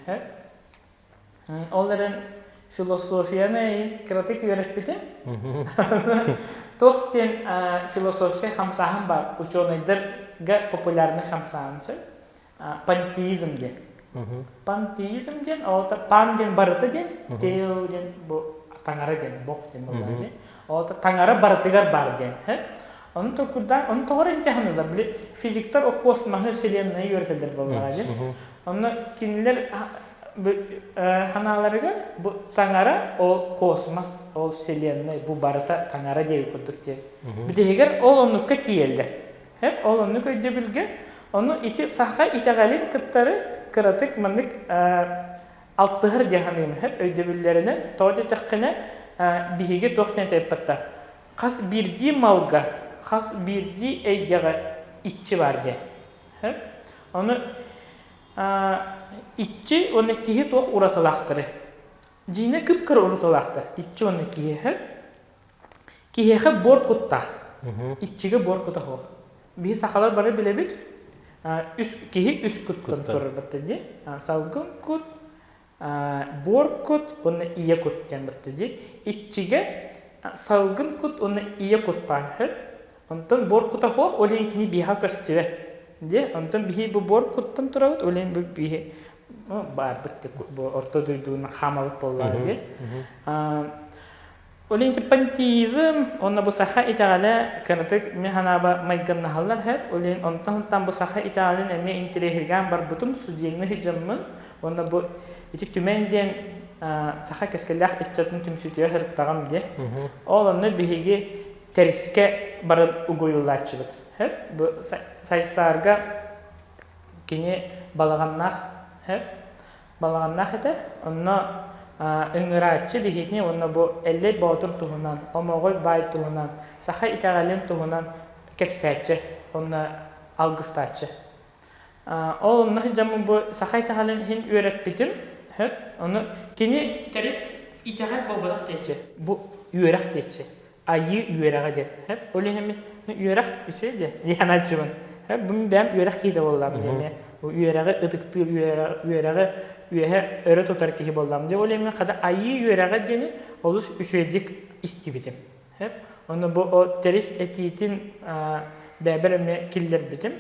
Ол эрэн философияны кыратык үөрэппитим. Туох диэн философскай хамсааһын баар, учуонайдарга популярнай хамсааһын сөп. Пантеизм диэн. Пантеизм диэн, ол пан диэн барыта диэн, тео диэн бу таҥара диэн, бог диэн буоллаҕа дии. Ол таҥара барытыгар баар диэн. Ону толкуйдаан, ону тоҕо эрэ интиһаныылар, били физиктар о космоһы, вселенная үөрэтэллэр буоллаҕа дии. Онно кинилэр ханааларыгар бу таҥара ол космос, ол вселенная, бу барыта таҥара диэби курдук диэн. Бүтэһигэр ол оннукка тиийэллэр. Һэп ол оннук өйдөбүлгэ ону ити саха итэҕэлин кыттары кыратык маннык алтыһар диэн саныыбын һэп өйдөбүллэринэн тоҕо диэтэххинэ биһиги туох диэн этэйппаттар хас биирдии малга хас биирдии эйгэҕэ иччи баар диэн һэп ону иччи уонна киһи туох уратылаахтары дьиинэ кып-кыра уратылаахтар иччи уонна киһи һэп Киһиэхэ буор куттаах. Иччигэ буор кута суох. Биһи сахалар бары билэбит, үс киһи үс куттан турар батта дии. Салгын кут, буор кут уонна ийэ кут диэн батта дии. Иччигэ салгын кут уонна ийэ кут баар үһү. Онтон буор кута суох, ол иһин кини биһиэхэ көстүбэт. Дии. Онтон биһи бу буор куттан турабыт, ол иһин бу биһи баарбыт бу орто дойдуну хаамабыт буоллаҕа дии. Ол иһин пантеизм уонна бу саха итэҕэлэ кыратык мин санаабар майгыннаһаллар һэр. Ол иһин онтон бу саха итэҕэлин эмиэ интэриэһиргээн барбытым, студеҥҥа сылдьаммын уонна бу ити Түмэн диэн саха кэскиллээх ыччатын түмсүүтүгэр сырыттаҕым дии. Ол онно биһиги Тэрискэ баран угуйуллааччыбыт. Һэп бу Сайсаарга кини балаҕаннаах һэп балаҕаннаах этэ. Онно ыҥырааччы биһигини уонна бу Эллэй Боотур туһунан, Омоҕой Баай туһунан, саха итэҕэлин туһунан кэпсээччи уонна алгыстааччы. Ол онно сылдьаммын бу саха итэҕэлин иһин үөрэппитим. Сөп. Ону кини тэрис итэҕэл буолбатах диэччи. Бу үөрэх диэччи. Айыы үөрэҕэ диэн. Сөп. Ол иһин мин үөрэх үчүгэй диэн диэн анааччыбын. Сөп. Бу мин бэйэм үөрэх киһитэ буоллаҕым диэн эмиэ. Үөрэҕи ытыктыыр, үөрэҕи үөһэ өрө тутар киһи буоллаҕым диэн. Ол иһин мин хата айыы үөрэҕэ диэни олус үчүгэйдик истибитим. Сөп. Ону бу тэрис этиитин бэйэбэр эмиэ киллэрбитим.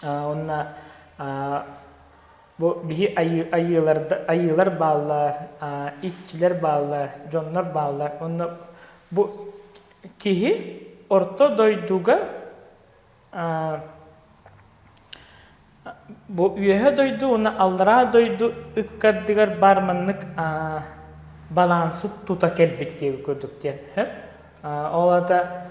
Уонна бу биһи айыылар бааллар, иччилэр бааллар, дьоннор бааллар. Онно бу киһи орто дойдуга Бу үөһэ дойду уонна аллараа дойду ыккардыгар баар маннык балансы тута кэлбит диэбит курдук диэн сөп. Ол аата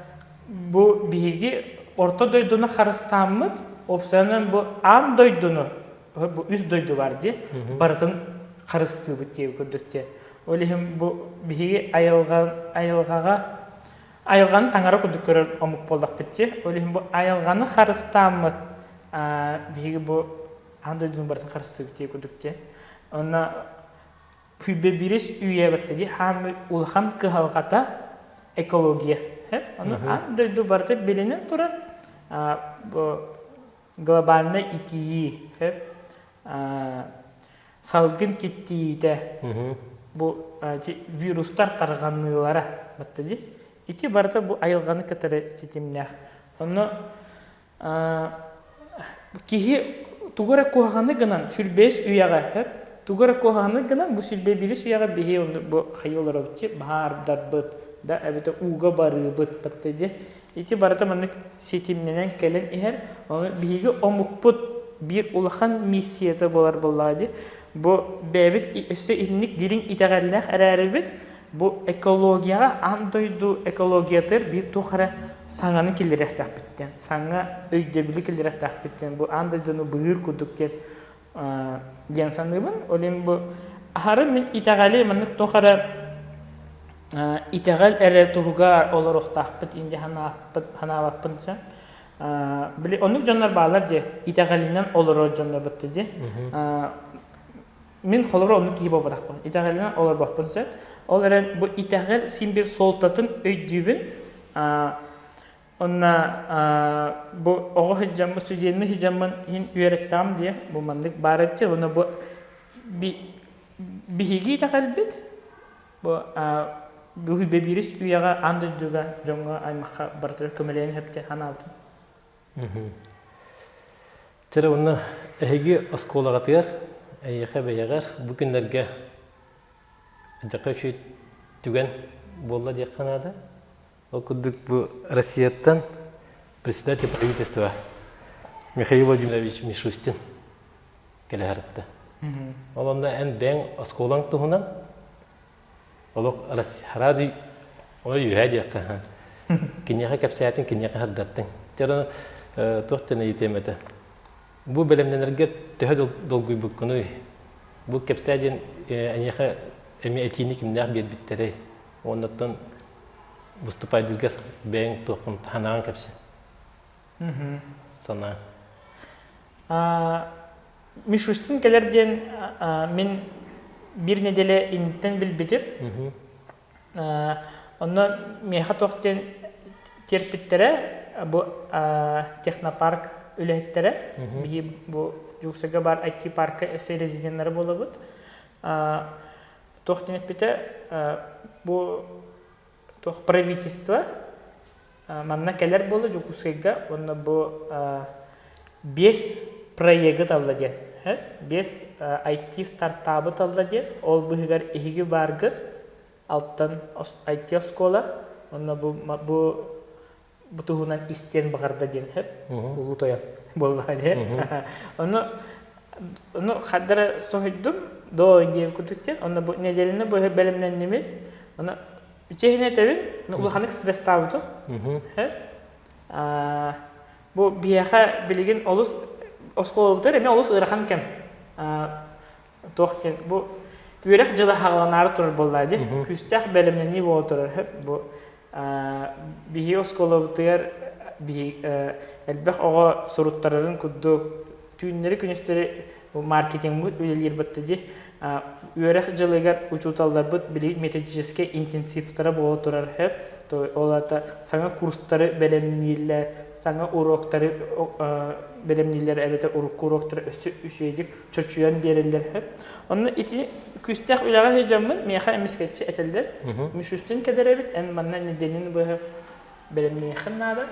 бу биһиги орто дойдуну харыстааммыт, уопсайынан бу аан дойдуну, бу үс дойду бар дии, барытын харыстыыбыт диэбит курдук диэн. Ол иһин бу биһиги айылҕа, айылҕаҕа. айылҕаны таҥара курдук көрөр омук буоллахпыт дии. Ол иһин бу айылҕаны харыстааммыт биһиги бу аан дойдуну барытын харыстыыбыт дии курдук дии. Онно Сүүрбэ үйэ баттаги хааммыт улахан кыһалҕата экология. Ону аан дойду барыта билинэн турар бу глобальнай итийии салгын киттиитэ бу вирустар тарҕаныылара баттаги ити барыта бу айылҕаны кытары ситимнээх. Онно Киһи тугу эрэ куһаҕаны гынан сүрбэс үйэҕэ сөп тугу эрэ куһаҕаны гынан бу сүрбэ биирис үйэҕэ биһи оннук бу хайыы олоробут баһаардарбыт да эбэтэр ууга барыыбыт батта дии ити барыта маннык ситимнэнэн кэлэн иһэр ону биһиги омукпут биир улахан миссията буолар буоллаҕа дии бу бэйэбит өссө итинник дириҥ итэҕэллээх эрээрибит Бу экологияҕа аан дойду экологиятыгар биир туох эрэ саҥаны киллэриэхтээхпит диэн, саҥа өйдөбүлү киллэриэхтээхпит диэн, бу аан дойдуну быһыыр курдук диэн диэн саныыбын. Ол иһин бу аһары мин итэҕэли маннык туох эрэ итэҕэл эрэ туһугар олоруохтаахпыт инде санааппыт санаабаппын сөп. Били оннук дьоннор бааллар дии, итэҕэлинэн олорор дьоннор батта дии. Мин холобур оннук киһи буолбатахпын. Итэҕэлинэн олорбоппун сөп. Ол эрэн бу итэҕэл син биир суолтатын өйдүүбүн. Онно бу оҕо сылдьаммын, студенныы сылдьаммын иһин үөрэттэҕим дии. Бу маннык баар эбит. Уонна бу биһиги итэҕэлбит бу биирис үйэҕэ аан дойдуга дьоҥҥо аймахха барытыгар көмөлөөн сөп диэн санаабытым. Чэ уонна эһиги оскуолаҕытыгар, эйиэхэ бэйэҕэр бу күннэргэ дьака үчүгэй түгэн буолла диэххэ наада. Ол курдук бу Россияттан председатель правительства Михаил Владимирович Мишустин кэлэ сырытта. Ол онно эн бэйэҥ оскуолаҥ туһунан Олох сразу ой үһэ диэххэ киниэхэ кэпсээтиҥ, киниэхэ сырдаттыҥ. Дьэ туох диэн ыйытыам этэ. Бу бэлэмнэнэргэр төһө долгуйбуккунуй? Бу кэпсээ диэн эйиэхэ эмиэ этиини кимнээх биэрбиттэрэй? Уоннаттан выступайдыыргар бэйэҥ туоххун санааҕын кэпсээ. Санаа. Мишустин кэлэр диэн мин биир нэдиэлэ инниттэн билбитим. Онно миэхэ туох диэн тиэрпиттэрэ бу технопарк үлэһиттэрэ. Биһи бу Дьууксайга баар IT-парка өссө резиденнэрэ буолабыт. Туох диэн эппитэ бу туох правительство Манна кэлэр буолла Дьокуускайга уонна бу биэс проегы талла диэн. Биэс IT стартабы талла диэн. Ол быһыгар эһиги бааргыт алтан IT оскуола уонна бу бу бу туһунан истиэн баҕарда диэн сөп. Улуу тойон буоллаҕа диэн. Ону ону хардара соһуйдум доо диэн курдук диэн. Онно бу нэдиэлэни быһа бэлэмнэннибит. Ону Чиэһинэ этэбин, улаханнык стресстаабытым. Бу биһиэхэ билигин олус оскуолабытыгар эмиэ олус ыарахан кэм. Туох диэн бу үөрэх дьыла хааланаары турар буоллаа дии. Күүстээх бэлэмнэнии буола турар. Бу биһиги оскуолабытыгар элбэх оҕо суруттарарын курдук түүннэри-күнүстэри маркетингмыт үлэлиир батта дии. Үөрэх дьылыгар учууталларбыт били методическай интенсивтара буола турар сөп. Ол аата саҥа курстары бэлэмнииллэр, саҥа уроктары бэлэмнииллэр эбэтэр урукку уроктары өссө үчүгэйдик чочуйан биэрэллэр сөп. Онно ити күүстээх үлэҕэ сылдьаммын миэхэ эмискэччи этэллэр. Мишустин кэлэр эбит, эн манна нэдиэлэни быһа бэлэмниэххин наада.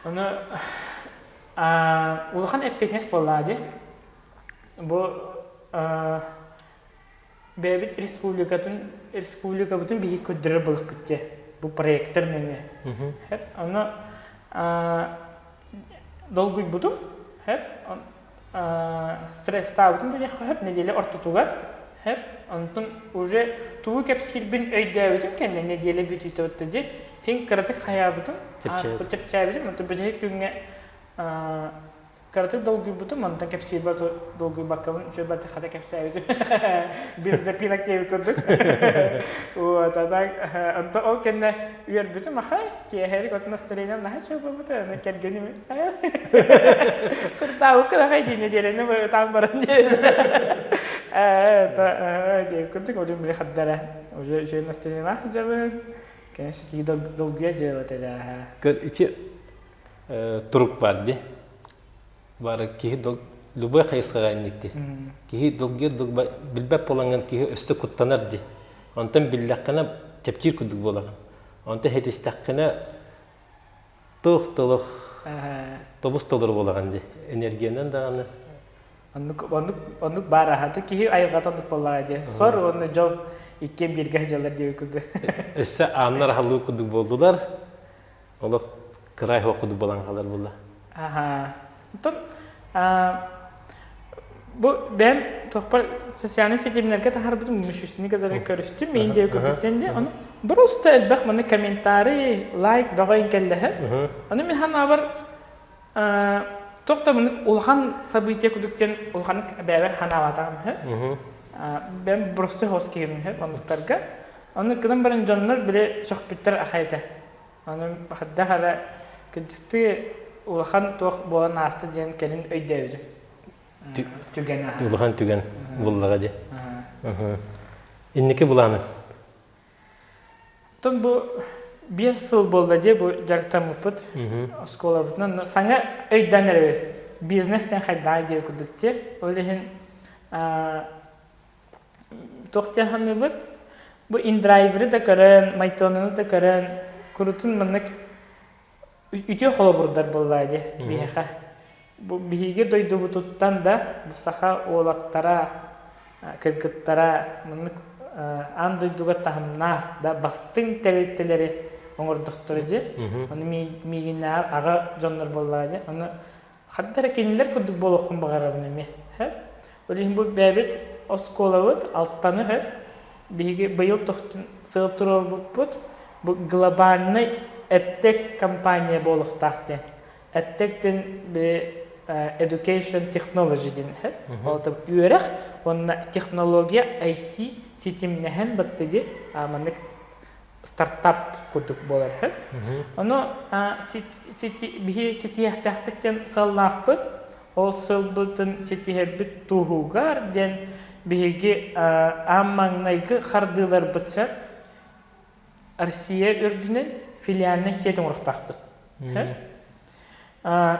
Ону Улахан эппиэтинэс буоллаҕа дии. Бу бэйэбит республикатын республикабытын биһиги көрдөрөр буолахпыт дии. Бу проектор нөҥүө. Ону долгуйбутум. Стресстаабытым диэххэ сөп нэдиэлэ ортотугар. Онтон уже тугу кэпсиирбин өйдөөбүтүм кэннэ нэдиэлэ бүтүүтэ батта дии. Хин кыратык хайаабытым, чэпчээбитим. Онтон бүтэһик күҥҥэ. Кыратык долгуйбутум, онтон кэпсиирбэр долгуйбаккабын үчүгэй хата кэпсээбитим. Без запинок диэбит курдук. Вот, а так, онтон ол кэннэ үөрбүтүм ахай, киэһэрик отун настроением наһаа үчүгэй буолбута, аны кэргэним сырдаабыккын ахай дии нэдиэлэни ытаан баран диэн. Ээ, курдук уже били хардара, уже үчүгэй настроениелаах дьабын. Конечно, киһи долгуйа дьыалата да. Көр, ичи турук бар ди. Бары киһи любой хайысхаҕа инникти. Киһи долгуйар билбэт буолаҥҥын киһи өссө куттанар ди. Онтон биллэххинэ чэпчиир курдук буолаҕын. Онтон хэтистэххинэ туох толох тобус толору буолаҕын ди. Энергиянан даҕаны. Оннук, оннук, оннук баар аһаты киһи айылҕата оннук буоллаҕа дии. Сор уонна дьол иккиэн бииргэ сылдьаллар диэбит курдук. Өссө ааннар аһыллыы курдук буоллулар. Олох кыраай суох курдук буолан хаалар буолла. Аха. Онтон бу бэйэм туохпар социальнай ситимнэргэ таһаарбытым мүшүстүнү кытары көрүстүм мин диэ көрдүктэн диэ ону просто элбэх маны комментарий лайк бөҕө кэллэһэ ону мин ханаабар туох да мынык улахан событие кудук диэн улаханнык бэйэбэр ханаабатаҕым үһү бэйэм просто хос киһим үһү оннуктарга ону гынан баран дьоннор били сөхпүттэр ахай этэ Аны хайдах эрэ кырдьыктыы улахан туох буолан ааста диэн кэлин өйдөөбүтүм. Түгэн аһа. Улахан түгэн буллаҕа дии. Инники былааныҥ? Оттон бу 5 сыл буолла дии бу дьарыктаммыппыт оскуолабытынан саҥа өйдөөн эрэбит. Бизнес диэн хайдаҕай диэн курдук дии. Ол иһин туох диэн саныыбыт бу индрайверы да көрөн майтонаны да көрөн курутун маннык үтүө холобурдар буоллаа дии биһиэхэ бу биһиги дойдубутуттан да бу саха уолаттара кыргыттара маннык аан дойдуга таһымнаах да бастыҥ тэрилтэлэри оҥордохторо дии ону миигиннээҕэр аҕа дьоннор буоллаҕа дии ону Ханна эрэ кинилэр курдук буолуоххун баҕарабын эмиэ. Ол иһин бу бэйэбит оскуолабыт Алтаны сөп биһиги быйыл тохтун сыал туруорбуппут бу глобальный EdTech компания буолуохтаах диэн. EdTech диэн били education technology диэн ол үөрэх уонна технология IT ситимнэһэн батты ди маннык стартап курдук буолар үһү. Ону биһи ситиһиэхтээхпит диэн сыаллаахпыт. Ол сылбытын ситиһэрбит туһугар диэн биһиги аан маҥнайгы хардыыларбыт сөп Россия үрдүнэн филиальнай сеть оҥоруохтаахпыт.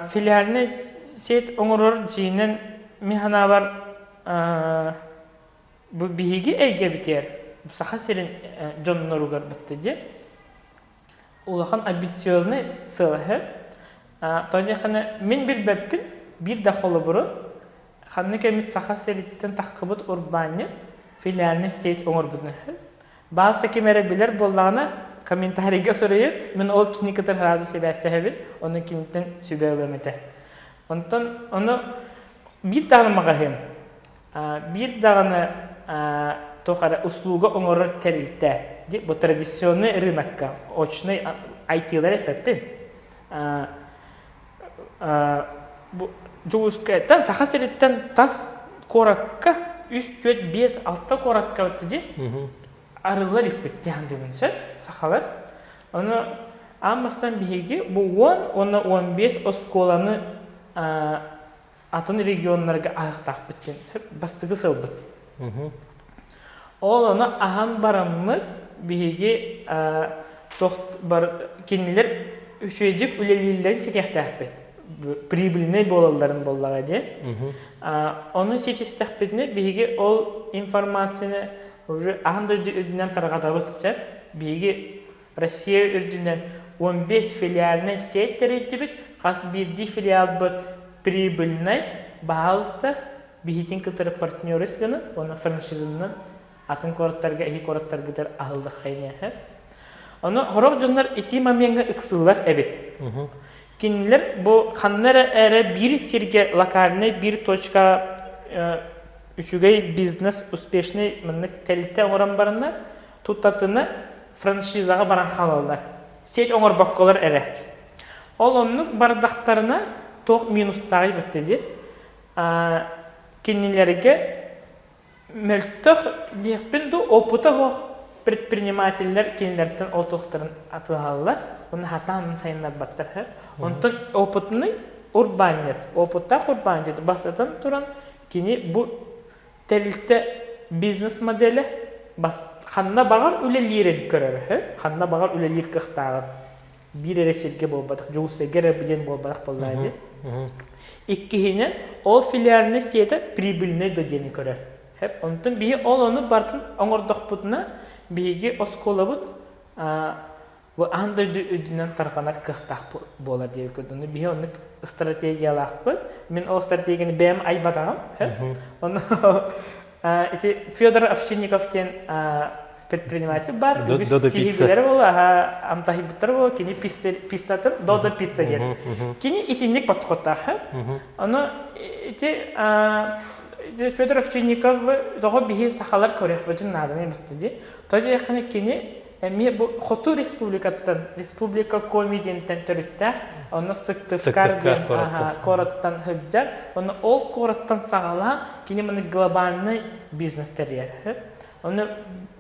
Филиальнай сеть оҥорор дьиэнэн мин санаабар Бу биһиги эйгэбитигэр Саха сирин дьонноругар бытты дии улахан амбициозный сыал үһү. Тоҕо диэххинэ мин билбэппин биир да холобуру ханнык эмит Саха сириттэн таххыбыт урбаанньыт филиальный сеть оҥорбутун үһү. Бааса ким эрэ билэр буоллаҕына комментарийга суруйун мин ол кини кытары сразу сибээстэһэбин ону киниттэн сүбэ ылыам этэ. Онтон ону биир даҕаны маҕаһыын биир даҕаны туох эрэ услуга оҥорор тэрилтэ бу традиционный рынокка очный IT-лар эппэппин бу Дьокуускайтан Саха сириттэн тас куоракка үс түөрт биэс алта куоратка дии арыллар илпит диэн сөп сахалар ону аан бастаан биһиги бу 10 уонна 15 оскуоланы атын регионнарга аһыахтаахпыт диэн бастакы сылбыт. Ол ону аһан бараммыт биһиги бар кинилэр үчүгэйдик үлэлииллэрин ситиэхтээхпит. Прибыльнай буолалларын буоллаҕа диэн. Ону ситистэхпитинэ биһиги ол информацияны уже аан дойду үрдүнэн тарҕатабыт сөп. Биһиги Россия үрдүнэн 15 филиальнай сеть тэрийдибит, хас биирдии филиалбыт прибыльнай, баһаалыста, биһитин кытары партнерыс гынан уонна франшизанан атын куораттарга эһи куораттаргытыгар аһыллаххайныаха. Ону сорох дьоннор ити момеҥҥа ыксыыллар эбит. Кинилэр бу ханна эрэ эрэ биир сиргэ локальнай биир точка үчүгэй бизнес успешный маннык тэрилтэ оҥорон бараннар тутатына франшизаҕа баран хаалаллар. Сеть оҥорбокколор эрэ. Ол оннук бардахтарына. туох минустааҕый бэтте дии. Кинилэргэ мөлтөх диэхпин дуу, опыта суох предпринимателлэр кинилэртэн ол туохтарын атыылаһаллар, уонна сатаан сайыннарбаттар. Онтон опытный урбаанньыт, опыттаах урбаанньыт бастатан туран кини бу тэрилтэ бизнес-моделэ ханна баҕар үлэлиирин көрөр, ханна баҕар үлэлиир кыахтааҕын биир эрэ сиргэ буолбатах, Дьокуускайга эрэ диэн буолбатах буоллаҕа дии. Иккиһинэн, ол филиальнай сиэтэ прибыльнай да диэни көрөр. Онтон биһи ол ону барытын оҥордохпутуна, биһиги оскуолабыт бу аан дойду үрдүнэн тарҕанар кыахтаах буолар диэбиккит. Ону биһи оннук стратегиялаахпыт. Мин ол стратегияны бэйэм айбатаҕым. Ону ити Федор Овчинников диэн предприниматель бар. Үгүс киһи билэр буолуо, амтаһыйбыттар буолуо, кини пиццатын Додо пицца диэн. Кини итинник подходтаах. Ону ити Федор Овчинников тоҕо биһи сахалар көрүөхпүтүн нааданы эбитти дии. То диэххинэ кини эмиэ бу Хоту республикаттан, Республика Коми диэнтэн төрүттээх, онно Сыктывкар диэн куораттан сылдьар. Онно ол куораттан саҕалаан кини маны глобальный бизнес тэрийэр. Ону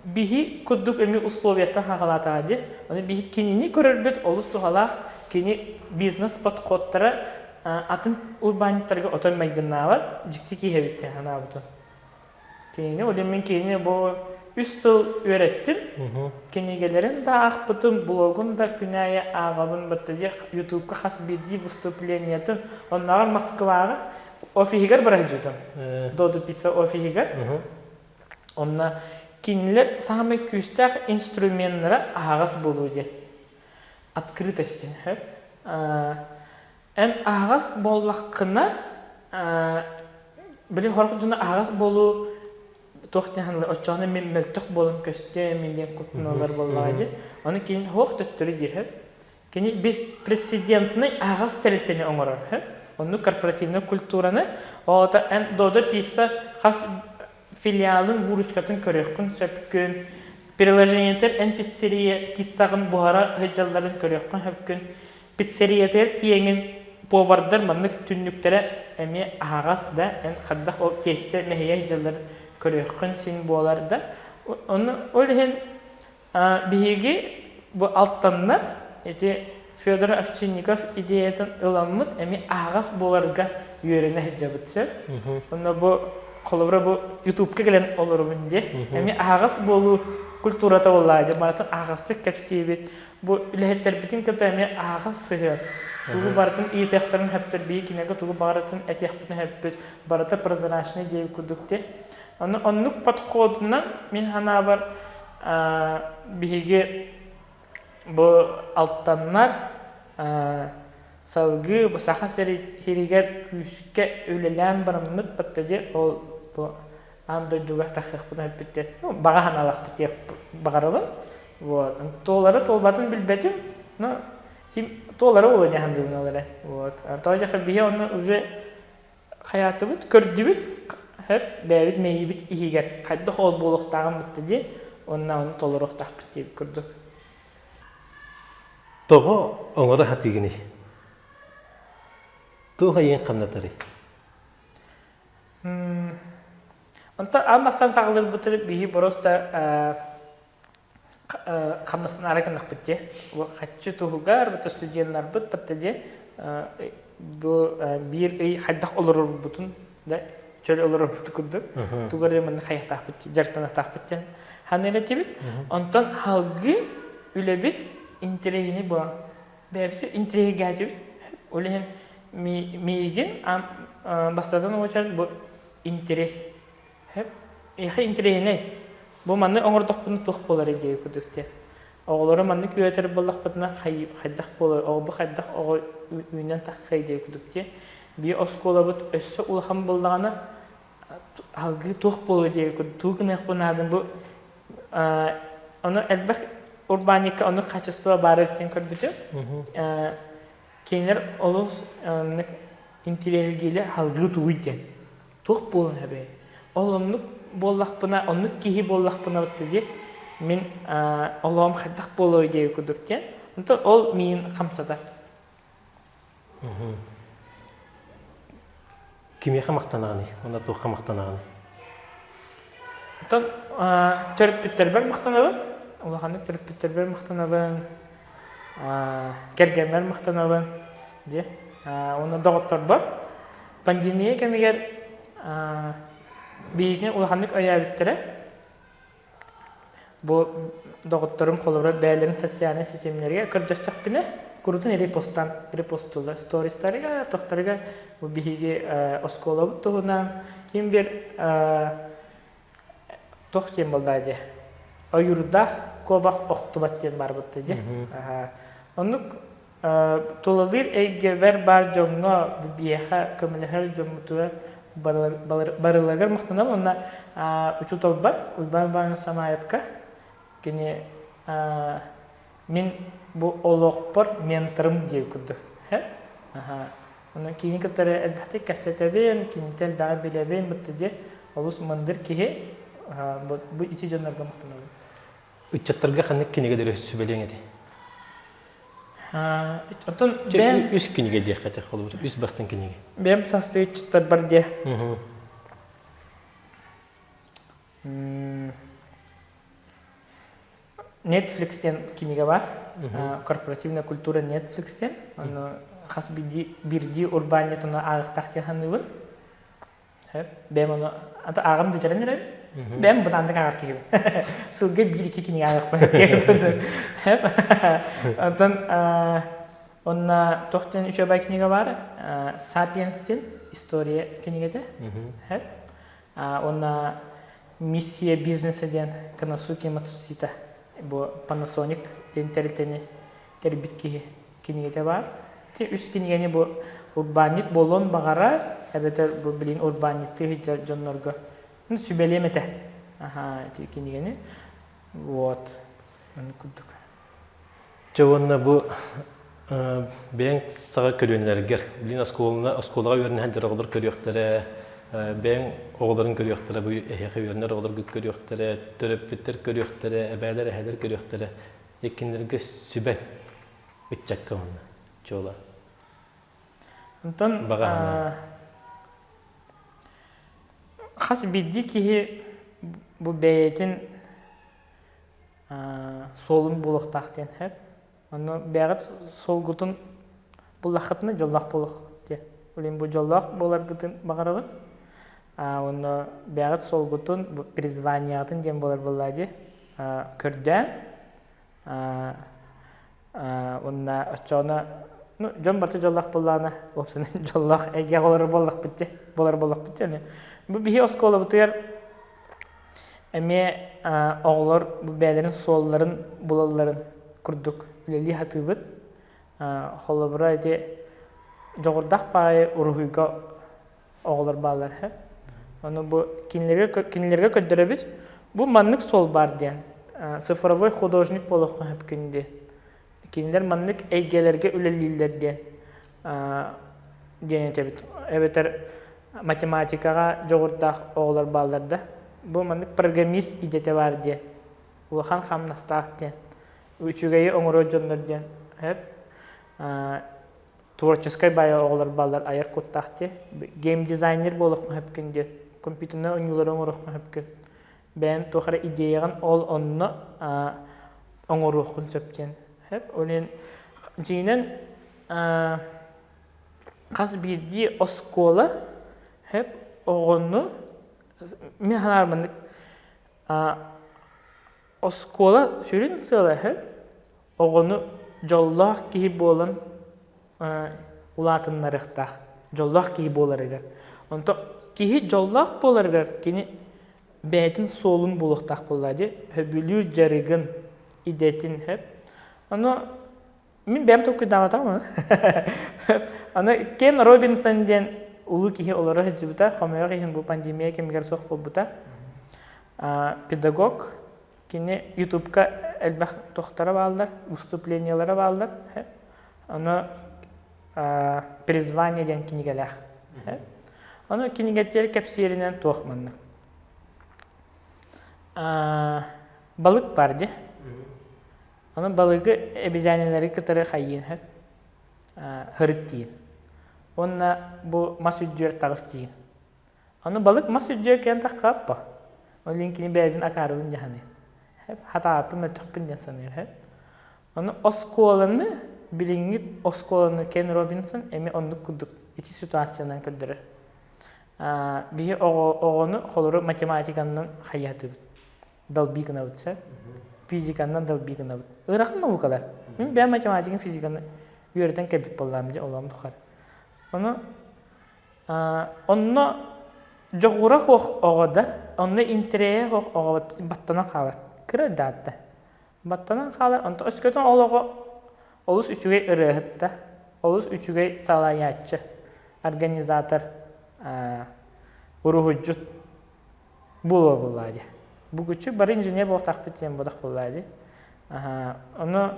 биһи курдук эмиэ условияттан хаҕалаатаҕа дии. Ону биһи кинини көрөрбүт олус туһалаах. Кини бизнес подходтара атын урбаанньыттарга отой майгыннаабат дьикти киһи эбит диэн санаабытым. Кинини ол мин кинини бу үс сыл үөрэттим. Кинигэлэрин да аахпытым, блогун да күн аайы ааҕабын баттадиэх Ютубка хас биирдии выступлениетын оннооҕор Москваҕа офиһыгар бара сылдьыбытым. Додо пицца офиһыгар. Онно кинилэр саамай күүстээх инструменнара аһаҕас буолуу диэн. Открытость диэн сөп. Эн аһаҕас буоллаххына, били сорох дьоно аһаҕас буолуу туох диэн саныыллар, оччоҕуна мин мөлтөх буолан көстүөм мин диэн куттаналлар буоллаҕа дии. Ону кини суох төттөрү диир сөп. Кини беспрецедентный аһаҕас тэрилтэни оҥорор сөп. Оннук корпоративнай культураны, ол аата эн Додо Пицца хас филиалын выручкатын көрүөххүн сөпкүн, приложениетар эн пиццерия пиццаҕын буһара сылдьалларын көрүөххүн сөпкүн, пиццериятыгар тиэҥин повардар маннык түннүктэрэ эмиэ аһаҕас да, эн хайдах ол тиэстэ мэһийэ сылдьалларын көрүөххүн син буолар да. Ону ол иһин Биһиги бу Алтаннар ити Федор Овчинников идеятын ыламмыт эмиэ аһаҕас буоларга үөрэнэ сылдьабыт сөп. Онно бу холобура бу Ютубка кэлэн олоробун диэ. Эмиэ аһаҕас буолуу культурата буоллаа диэ. Барытын аһаҕастык кэпсиибит. Бу үлэһиттэрбитин кытта эмиэ аһаҕас сыһыан. Тугу барытын ыйытыахтарын сөптөр биһи кинигэ тугу барытын этиэхпитин сөппүт. Барыта прозрачный диэбит курдук диэ. Ону оннук подходунан мин санаабар биһиги бу алтаннар салгыы бу Саха сиригэр күүскэ үлэлээн бараммыт баттади ол бу аан дойдуга тахсыахпытын эппиттэр баҕа санаалаахпыт диэх баҕарабын вот туолары туолбатын билбэтим но туолары буолуо диэн саныыбын ол эрэ вот тоҕо диэххэ биһи онно уже хайаатыбыт, көрдүбүт, сөп, бэйэбит мэйиибит иһигэр хайдах ол буолуохтааҕын бытта дии, уонна ону толоруохтаахпыт диэбит курдук. Тоҕо оҥоро сатыыгыный? Туох эйиин хамнатарый? Онтон аан бастаан саҕалыырбытын биһи просто хамнастан аара гыннахпыт дии. Хаччы туһугар, бу студеннарбыт батта дии бу биир ый хайдах олорорбутун да чөл олорорбут курдук тугу эрэ манна хайахтаахпыт дьарыктаныахтаахпыт диэн ханыыр этибит. Онтон салгыы үлэбит интэриэһинэй буолан бэйэбит интэриэһиргээчибит. Ол иһин миигин бастатан уочарат бу интерес Эйиэхэ интэриэһинэй. Бу маннык оҥордохпуна туох буоларый диэбит курдук диэн. Оҕолору маннык үөрэтэр буоллахпытына хайдах буолар, оҕо бу хайдах оҕо үүнэн тахсыай диэбит курдук диэн. Биир оскуолабыт өссө улахан буоллаҕына салгыы туох буолуо диэбит курдук тугу гыныахпын наадын бу ону элбэх урбаанньыкка оннук хаачыстыба баар эбит диэн көрбүтүм. Кинилэр олус интириэһиргиилэр салгыы тугуй диэн. Туох буолан эбээ? Ол оннук буоллахпына, оннук киһи буоллахпына дии, мин олоҕум хайдах буолуой диэбит курдук диэн. Онтон ол миигин хамсатар. Кимиэхэ махтанаҕыный уонна туохха махтанаҕыный? Оттон төрөппүттэрбэр махтанабын. Улаханнык төрөппүттэрбэр махтанабын. Кэргэммэр махтанабын диэ. Уонна доҕотторбор. Пандемия кэмигэр биһигини улаханнык өйөөбүттэрэ. Бу доҕотторум холобура бэйэлэрин социальнай ситимнэригэр көрдөстөхпүнэ, курутун репостан репостуулар стористарыгар, тохторугар бу биһиги оскуолабыт туһунан ким бир туох диэн буоллаа дии ойуурдаах куобах охтубат диэн барбытта дии. Оннук Тулалыыр эйгэбэр баар дьоҥҥо, биһиэхэ көмөлөһөр дьоммутугар барыларыгар махтанабын уонна учууталбар Уйбаан Иванович Самаевка кини мин бу олохпор менторым диир курдук. Онон кини кытары элбэхтик кэпсэтэбин, киниттэн элбэҕи билэбин бытта диye олус мындыр киһи бу ити дьоннорго махтанабын. Ыччаттарга ханнык кинигэлэри сүбэлиэҥ этэй? Оттон бэйэм үс кинигэ диэххэ этэ холобур үс бастыҥ кинигэ. Бэйэм састыы ыччаттарбар диэ. Netflix диэн кинигэ бар. Корпоративная культура Netflix диэн. Ону хас биирдии урбаанньыт ону ааҕыахтаах диэн саныыбын. Бэйэм ону аты ааҕан бүтэрэн эрэбин. Бэйэм бытаандык ааҕар киһибин. Сылга биир-икки кинигэ ааҕыахпын Онтон онно туох диэн үчүгэй кинигэ баар «Сапиенс» диэн история кинигэтэ. Уонна «Миссия бизнеса» диэн Канасуки Мацусита бу Panasonic диэн тэрилтэни тэрийбит киһи кинигэтэ баар. Ити үс кинигэни бу урбаанньыт буолуон баҕарар, эбэтэр бу билигин урбаанньыттыы сылдьар дьоннорго сүбэлиэм этэ. Аха, ити кинигэни. Вот. Оннук курдук. Дьэ уонна бу бэйэҥ саҕа көлүөнэлэргэр, билигин оскуоланы, оскуолаҕа үөрэнэ сылдьар оҕолор көрүөхтэрэ, бэйэҥ оҕолорун көрүөхтэрэ, бу эһиэхэ үөрэнэр оҕолоргут көрүөхтэрэ, төрөппүттэр көрүөхтэрэ, эбээлэр, эһээлэр көрүөхтэрэ. Иккиннэргэ сүбэҥ ыччакка уонна чуола. Онтон хас биирдии киһи бу бэйэтин суолун буолуохтаах диэн сөп. Онно бэйэҕит суолгутун буллаххытына дьоллоох буолуох диэн. Блин, бу дьоллоох буоларгытын баҕарабын. Онно бэйэҕит суолгутун, бу призванияҕытын диэн буолар буоллаа дии. Көрдөөн уонна оччоҕуна ну дьон барыта дьоллоох буоллаҕына уопсайынан дьоллоох эйгэҕэ олорор буоллахпыт дии буолар буоллахпыт дии бу биһи оскуолабытыгар эмиэ оҕолор бу бэйэлэрин суолларын булалларын курдук үлэлии сатыыбыт холобура ити дьоҕурдаах баҕайы уруһуйга оҕолор бааллар үһү. Ону бу кинилэргэ кинилэргэ көрдөрөбүт. Бу маннык суол баар диэн. Цифровой художник буолуохха сөпкүн диэн. Кинилэр маннык эйгэлэргэ үлэлииллэр диэн диэн этэбит. Эбэтэр математикаҕа дьоҕурдаах оҕолор бааллар да. Бу маннык программист идэтэ баар диэн. Улахан хамнастаах диэн. Үчүгэйи оҥорор дьоннор диэн. Сөп. Творческай баайа оҕолор бааллар айар куттаах дии. Геймдизайнер буолуоххун сөпкүн диэн. Компьютернай оонньуулары оҥоруоххун сөпкүн. Бэйэн туох эрэ идеяҕын ол онно оҥоруоххун сөп диэн. Сөп. Ол иһин дьиҥинэн хас биирдии оскуола сөп оҕону мин санаабар маннык оскуола сүрүн сыала сөп оҕону дьоллоох киһи буолан улаатыннарыахтаах, дьоллоох киһи буоларыгар. Онтон киһи дьоллоох буоларыгар кини бэйэтин суолун булуохтаах буоллаа дии, сөбүлүүр дьарыгын, идэтин сөп. Ону мин бэйэм толкуйдаабатаҕым ону. Аны Кен Робинсон диэн улуу киһи олоро сылдьыбыта, хомойуох иһин бу пандемия кэмигэр суох буолбута. Педагог Кини Ютубка элбэх тохторо бааллар, выступлениелара бааллар. Ону «Призвание» диэн кинигэлээх. Ону кинигэтигэр кэпсииринэн туох маннык. Балык бар дии. Ону балыгы эбизээнэлэри кытары хайыын сөп. Һырыт диин. Уонна бу мас үрдүгэр таҕыс диигин. Ону балык мас үрдүгэр кэлэн таххааппа. Ол иһин кини бэйэбин акаарыбын дии саныыр. Хатааппын мөлтөхпүн диэн саныыр. Ону оскуоланы, билиҥҥи оскуоланы Кен Робинсон эмиэ оннук курдук ити ситуациянан көрдөрөр. Биһи оҕону холору математиканан хайыһатыбыт. Долби гынабыт сөп. Физиканан долби гынабыт. Ыарахан наукалар. Мин бэйэм математиканы, физиканы үөрэтэн кэлбит буоллаҕым дии олоҕум тухары. Ону онно дьоҕура суох оҕо да, онно интэриэһэ суох оҕо баттанан хаалар. Кыра даатта. Баттанан хаалар. Онтон өскөтүн ол оҕо олус үчүгэй ырыаһыт да, олус үчүгэй салайааччы, организатор, уруһуйдьут буолуо буоллаа дии. Бугуччу бары инженер буолуохтаахпыт диэн бодох буоллаа дии. Ону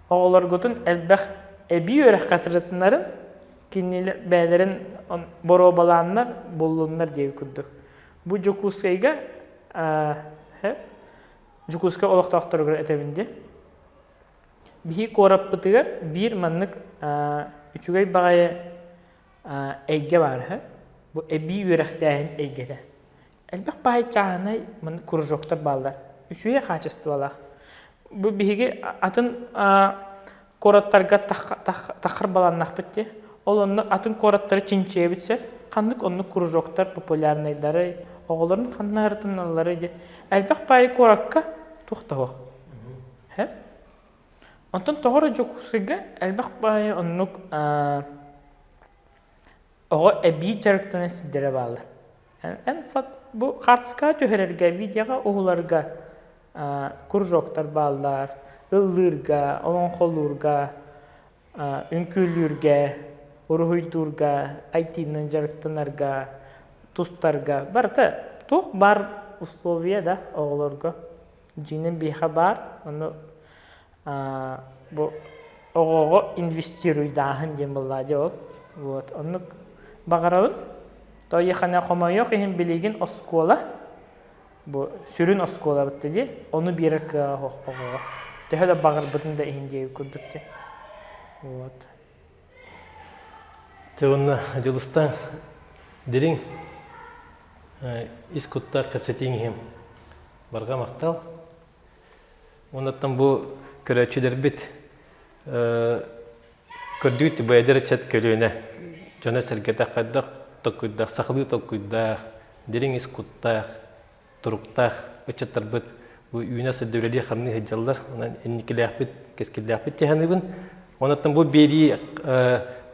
оҕолоргутун элбэх эбии үөрэххэ сырытыннарын, кинилэр бэйэлэрин боруобалааннар буллуннар диэбит курдук. Бу Дьокуускайга Дьокуускай олохтоохторугар этэбин дии. Биһи куораппытыгар биир маннык үчүгэй баҕайы эйгэ баар үһү. Бу эбии үөрэхтээһин эйгэтэ. Элбэх баай чааһынай маннык кружоктар бааллар. Үчүгэй хаачыстыбалаах. Бу биһиги атын куораттарга таххар баланнахпыт дии. Ол онно атын куораттары чинчийэбит сөп. Ханнык оннук кружоктар популярнайдары, оҕолорун ханна ырытыналлары дии. Элбэх баайы куоракка туох да суох. Онтон тоҕо эрэ Дьокуускайга элбэх баайы оннук оҕо эбии дьарыктанар сирдэрэ бааллар. Эн бу хаартыскаҕа түһэрэргэ, видеоҕа уһуларга кружоктар бааллар, ыллыырга, олоҥхолуурга, үҥкүүлүүргэ, уруһуйдуурга, IT-нан дьарыктанарга, тустарга барыта туох баар условия да оҕолорго дьиҥинэн биһиэхэ баар, ону бу оҕоҕо инвестируйдааһын диэн буоллаа дьэ ол. Вот оннук баҕарабын. Тоойуохана хомойуох иһин билигин оскуола бу сүрүн оскуолабыт дии, ону биэрэр кыаҕа суох оҕоҕо. Төһө да баҕарбытын да иһин диэбит курдук дии. Вот. Дьэ уонна Дьулустаан дириҥ ис куттаах кэпсэтииҥ иһин барҕа махтал. Оннуттан бу көрөөччүлэрбит көрдүүт бу эдэр ыччат көлүөнэ дьоно-сэргэтэ хайдах толкуйдаах, сахалыы толкуйдаах, дириҥ ис куттаах, туруктаах ыччаттарбыт бу үүнэ сылдьа үлэлии-хамныы сылдьаллар. Онон инникилээхпит, кэскиллээхпит дии саныыбын. Онон бу биэрии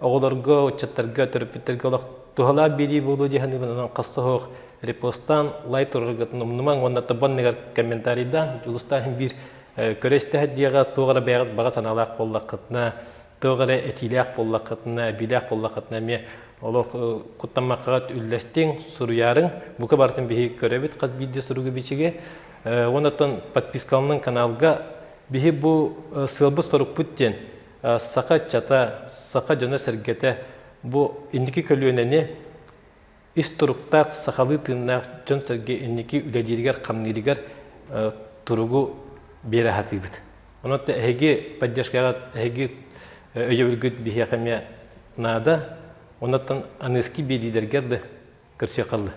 оҕолорго, ыччаттарга, төрөппүттэргэ олох туһалаах биэрии буолуо дии саныыбын. Онон хас соһуох репостаан, лайк тураргытын умнумаҥ уонна табанныгар комментарийдаан, Дьулустаан биир көрө-истэ дьиэҕэ туох эрэ бэйэҕит баҕа санаалаах буоллаххытына, туох эрэ этиилээх буоллаххытына, эбиилээх буоллаххытына эмиэ олох куттаммаккаҕыт үллэстиҥ, суруйаарыҥ. Бука барытын биһиги көрөбүт хас биирдии суругу бичиги. Уонна подпискаланан каналга биһи бу сыалбыт-сорукпут диэн саха ыччата, саха дьоно-сэргэтэ бу инники көлүөнэни ис туруктаах сахалыы тыыннаах дьон-сэргэ инники үлэлииригэр-хамныырыгар туругу биэрэ сатыыбыт. Онон эһиги поддержкаҕа эһиги өйөбүлгүт биһиэхэ эмиэ наада. Онон аныыски биэриилэргэр да көрсүөххэ.